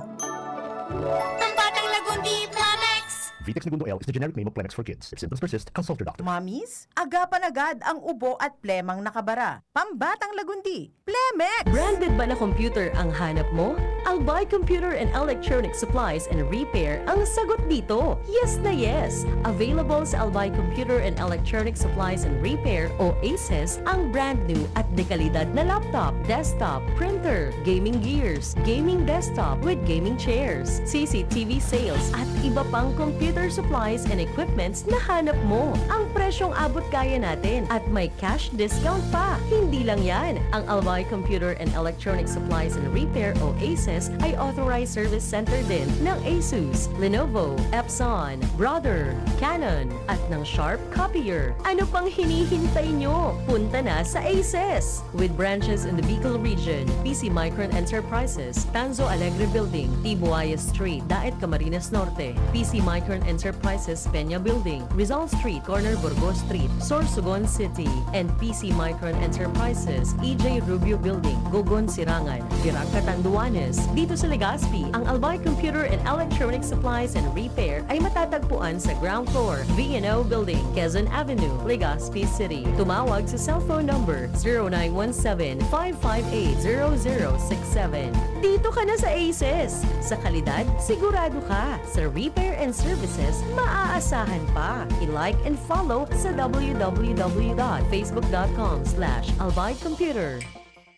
Ang batang lagundi, Plemex! Vitex Negundo L is the generic name of Plemex for kids. If symptoms persist, consult your doctor. Mommies, agapan agad ang ubo at plemang nakabara. Pambatang lagundi, Plemex! Branded ba na computer ang hanap mo? Albay Computer and Electronic Supplies and Repair ang sagot dito. Yes na yes! Available sa Albay Computer and Electronic Supplies and Repair o ACES ang brand new at dekalidad na laptop, desktop, printer, gaming gears, gaming desktop with gaming chairs, C C T V sales at iba pang computer supplies and equipments na hanap mo. Ang presyong abot kaya natin at may cash discount pa. Hindi lang yan, ang Albay Computer and Electronic Supplies and Repair o ACES ay authorized service center din ng Asus, Lenovo, Epson, Brother, Canon, at ng Sharp Copier. Ano pang hinihintay nyo? Punta na sa ACES! With branches in the Bicol region, P C Micron Enterprises, Tanzo Alegre Building, Tibuayas Street, Daet, Camarines Norte, P C Micron Enterprises, Peña Building, Rizal Street, corner Burgos Street, Sorsogon City, and P C Micron Enterprises, E J Rubio Building, Gogon, Sirangan, Virac, Catanduanes. Dito sa Legazpi, ang Albay Computer and Electronic Supplies and Repair ay matatagpuan sa ground floor, V and O Building, Quezon Avenue, Legazpi City. Tumawag sa cellphone number zero nine one seven, five five eight, zero zero six seven. Dito ka na sa ACES! Sa kalidad, sigurado ka. Sa repair and services, maaasahan pa. I-like and follow sa w w w dot facebook dot com slash albay computer.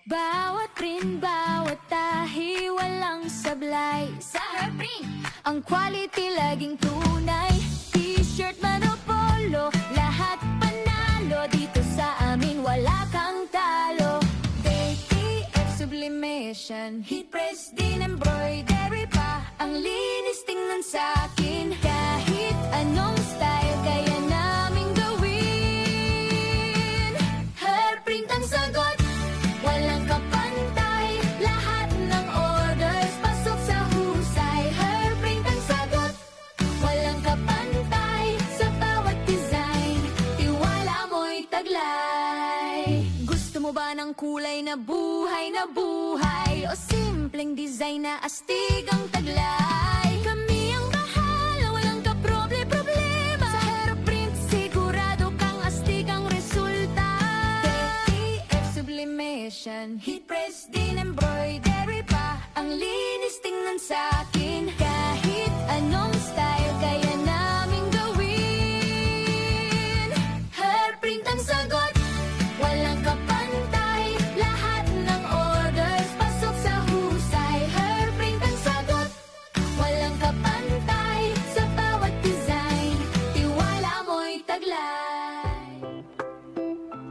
Bawat print, bawat tahi, walang sablay. Sa Hairprint, ang quality laging tunay. T-shirt man o polo, lahat panalo. Dito sa amin, wala kang Heat press din embroidery pa. Ang linis tingnan sa akin. Kahit anong style kaya naming gawin. Hairprint ang sagot, walang kapantay. Lahat ng orders pasok sa husay. Hairprint ang sagot, walang kapantay. Sa bawat design, tiwala mo'y taglay. Gusto mo ba ng kulay na buhay na buhay? O simpleng design na astig ang taglay? Kami ang bahala, walang kaproble-problema. Sa Hairprint, sigurado kang astig ang resulta. K T F Sublimation, heat press din embroidery pa. Ang linis tingnan sa akin. Kahit anong style kaya naming gawin. Hairprint ang sagot, walang kapantay. Lahat ng orders pasok sa husay. Hairprint ang sagot, walang kapantay. Sa bawat design, tiwala mo'y taglay.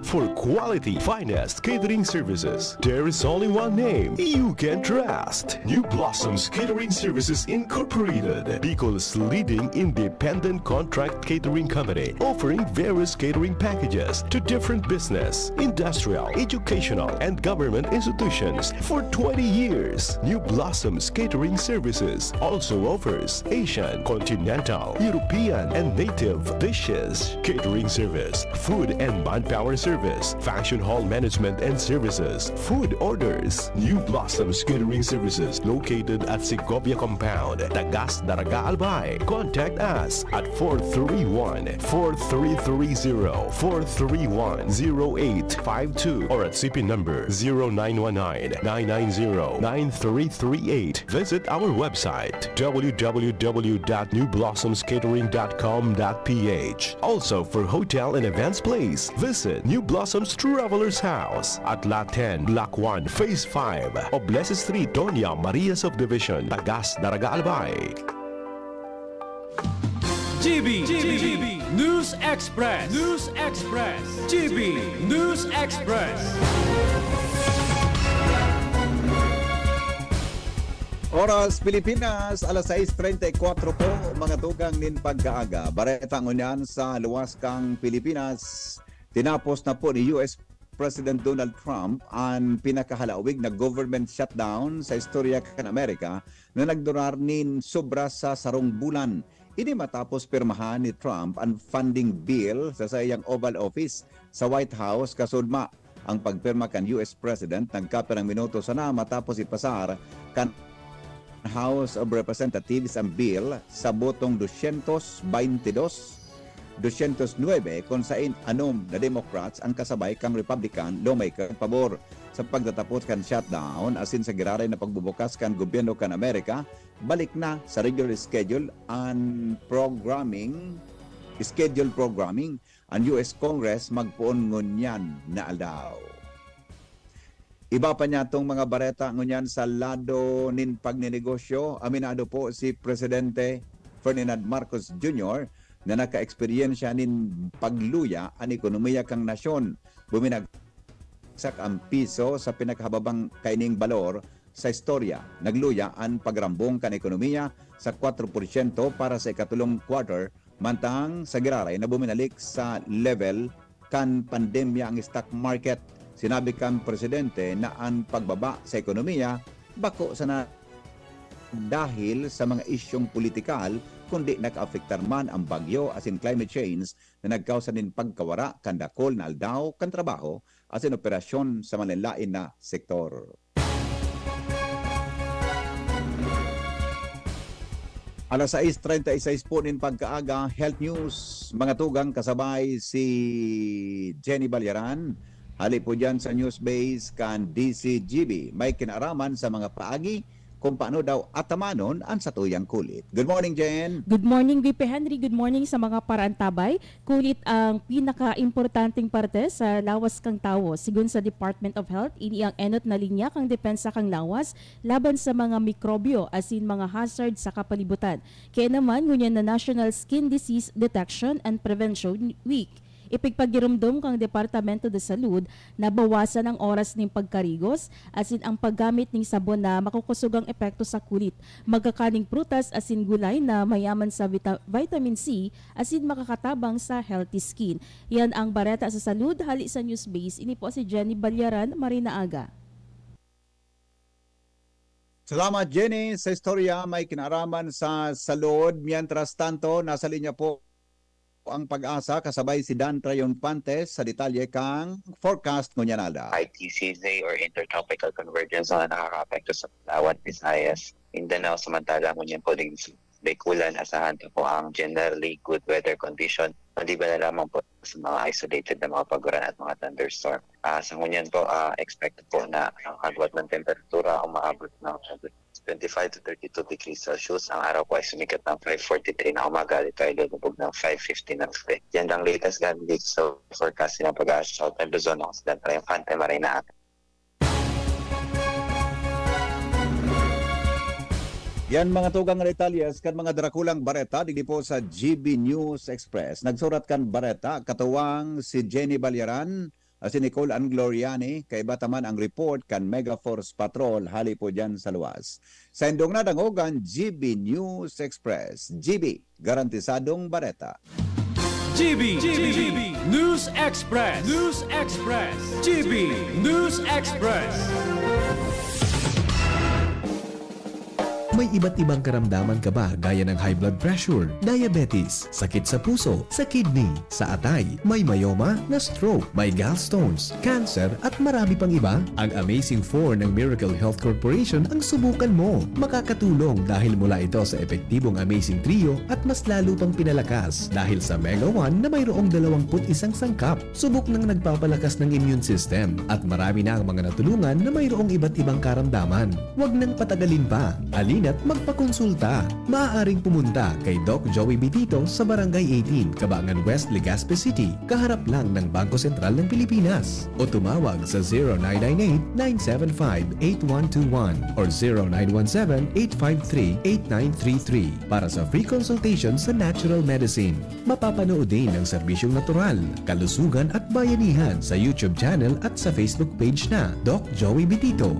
For quality, finest catering services, there is only one name you can trust. New Blossoms Catering Services Incorporated, Bicol's leading independent contract catering company, offering various catering packages to different business, industrial, educational, and government institutions for twenty years. New Blossoms Catering Services also offers Asian, continental, European, and native dishes, catering service, food and manpower service, function hall management and services, food orders. New Blossoms Catering Services located at Segovia Compound, Tagas, Daraga, Albay. Contact us at four three one, four three three zero, four three one, zero eight five two or at C P number zero nine one nine, nine nine zero, nine three three eight. Visit our website, w w w dot new blossoms catering dot com dot p h. Also, for hotel and events place, visit New Blossoms Travelers House at Lot ten, Block one, Phase five, Oblese Street, Doña Maria Subdivision, Tagas, Daraga, Albay. G B, G B, News Express, News Express, G B News Express. Oras Pilipinas, alas sais treinta y cuatro po, mga tugang nin pagkaaga. Bareta ngunyan sa luwas kan Pilipinas. Tinapos na po ni U S President Donald Trump an pinakahalawig na government shutdown sa istorya kan Amerika na nagdurar nin sobra sa sarong bulan. Ini matapos pirmahan ni Trump an funding bill sa saiyang Oval Office sa White House. Kasunod man, ang pagpirma kan U S President nagkapirang minuto sana matapos ipasar kan House of Representatives ang bill sa botong dosyentos baynte dos, dosyentos nuebe, kun sain anom na Democrats ang kasabay kan Republican lawmaker pabor. Sa pagtatapos kan shutdown asin sa giraray na pagbubukas kan gobyerno kan Amerika, balik na sa regular schedule an programming, schedule programming an U S Congress magpoon ngunyan na aldaw. Iba pa niyatong mga bareta ngunyan sa lado nin pagninegosyo. Aminado po si Presidente Ferdinand Marcos Junior na nakaeksperyensya nin pagluya an ekonomiya kan nasyon. Buminagsak ang piso sa pinakahababang kaining balor sa istorya. Nagluya an pagrambong kan ekonomiya sa kwatro porsyento para sa ikatulong quarter, mantang sa giraray na buminalik sa level kan pandemya ang stock market. Sinabi kan presidente na an pagbaba sa ekonomiya bako sana dahil sa mga isyung politikal, kundi nakaapektar man ang bagyo asin climate change na nagkausa nin pagkawara kan dakul na aldaw kan trabaho asin operasyon sa malinlain na sektor. Alas sais treinta y seis po nin pagkaaga, Health News, mga tugang, kasabay si Jenny Balyaran. Hali po dyan sa news base kan D C G B. May kinaaraman sa mga paagi kung paano daw atamanon an satuyang kulit. Good morning, Jen. Good morning, V P Henry. Good morning sa mga paraantabay. Kulit ang pinakaimportanteng parte sa lawas kan tawo. Sigon sa Department of Health, ini ang enot na linya kan depensa kan lawas laban sa mga mikrobyo asin mga hazard sa kapalibutan. Kaya naman, ngunyan na National Skin Disease Detection and Prevention Week. Ipigpagiromdom kan Departamento de Salud na bawasan ang oras nin pagkarigos asin ang paggamit nin sabon na makukusog ang epekto sa kulit. Magkakan nin prutas asin gulay na mayaman sa vita-, vitamin C asin makakatabang sa healthy skin. Yan ang bareta sa salud. Hali sa Newsbase, ini po si Jenny Balyaran, Marina Aga. Salamat, Jenny. Sa istorya may kinaaraman sa salud. Mientras tanto, nasa linya po ang Pag-asa kasabay si Dan Triunfante sa detalye kang forecast ngunyan aldaw. I T C Z or Intertropical Convergence na nakakaapekto sa Palawan, Visayas, Mindanao, samantala ngunyan po din sa Bikulan, asahan pa po ang generally good weather condition, maliban na lamang po sa mga isolated na mga paguran at mga thunderstorm. Ah, sa ngunyan po, ah, expect po na ang agwat ng temperatura umaabot ng twenty-five to thirty-two degrees Celsius. Ang araw po ay sumikat ng five forty-three na umaga, dito ay lulubog ng five fifty ng gabi. Yan ang latest galing dito sa forecast ng Pag-asa sa Southern Luzon. Ako si Dan Triunfante, Marina Aga. Yan mga tugang retalyas kan mga drakulang bareta digdi po sa G B News Express. Nagsurat kan bareta, katuwang si Jenny Balyaran, asin Nicole Angloriani, kaiba ta man ang report kan Megaforce Patrol hali po dyan sa luwas. Sa indong nadangog an G B News Express. G B, garantisadong bareta. G B, G B, News Express, News Express, G B, News Express. May iba't ibang karamdaman ka ba gaya ng high blood pressure, diabetes, sakit sa puso, sa kidney, sa atay, may myoma, na stroke, may gallstones, cancer, at marami pang iba? Ang Amazing four ng Miracle Health Corporation ang subukan mo. Makakatulong dahil mula ito sa epektibong Amazing Trio at mas lalo pang pinalakas dahil sa Mega one na mayroong dalawampu't isang sangkap. Subok nang nagpapalakas ng immune system at marami na ang mga natulungan na mayroong iba't ibang karamdaman. Huwag nang patagalin pa. Halina't magpakonsulta. Maaaring pumunta kay Doc Joey Bitito sa Barangay eighteen, Cabangan West, Legazpi City, kaharap lang ng Bangko Sentral ng Pilipinas. O tumawag sa zero nine nine eight, nine seven five, eight one two one or zero nine one seven, eight five three, eight nine three three para sa free consultation sa natural medicine. Mapapanood din ang serbisyong natural, kalusugan at bayanihan sa YouTube channel at sa Facebook page na Doc Joey Bitito.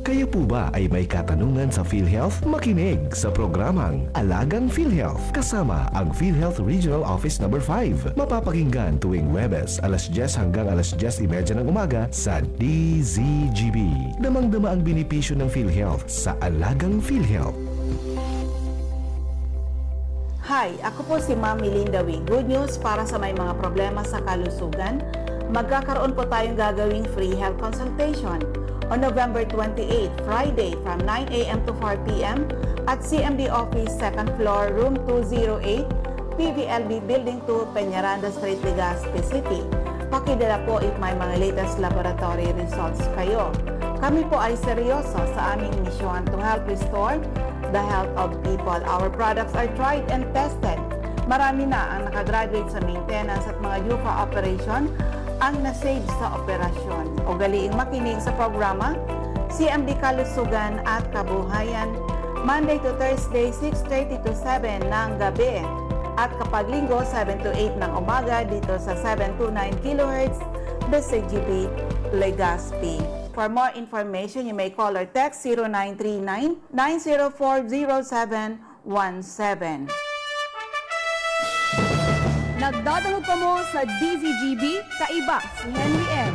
Kayo po ba ay may katanungan sa PhilHealth? Makinig sa programang Alagang PhilHealth kasama ang PhilHealth Regional Office Number five. Mapapakinggan tuwing Huwebes, alas dyes hanggang alas dyes y media ng umaga sa D Z G B. Damang-dama ang benepisyo ng PhilHealth sa Alagang PhilHealth. Hi, ako po si Ma'am Melinda Wing. Good news para sa may mga problema sa kalusugan. Magkakaroon po tayong gagawing free health consultation on November twenty-eight, Friday, from nine a m to four p m at C M D Office, second floor, room two zero eight, P V L B Building two, Peñaranda Street, Legazpi City. Pakidala po if may mga latest laboratory results kayo. Kami po ay seryoso sa aming misyon to help restore the health of people. Our products are tried and tested. Marami na ang nakagraduate sa maintenance at mga UFA operation ang na-save sa operasyon. Ugaliing makinig sa programa, C M D Kalusugan at Kabuhayan, Monday to Thursday, six thirty to seven ng gabi. At kapag Linggo, seven to eight ng umaga dito sa seven two nine kilohertz, D Z G B Legazpi. For more information, you may call or text zero nine three nine, nine zero four, zero seven one seven. Nagdadangog kamo sa D Z G B, kaiba si Henry M.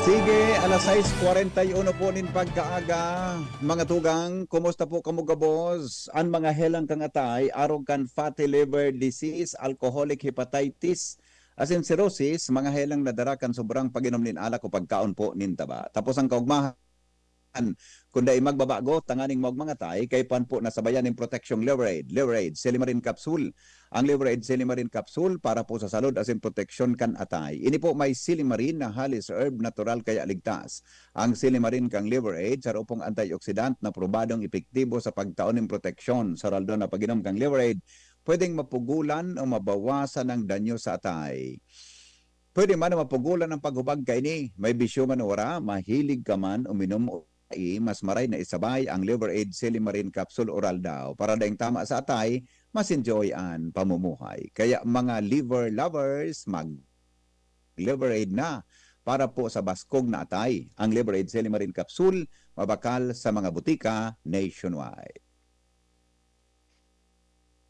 Sige, alas sais kwarenta y uno po nin pagkaaga. Mga tugang, kumusta po kamo gabos? An mga helang kan atay, arog kan fatty liver disease, alcoholic hepatitis, asin cirrhosis, mga helang na dara kan sobrang pag-inom nin alak o pagkaon po nin taba. Tapos ang kaugmahan, kun dai magbabago, tanganing maogmang atay, kaipuhan po na sabayan nin proteksyong Leverade, Leverade, Silimarin Capsule. Ang Leverade Silimarin Capsule para po sa salud asin proteksyon kan atay. Ini po may silimarin na halis herb natural kaya ligtas. Ang silimarin kan Leverade, saro pong antioxidant na probadong epektibo sa pagtao nin proteksyon. Sa raldon na pag-inom kan Leverade, pwedeng mapugulan o mabawasan ang danyo sa atay. Pwede man na mapugulan ang paghubag kaini. May bisyo man o wara, mahilig ka man uminom o mas maray na isabay ang Liver Aid Silimarin Capsule Oral Daw para daing tama sa atay, mas enjoy an pamumuhay. Kaya mga liver lovers, mag Liver Aid na para po sa baskog na atay. Ang Liver Aid Silimarin Capsule, mabakal sa mga butika nationwide.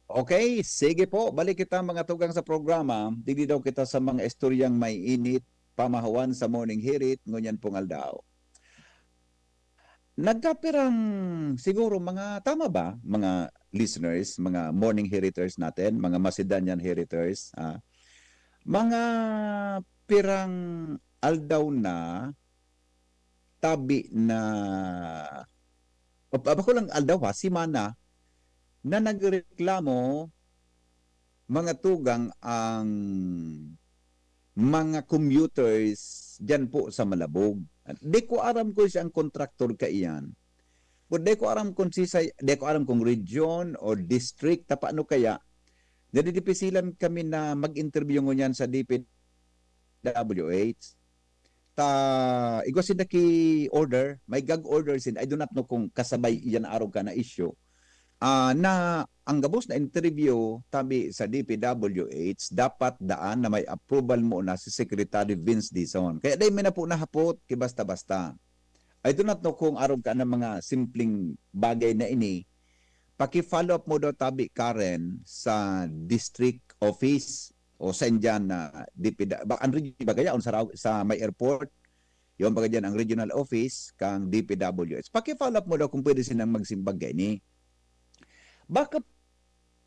Okay, sige po. Balik kita, mga tugang, sa programa. Digdi daw kita sa mga istoryang may init, pamahawan sa morning hirit, ngunyan pong aldaw. Nagkapirang, siguro, mga, tama ba, mga listeners, mga morning hiriters natin, mga Macedonian hiriters, ah? Mga pirang aldaw na, tabi na, o, bako lang aldaw ha, semana, na nagreklamo, mga tugang, ang mga commuters diyan po sa Malabog. Di ko aram kung siyang kontraktor kaiyan. But di ko aram kung sisay, di ko aram kung region o district, ta paano kaya? Nadidipisilan kami na mag-interview ngunyan sa D P W H. Ta, igwa sinda ki order, may gag order sinda. I do not know kung kasabay iyan arog ka na issue. Ah, na ang gabos na interview, tabi sa D P W H, dapat daan na may approval mo na si Secretary Vince Dizon. Kaya dai mi na po nahapot ki basta-basta. I do not know kung arog ka na mga simpleng bagay na ini, paki-follow up mo daw, tabi, Karen, sa district office o sa Indian na D P W, ba, ang region ba kaya, on sa, Raw- sa may airport, yun baga dyan ang regional office kang D P W H. Paki-follow up mo daw kung pwede silang magsimbag kaini. Baka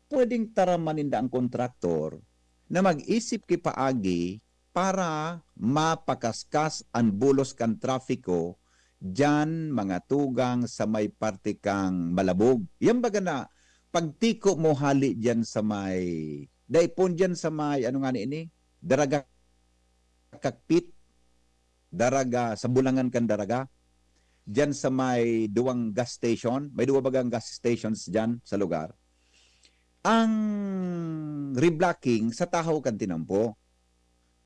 pwedeng taraman ninda ang kontraktor na mag-isip ki paagi para mapakaskas an bulos kan trapiko diyan, mga tugang, sa may parte kang Malabog. Yan baga na pagtiko mo hali diyan sa may, daipon diyan sa may, ano nga ni ini? Daraga Kakpit, Daraga, sa Bulangan kan Daraga, diyan sa may duwang gas station, may duwa bagang gas stations diyan sa lugar. Ang reblocking sa tahaw kan tinampo.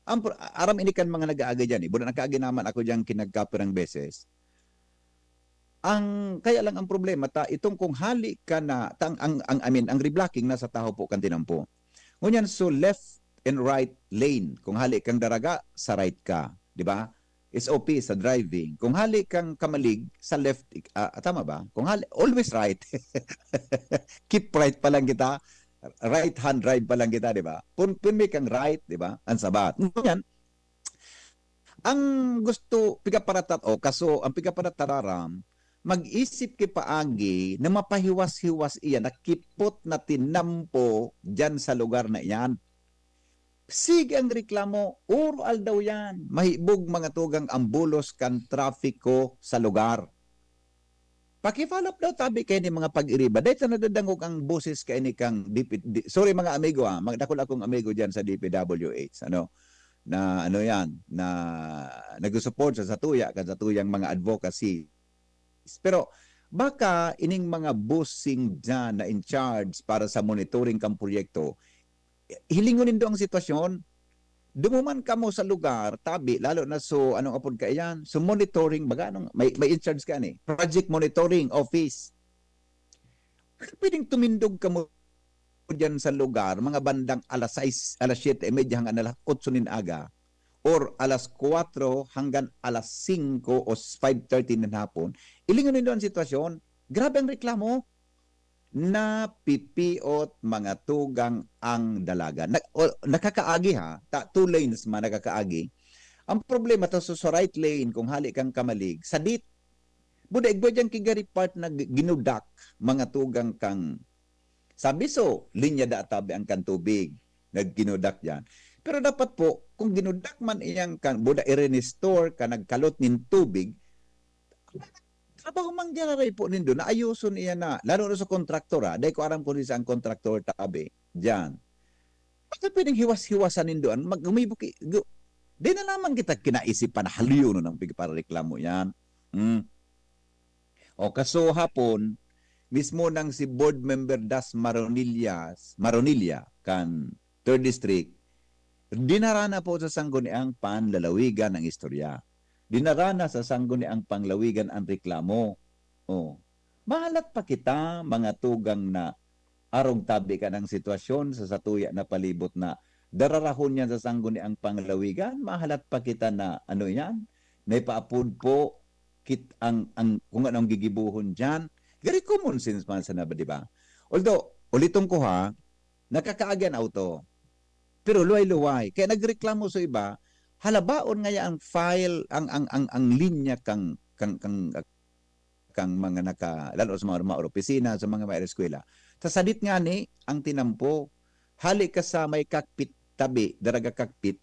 Ang pro-, aram ini kan mga nag-aagi diyan, eh. Buda nakaagi naman ako diyan kinagkapirang beses. Ang, kaya lang ang problema, ta, itong kung hali ka na, ta, ang, ang, ang, I mean, ang reblocking nasa tahaw po kan tinampo. Ngunyan, so left and right lane, kung hali kang Daraga, sa right ka, di ba? S O P sa driving. Kung hali kang Camalig, sa left, ik-, ah, tama ba? Kung hali, always right. Keep right pa lang kita. Right hand drive pa lang kita, di ba? Pun, pun may kang right, di ba? Ang sabat. Ngunyan, ang gusto, pigaparatat, o kaso, ang pigaparatararam, mag-isip ki paagi na mapahiwas-hiwas iyan, na kipot na tinampo diyan sa lugar na iyan. Sige ang reklamo, oro-aldaw yan. Mahibog, mga tugang, ang bulos kan trapiko sa lugar. Paki-follow up daw, tabi, kaini mga pag-iriba. Dahil sa nadadangog ang boses kaini kang D P, di, sorry, mga amigo, ha, magdakul akong amigo diyan sa D P W H, ano, na, ano yan, na nagsusupport sa satuya, kan satuyang mga advocacy. Pero baka ining mga bossing diyan na in charge para sa monitoring kang proyekto, hilingon nindo ang sitwasyon. Dumuman kamo sa lugar, tabi, lalo na so, anong apod kaiyan? So monitoring, baga, anong, may, may in charge ka ni? Project Monitoring Office. Pwedeng tumindog kamo diyan sa lugar, mga bandang alas sais, alas siyete y media hanggang alas otso nin aga, or alas kwatro hanggang alas singko o five thirty nin hapon, ilingon nindo ang sitwasyon. Grabe ang reklamo. Napipiot, mga tugang, ang dalaga. Nag-, o, nakakaagi, ha, ta, two lanes man nakakaagi. Ang problema ta, so, sa right lane, kung hali kang Camalig, sadit. Buda, igwa dyan ki gari part na gi-, ginudak, mga tugang, kang sabi, so, linya da tabi ang kan tubig, nagginudak diyan. Pero dapat po, kung ginudak man iyang kan, buda i-restore ka, nagkalot nin tubig, trabaho man giraray po nindo, na ayuson iya na, lalo na sa kontraktor, ha. Dai ko aram kung sa ang kontraktor tabi diyan. Baka pwedeng hiwas-hiwasan nindo, an mag-, gumibo ki-, gu-, di na lamang kita kinaisipan na halyonon ang pigpareklamo yan. Hmm. O kaso hapon, mismo nang si Board Member Das Maronillas, Maronilla, kan Third District, dinara na po sa sangguniang panlalawigan ang istorya. dinara na sa Sangguniang Panglawigan an reklamo. Oh. Mahalat pa kita, mga tugang, na arog tabi kan ang sitwasyon sa satuya na palibot na dararahon yan sa Sangguniang Panglawigan. Mahalat pa kita na, ano yan, na ipaapod po kit-, ang, ang, kung anong gigibuhon diyan. Very common sense man sana ba, di ba? Although, uliton ko ha, nakakaagi an auto. Pero luway-luway. Kaya nagreklamo sa iba, halabaon ngaya ang file, ang, ang, ang, ang linya kang, kang, kang, kang mga naka-, lalo sa mga, mga opisina, sa mga may eskwela. Sa sadit nga ni, ang tinampo, hali ka sa may cockpit tabi, daraga cockpit,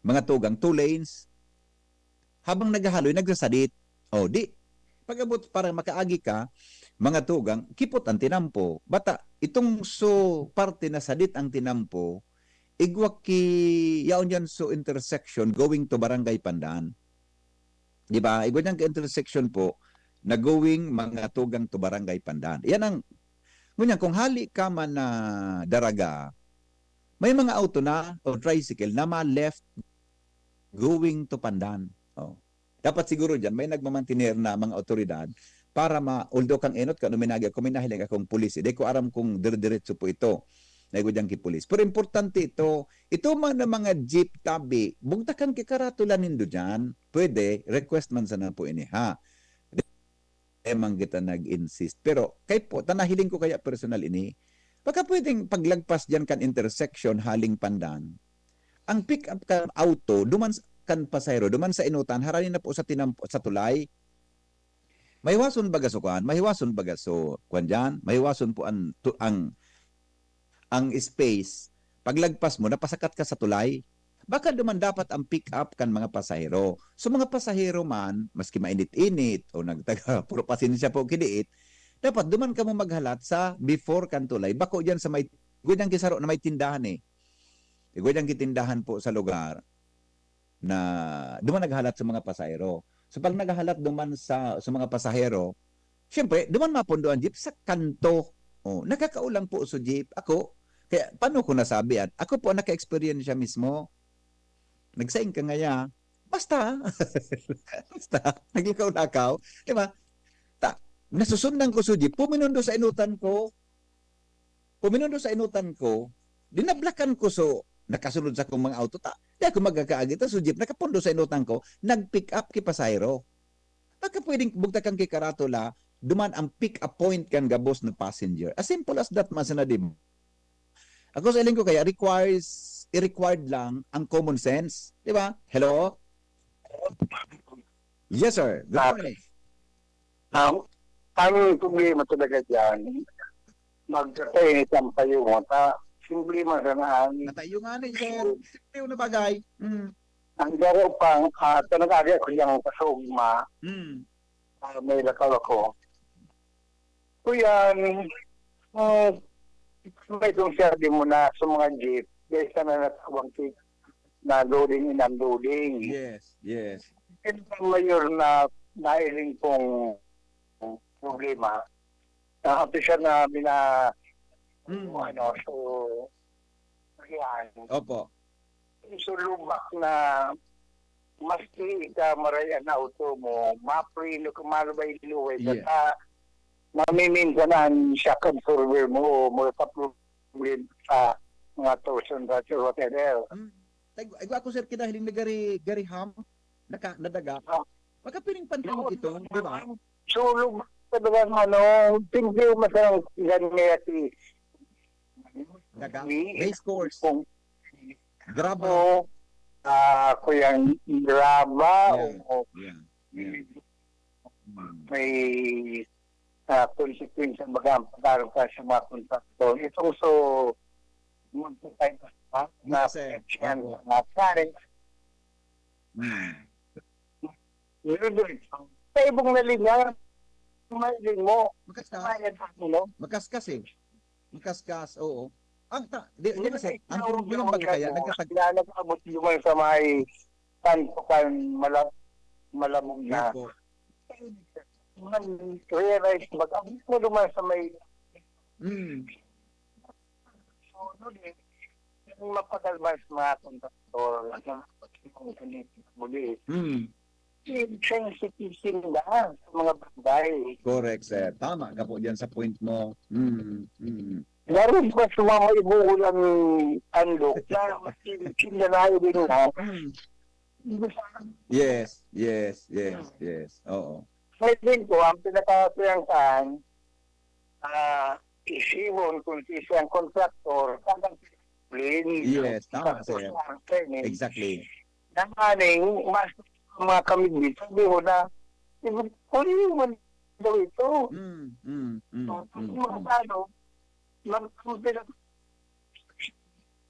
mga tugang, two lanes, habang naghahaloy, nagsasadit. O, di, pag-abot para makaagi ka, mga tugang, kipot ang tinampo. Bata, itong so parte na sadit ang tinampo, igwa ki, yaon yan so intersection going to Barangay Pandan. Di ba? Igwa dyan ka intersection po na going mga tugang to Barangay Pandan. Yan ang, ngunyan, kung hali ka man na daraga, may mga auto na o tricycle na ma-left going to Pandan. Oh. Dapat siguro diyan may nagmamantener na mga awtoridad para ma-, although kang enot, kan uminagi ako, may nahiling akong pulis. Hindi ko aram kung dire-diretso po ito. Naigo diyan ki pulis. Pero importante ito. Ito man na mga jeep tabi, bugtakan ki karatola nindo diyan. Pwede, request man sana po ini, ha? Di man kita nag-insist. Pero, kay po, ta nahiling ko kaya personal ini, baka pwedeng paglagpas diyan kan intersection haling Pandan, ang pick up kan auto, duman s-, kan pasahero, duman sa inutan, harani na po sa tinampo, sa tulay. Mahiwason baga so kuan, mahiwason baga so kuan diyan, mahiwason po ang tu-, ang, ang space. Paglagpas mo, napasakat ka sa tulay. Baka duman dapat ang pick up kan mga pasahero. So, mga pasahero man, maski mainit-init o nagtaga, puro pasensya po kidiit, dapat duman kamo maghalat sa before kan tulay. Bako diyan sa may, igwa diyan ki saro na may tindahan eh. Igwa diyan ki tindahan po sa lugar na duman naghalat sa mga pasahero. So, pag naghalat duman sa, sa mga pasahero, siyempre, duman mapundo ang jeep sa kanto. Oh, nakakaulang po so jeep. Ako, kaya paano ko nasabi yan? Ako po ang naka-experience siya mismo. Nagsaing ka ngaya. Basta. Basta. Naglakaw-lakaw. Di ba? Ta, nasusundan ko so jeep. Puminundo sa inutan ko. Puminundo sa inutan ko. Dinablakan ko so nakasunod sa kong mga auto. Ta, di ako magkakaagi. Ta, so jeep, nakapundo sa inutan ko. Nag-pick up ki pasahero. Baka pwedeng bugtakan ki karatola, duman ang pick up point kan gabos na passenger. As simple as that man sana, di ba? Ako sa iling ko kaya, requires, i-required lang ang common sense. Di ba? Hello? Yes, sir. Good Ah, morning. Ang, ang problema talaga dyan, magkakainit ang payungo. Ta, simple man sana ang Natayo nga ni, sir. Simple na bagay. Mm. Ang garo pang, ah, ta nag-agi ako dyan sa Sugma, Mm. ah, may lakaw ako. Kuyan, ah, may itong sabi mo na sa mga jeep, dahil sana natawang ki-, na loading and unloading. Yes, yes. Ito ang mayor na nailing kong problema. Na opisyal na bina-, Mm. ano, so, yan. Opo. So, lubak na maski ika maray an auto mo, mapreno ka, malubay-lubay ka, Yeah. ta, mamiminsan an shock absorber mo o magka-problem sa mga torsion rupture, whatever. Mm. Ay, ay, ako, sir, kinahiling na gari, gari hump, naka-, nadaga. Ah. Makapiling pantingin Oo, ito, di ba? So, lubak talaga ang ano, hindi masarang ganyan si Daga? Ni-, Race course. Kung Graba. Oo. Ah, kuyang graba Yeah. o Yeah. Yeah. Hmm. may, ah, consequence, baga, ang pag-aaral ka sa mga kontraktor. Itong so, magpapay pa, ha? Na Yes, sir. Yan, Opo. na pare. Hmm. Yun, yun. Sa ibong na linya, mailing mo. Makaskas. Bayad mo, no? Makaskas eh. Makaskas, oo. Ang ta-, di, di Yun kasi, ang ang problema yung baga kaya, ano, nagkatag- kaya nag-abot yung sa may kanto kan mala-, malamog na. Opo. Man, realize, mag-abot mo naman sa may Mm. So, ano din, yung mapagalma sa mga kontraktor, ano, muli. Mm. Sensitive sila sa mga bagay. Correct, sir. Tama ka po dyan sa point mo. Mm, mm. Lalo pa sa mga ibuhol ang tandok na sinalayo din na. Mm. Yes, yes, yes, yes. Oo. Sa tingin ko, ang pinakasayangkahan, ah, isibon kung si siyang kontraktor, talagang plain. Yes, tama, sir. Sa attorney. Exactly. Namaning, mas mga kami dito, sabi ko na, "Kung man daw ito, Mm, mm, mm, mm, kung mm. ano, mag-,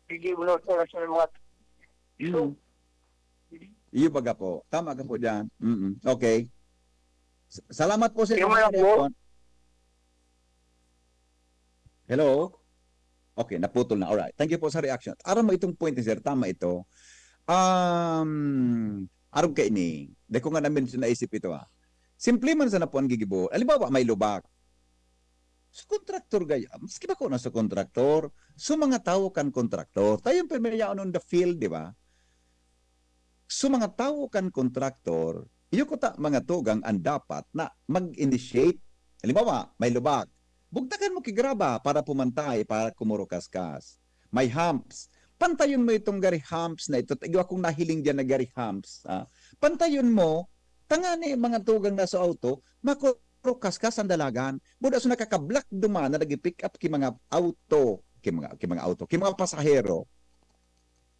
bigyan mo na sa sa mga Mm. Iyo baga po. Tama ka po dyan. Mm, okay. S- Salamat po sa Yung inyong mga po. reaction. Hello? Okay, naputol na. Alright. Thank you po sa reaction. Aram mo itong point ni sir, tama ito. Um, arog ka ini. Dai ko nga na-mention, naisip ito, ah. Simple man sana po ang gigibo. Halimbawa, may lubak. So, kontraktor gaya, maski ba ko na sa kontraktor, so mga tawo kan kontraktor, tayo ang pirmi yaon on the field, di ba? So, mga tawo kan kontraktor, iyo ko ta mga tugang ang dapat na mag-initiate. Halimbawa, may lubak. Bugtakan mo ki graba para pumantay, para kumurukaskas. May humps. Pantayon mo itong gari humps na ito. Igwa kong nahiling dyan na gari humps. Ah. Pantayon mo, tangani mga tugang na sa auto, makurukaskas ang dalagan. Buda so nakakablak duman na nag-pick up ki mga auto, ki mga, ki mga auto, ki mga pasahero.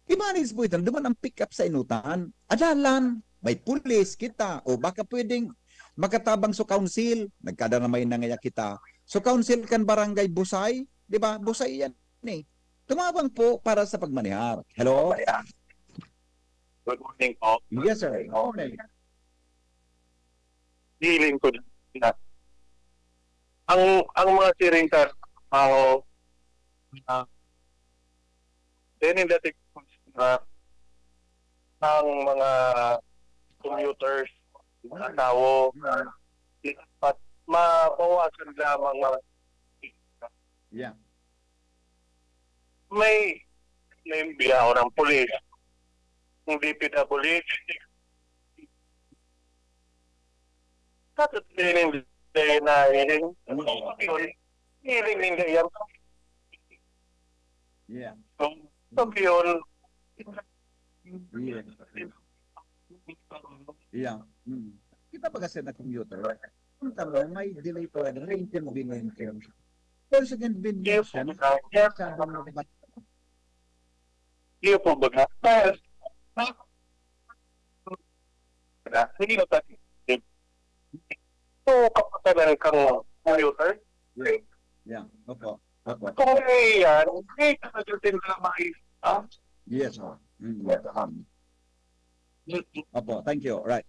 I-manage po ito. Duman ang pick up sa inutan. Adalan, may pulis kita. O baka pwedeng makatabang sa council. Nagkadaramay na ngaya kita. So council kan barangay Busay, di ba? Busay yan eh. Tumabang po para sa pagmanihar. Hello? Good morning po. Yes, sir. Good morning. Hiling ko na. Ang, ang mga siring sa trabaho, uh, then in the na ang mga commuters, mga tao, dapat mabawasan lamang mga Yeah. may, may biyaho ng pulis, ng D P W H. Bakit din hindi na hiling? Yun, hiling hindi yan. Yeah. So, so yun, Yeah. Yeah. Mm. Kita ba kasi na commuter? Ang tama, may delay pa rin, may inconvenience. Pero sa convenience, Yes, yan, yes. sa mga Iyo po baga? Well, hindi na tayo. So, kapatanan kang commuter? Yeah, opo. Opo. Kung may yan, may talagang din na mais. Ah, Yes, sir. Mm. Opo, thank you. Right.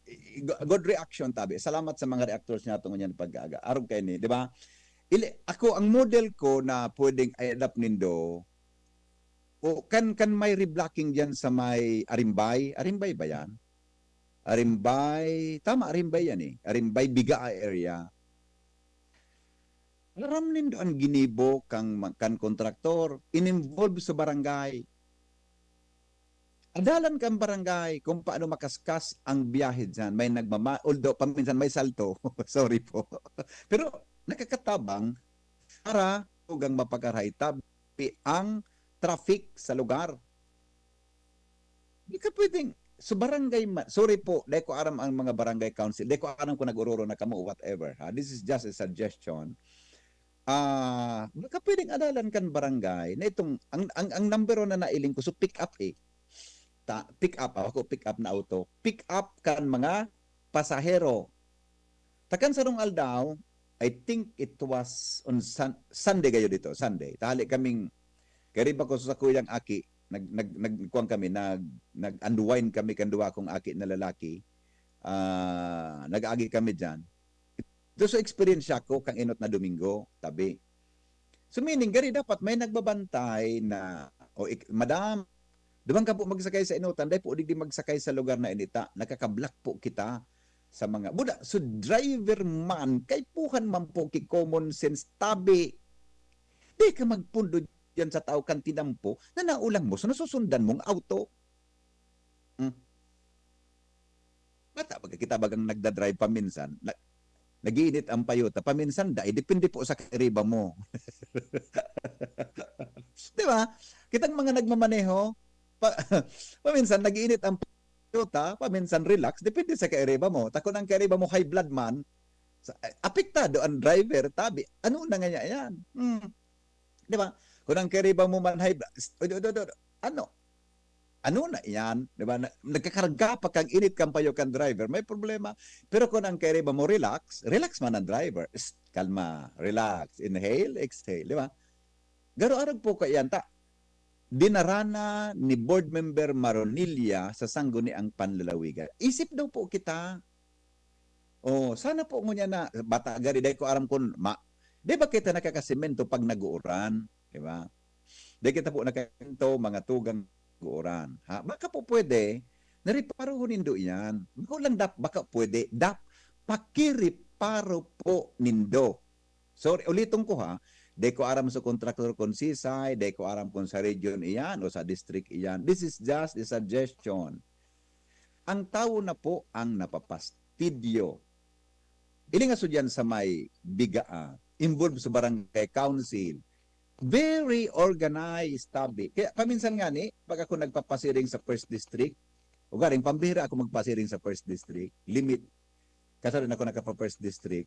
I- i- Good reaction, tabi. Salamat sa mga reactors niya tungod yan pag-aga. Arog kayo ni, di ba? Ili, ako, ang model ko na pwedeng i-adapt nindo, o kan, kan may reblocking dyan sa may Arimbay. Arimbay ba yan? Arimbay, tama, Arimbay yan eh. Arimbay, Bigaa area. Aram nindo ang ginibo kang ma-, kan kontraktor, in-involve sa barangay. Adalan kan barangay kung paano makaskas ang biyahe dyan. May nagmama-, although paminsan may salto, sorry po. Pero nakakatabang para tugang mapagkarahay tabi ang traffic sa lugar. Di ka pwedeng, so barangay man, sorry po, di ko aram ang mga barangay council, di ko aram kung nag-ururo na kamo, whatever. Ha? This is just a suggestion. Ah, baka pwedeng adalan kan barangay na itong, ang, ang, ang number one na nailing ko, so pick up eh. Ta, pick up, ako pick up na auto. Pick up kan mga pasahero. Takan sarong aldaw, I think it was on Sun-, Sunday kayo dito, Sunday. Tahali kaming, kariba ko sa kuyang aki, nag, nag, nagkuhan kami, nag, nag-unwind kami kan duwa kong aki na lalaki. Ah, nag-agi kami dyan. Ito sa experience ko, kang inot na Domingo, tabi. So meaning, gari dapat may nagbabantay na, o ik-, madam, duman ka po magsakay sa inutan, dai po digdi magsakay sa lugar na inita, nakakablak po kita sa mga, buda, so driver man, kaipuhan man po ki common sense, tabi. Di ka magpundo dyan sa tao kan tinampo na naulang mo, so nasusundan mong auto. Hmm. Ata, pagka kita bagang nagda-drive paminsan, na-, nag-iinit ang payuta, paminsan dai, depende po sa kairiba mo. Di ba? Kitang mga nagmamaneho, pa-, paminsan nag-iinit ang payuta, paminsan relax, depende sa kairiba mo. Ta kun ang kairiba mo high blood man, sa, eh, apektado ang driver, tabi, ano na nga niya yan? Hmm. Di ba? Kung ang kairiba mo man high blood, s-, do, do, do, do, ano? Ano na yan? Di ba? Na-, nagkakarga pa kang init kang payo kang driver, may problema. Pero kung ang kairiba mo relax, relax man ang driver. S-, kalma, relax, inhale, exhale, di ba? Garo arog po kaiyan ta. Dinarana ni Board Member Maronilla sa Sangguniang Panlalawigan. Isip daw po kita. Oh, sana po ngunyan na, bata gari, dai ko aram kun ma-, di ba kita nakakasemento pag nag-uuran? Di ba? Dai kita po nakasemento, mga tugang nag-uuran. Ha? Baka po pwede, nareparohon nindo iyan. Bako lang dap-, baka pwede, dap-, pakireparo po nindo. So, uliton ko ha, dai ko aram sa kontraktor kung sisay, dai ko aram kung sa region iyan o sa district iyan. This is just a suggestion. Ang tawo na po ang napapastidyo. Ilingaso diyan sa may bigaa, involved sa barangay council. Very organized, tabi. Kaya paminsan nga ni, pag ako nagpapasiring sa first district, ugaring pambihira ako magpasiring sa first district, limit. Kasarin ako nakapa first district.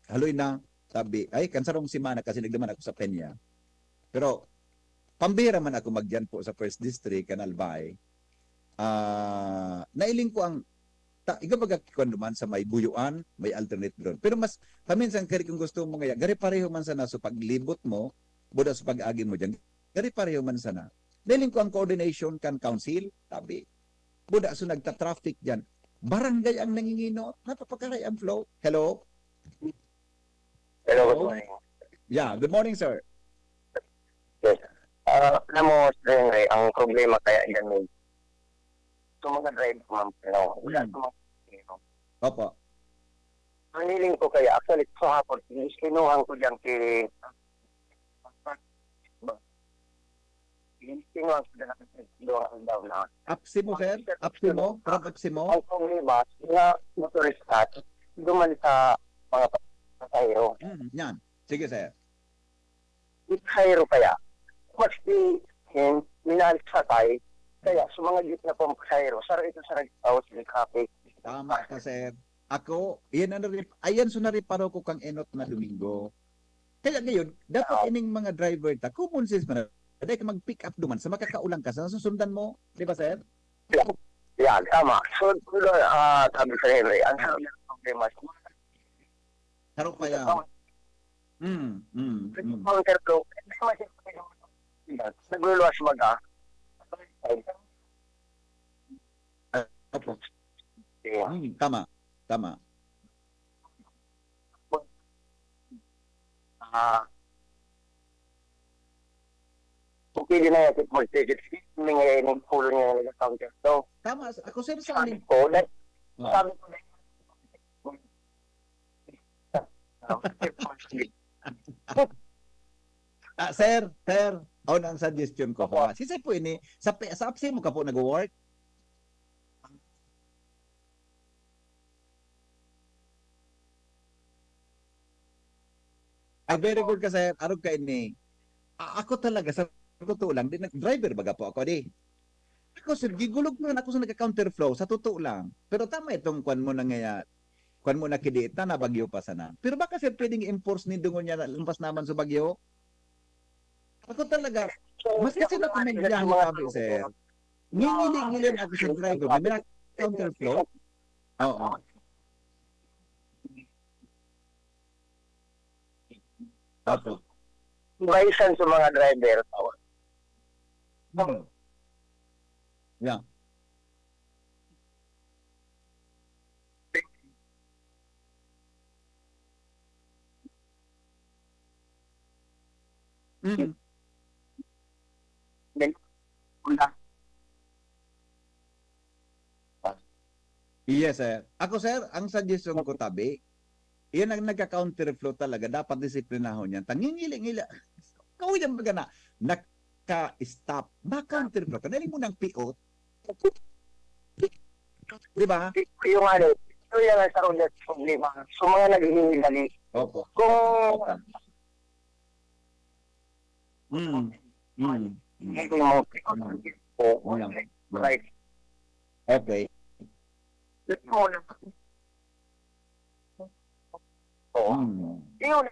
Haloy na, tabi, ay, kansarong semana kasi nagduman ako sa Peña. Pero, pambihira man ako magdiyan po sa first district, kan Albay. Ah, nailing ko ang, ta, iga baga kwan duman sa may Buyuan, may alternate ground. Pero mas, paminsan kari kung gusto mo ngaya, gari pareho man sana sa paglibot mo, buda sa pag-agi mo diyan, gari pareho man sana. Nailing ko ang coordination kan council, tabi. Buda sa nagta-traffic diyan. Barangay ang nangingino, napapakaray ang flow. Hello? Hello, good Hello? morning. Yeah, good morning, sir. Yes. Ah, alam mo, Sir Henry, ang problema kaya dyan eh, sa mga driver man, no? Wala Mm. sa mga Opo. Ang hiling ko kaya, actually, kahapon, kinuha ko dyan kay, kinuha ko dyan ang dalawang daw na. Apsimo, sir? Apsimo? From Apsimo? Ang problema, mga motorista, duman sa mga pasahero. Mm, yan. Sige, sir. Pasahero kaya, mas di, eh, minahal sa sakay, kaya sa mga jeep na pampasahero, saro ito sa nagtaos ng traffic. Tama ka, sir. Ako, yan ang narip-, ayan so nariparo ko kang enot na Domingo. Kaya ngayon, dapat Oo. ining mga driver ta, common sense man, dai ka mag-pick up duman sa makakaulang ka sa susundan mo, di ba, sir? Yan, tama. So, ah, sabi sa Henry, ang sabi ng problema, Harap pa yan. Mm, mm, mm. counter flow, nagluluwas mag-a. Opo. Mm, tama. Tama. Ah, okay din na yan, mag-ticket. May nga yung pulo niya yung counter flow. Tama. Ako, sir, sa Sabi amin. ko, dahil, Ah. sabi ko, Ah, sir, sir, on ang suggestion ko. Opo. Ha? Sisay po ini, sa, pe- sa Apsimo ka po nag-work? Ay, very good ka, sir. Arog ka ini. A- ako talaga, sa totoo lang, di, nag-driver baga po ako, di. Ako, sir, gigulog man ako sa nagka-counterflow, sa totoo lang. Pero tama itong kwan mo na ngaya, kwan mo na kidiit na, nabagyo pa sana. Pero baka, sir, pwedeng i-enforce ni dungon niya na lampas naman sa bagyo? Ako talaga, maski sila pamilyahan ni Papi, sir. Ngingili-ngili ako sa driver, may mga counterflow. Oo. Opo. Baisan sa mga driver. Hmm. Yeah. Mm. Yes, sir. Ako, sir, ang suggestion ko, tabi, yan ang nagka-counterflow talaga. Dapat disiplinahon yan. Tangingili-ngili. Kawin yan baga na. Nagka-stop. Ba-counterflow ka. Dali mo nang piot. Di ba? Yung ano, ito yan ang sarong problema. So, mga naghihingi-hali. Opo. Kung Mm. Mm. Mm. hindi mo, Wala. like, Okay. ito na. Oo. Mm. Yun,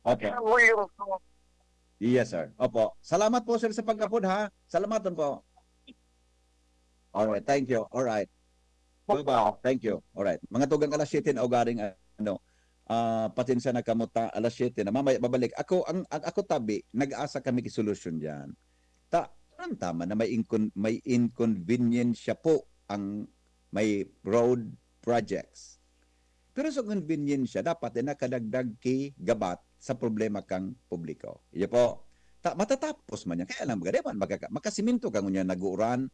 Okay. ang volume ko. Yes, sir. Opo. Salamat po, sir, sa pag-upload, ha. Salamatan po. Alright, thank you. Alright. Bye-bye. Thank you. Alright. Mga tugang alas siyete na ugaring ano, ah, pasensya na kamo ta, alas siyete na. Mamaya babalik. Ako, ang, ang ako tabi, nag-asa kami ki solusyon diyan. Ta, ang tama na may incon-, may inconvenience siya po ang may road projects. Pero sa convenience siya, dapat ay nakadagdag ki gabat sa problema kang publiko. Iyo po. Ta, matatapos man yan. Kaya lang, maganda man, magkaka-, makasiminto ka ngunyan nag-uuran.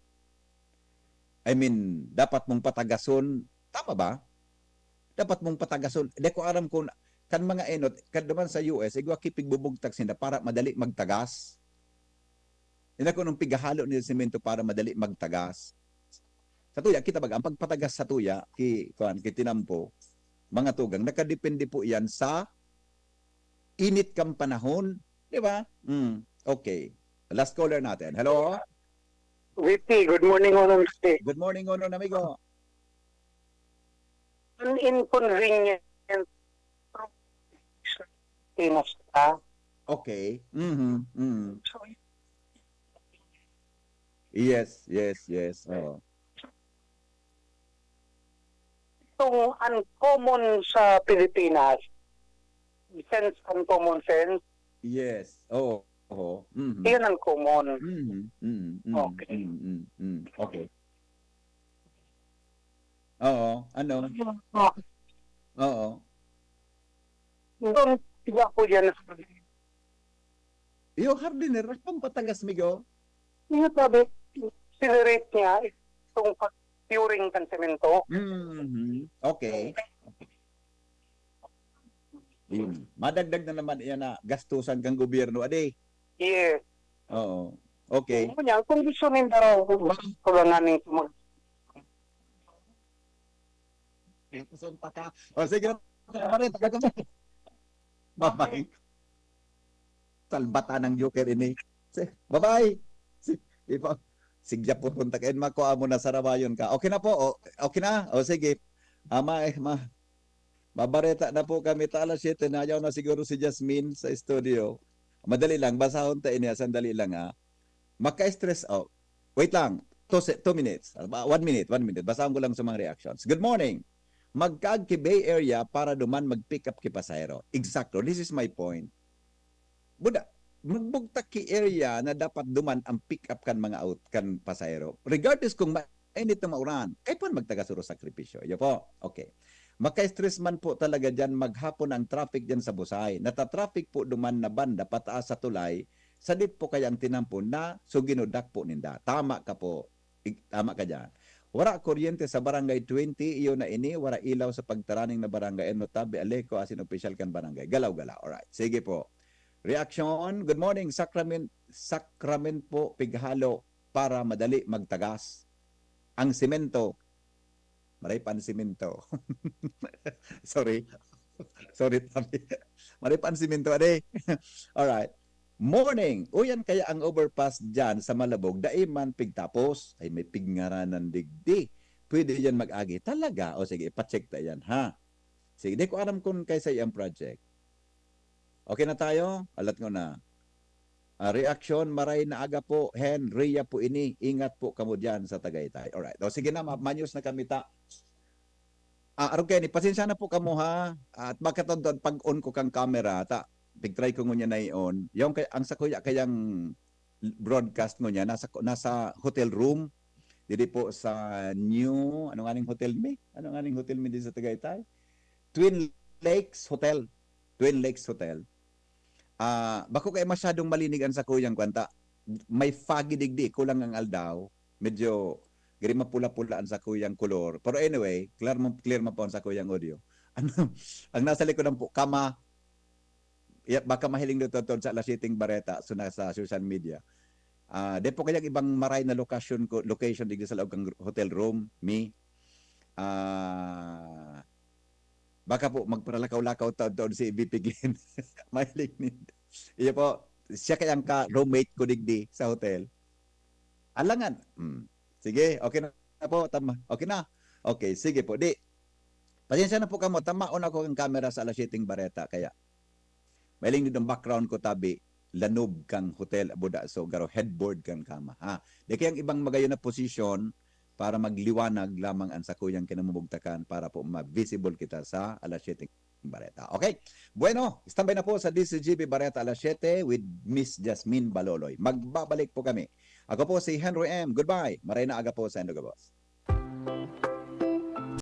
I mean, dapat mong patagason. Tama ba? Dapat mong patagason. Di ko aram kung kan mga enot, kan naman sa U S, igwa kipigbubugtak sinda para madali magtagas. Ina ko nung pigahalo nila semento para madali magtagas. Sa tuya, kita baga, ang pagpatagas sa tuya, ki, kuan, ki tinampo, mga tugang, nakadepende po yan sa init kang panahon. Di ba? Mm, okay. Last caller natin. Hello? V P, good morning, Honorable State. Good morning, Honorable amigo. An inconvenient Pinas ka. Okay. Mhm. Mhm. Yes, yes, yes. Oo. Itong uncommon sa Pilipinas, sense and common sense, Yes. Oo. Oo. Mhm. yun ang common. Mhm. Mhm. Mhm. Okay. Mhm. Mhm. Mhm. Okay. Oo. Ano? Oo. Doon, tiga po yan. Iyo, hardener, pampatagas, migo. Yung sabi, sinerate niya, itong pag-curing kan semento. Mhm. Okay. Yun. Madagdag na naman iyan na gastusan kang gobyerno, ade. Yes. Oo. Okay. Kung niya, kung gusto ninda raw, kulangan ning tumag- Sunta ka. O, sige na. Pare, taga ka. Bye-bye. Salbata ng joker ini. Si, bye-bye. Si, ipa, sigya po punta kain, makuha mo na sarabayon ka. Okay na po. O, okay na. O, sige. Ama, eh, ma, mabareta na po kami. Ta alas siyete na. Ayaw na siguro si Jasmine sa studio. Madali lang. Basahon ta ini. Sandali lang, ah. Maka-stress out. Wait lang. Two, se- two minutes. Ah, one minute, one minute. Basahon ko lang sa mga reactions. Good morning. Magkaag ki Bay Area para duman mag-pick up ki pasahero. Exacto. This is my point. Buda, magbugtak ki area na dapat duman ang pick up kan mga out, kan pasahero. Regardless kung mainit na mauran, kay puwan magtagas suro sakripisyo. Iyo po. Okay. Maka-stress man po talaga diyan maghapon ang traffic diyan sa Busay. Nata-traffic po duman na banda pataas sa tulay, sadit po kaya ang tinampo na so ginudak po ninda. Tama ka po. Ig-, tama ka diyan. Wara kuryente sa Barangay twenty, iyo na ini, wara ilaw sa pagtaraning na barangay, ano, tabi, Aleco, asin opisyal kan barangay. Galaw-galaw. Alright. Sige po. Reaction. Good morning, Sacrament, Sacrament po, pighalo para madali magtagas. Ang semento. Maray pa ang semento. Sorry. Sorry, tabi. Maray pa ang semento, ade. Alright. Morning. Uyan kaya ang overpass dyan sa Malabog, dai man pigtapos. Ay, may pigngaranan digdi. Pwede yan mag-agi. Talaga? O sige, ipacheck ta yan, ha? Sige, di ko aram kung kaysa iyang project. Okay na tayo? Alat ko na. Ah, reaksyon, maray na aga po, Hen, Ria po ini. Ingat po kamo dyan sa Tagaytay. Alright. O sige na, ma- manyos na kami ta. Ah, arog kayo ni, pasensya na po kamo ha. At makatudtod pag-on ko kang camera, ta, pig-try ko ngunyan na i-on. Yung kay, ang sakuya kayang broadcast ngunyan, nasa, nasa hotel room. Didi po sa new, ano nga ning hotel mi? Ano nga ning hotel mi din sa Tagaytay? Twin Lakes Hotel. Twin Lakes Hotel. Ah, bako kay masyadong malinig ang sakuyang kwanta. May foggy digdi, kulang ang aldaw. Medyo gari mapula-pula ang sakuyang kolor. Pero anyway, clear man, clear man po ang sakuyang audio. Ano, ang nasa likod ng pu-, kama, ya-, baka mahiling nyo totod sa alas siyete bareta, so nasa social media. Ah, dai po kayang ibang maray na lokasyon ko, location digdi sa laog kan hotel room, mi? Ah, baka po magparalakaw-lakaw taon-taon si V P Glenn. Mahilig ni, iyo po, siya kaya ang ka-roommate ko digdi sa hotel. Alangan. Hmm. Sige, okay na po. Tama. Okay na. Okay, sige po. Di, pasensya na po kamo. Tamaon ako ang camera sa alas siyete bareta. Kaya, mailing din ang background ko, tabi, lanob kang hotel, abuda. So, garo headboard kang kama. Ha? Di kayang ibang magayon na posisyon para magliwanag lamang ang sakuyang kinamumugtakan para po ma-visible kita sa alas siyete bareta. Okay? Bueno, standby na po sa D Z G B Bareta alas siyete with Miss Jasmine Baloloy. Magbabalik po kami. Ako po si Henry M. Goodbye. Maray na aga po sa Indo Gabos.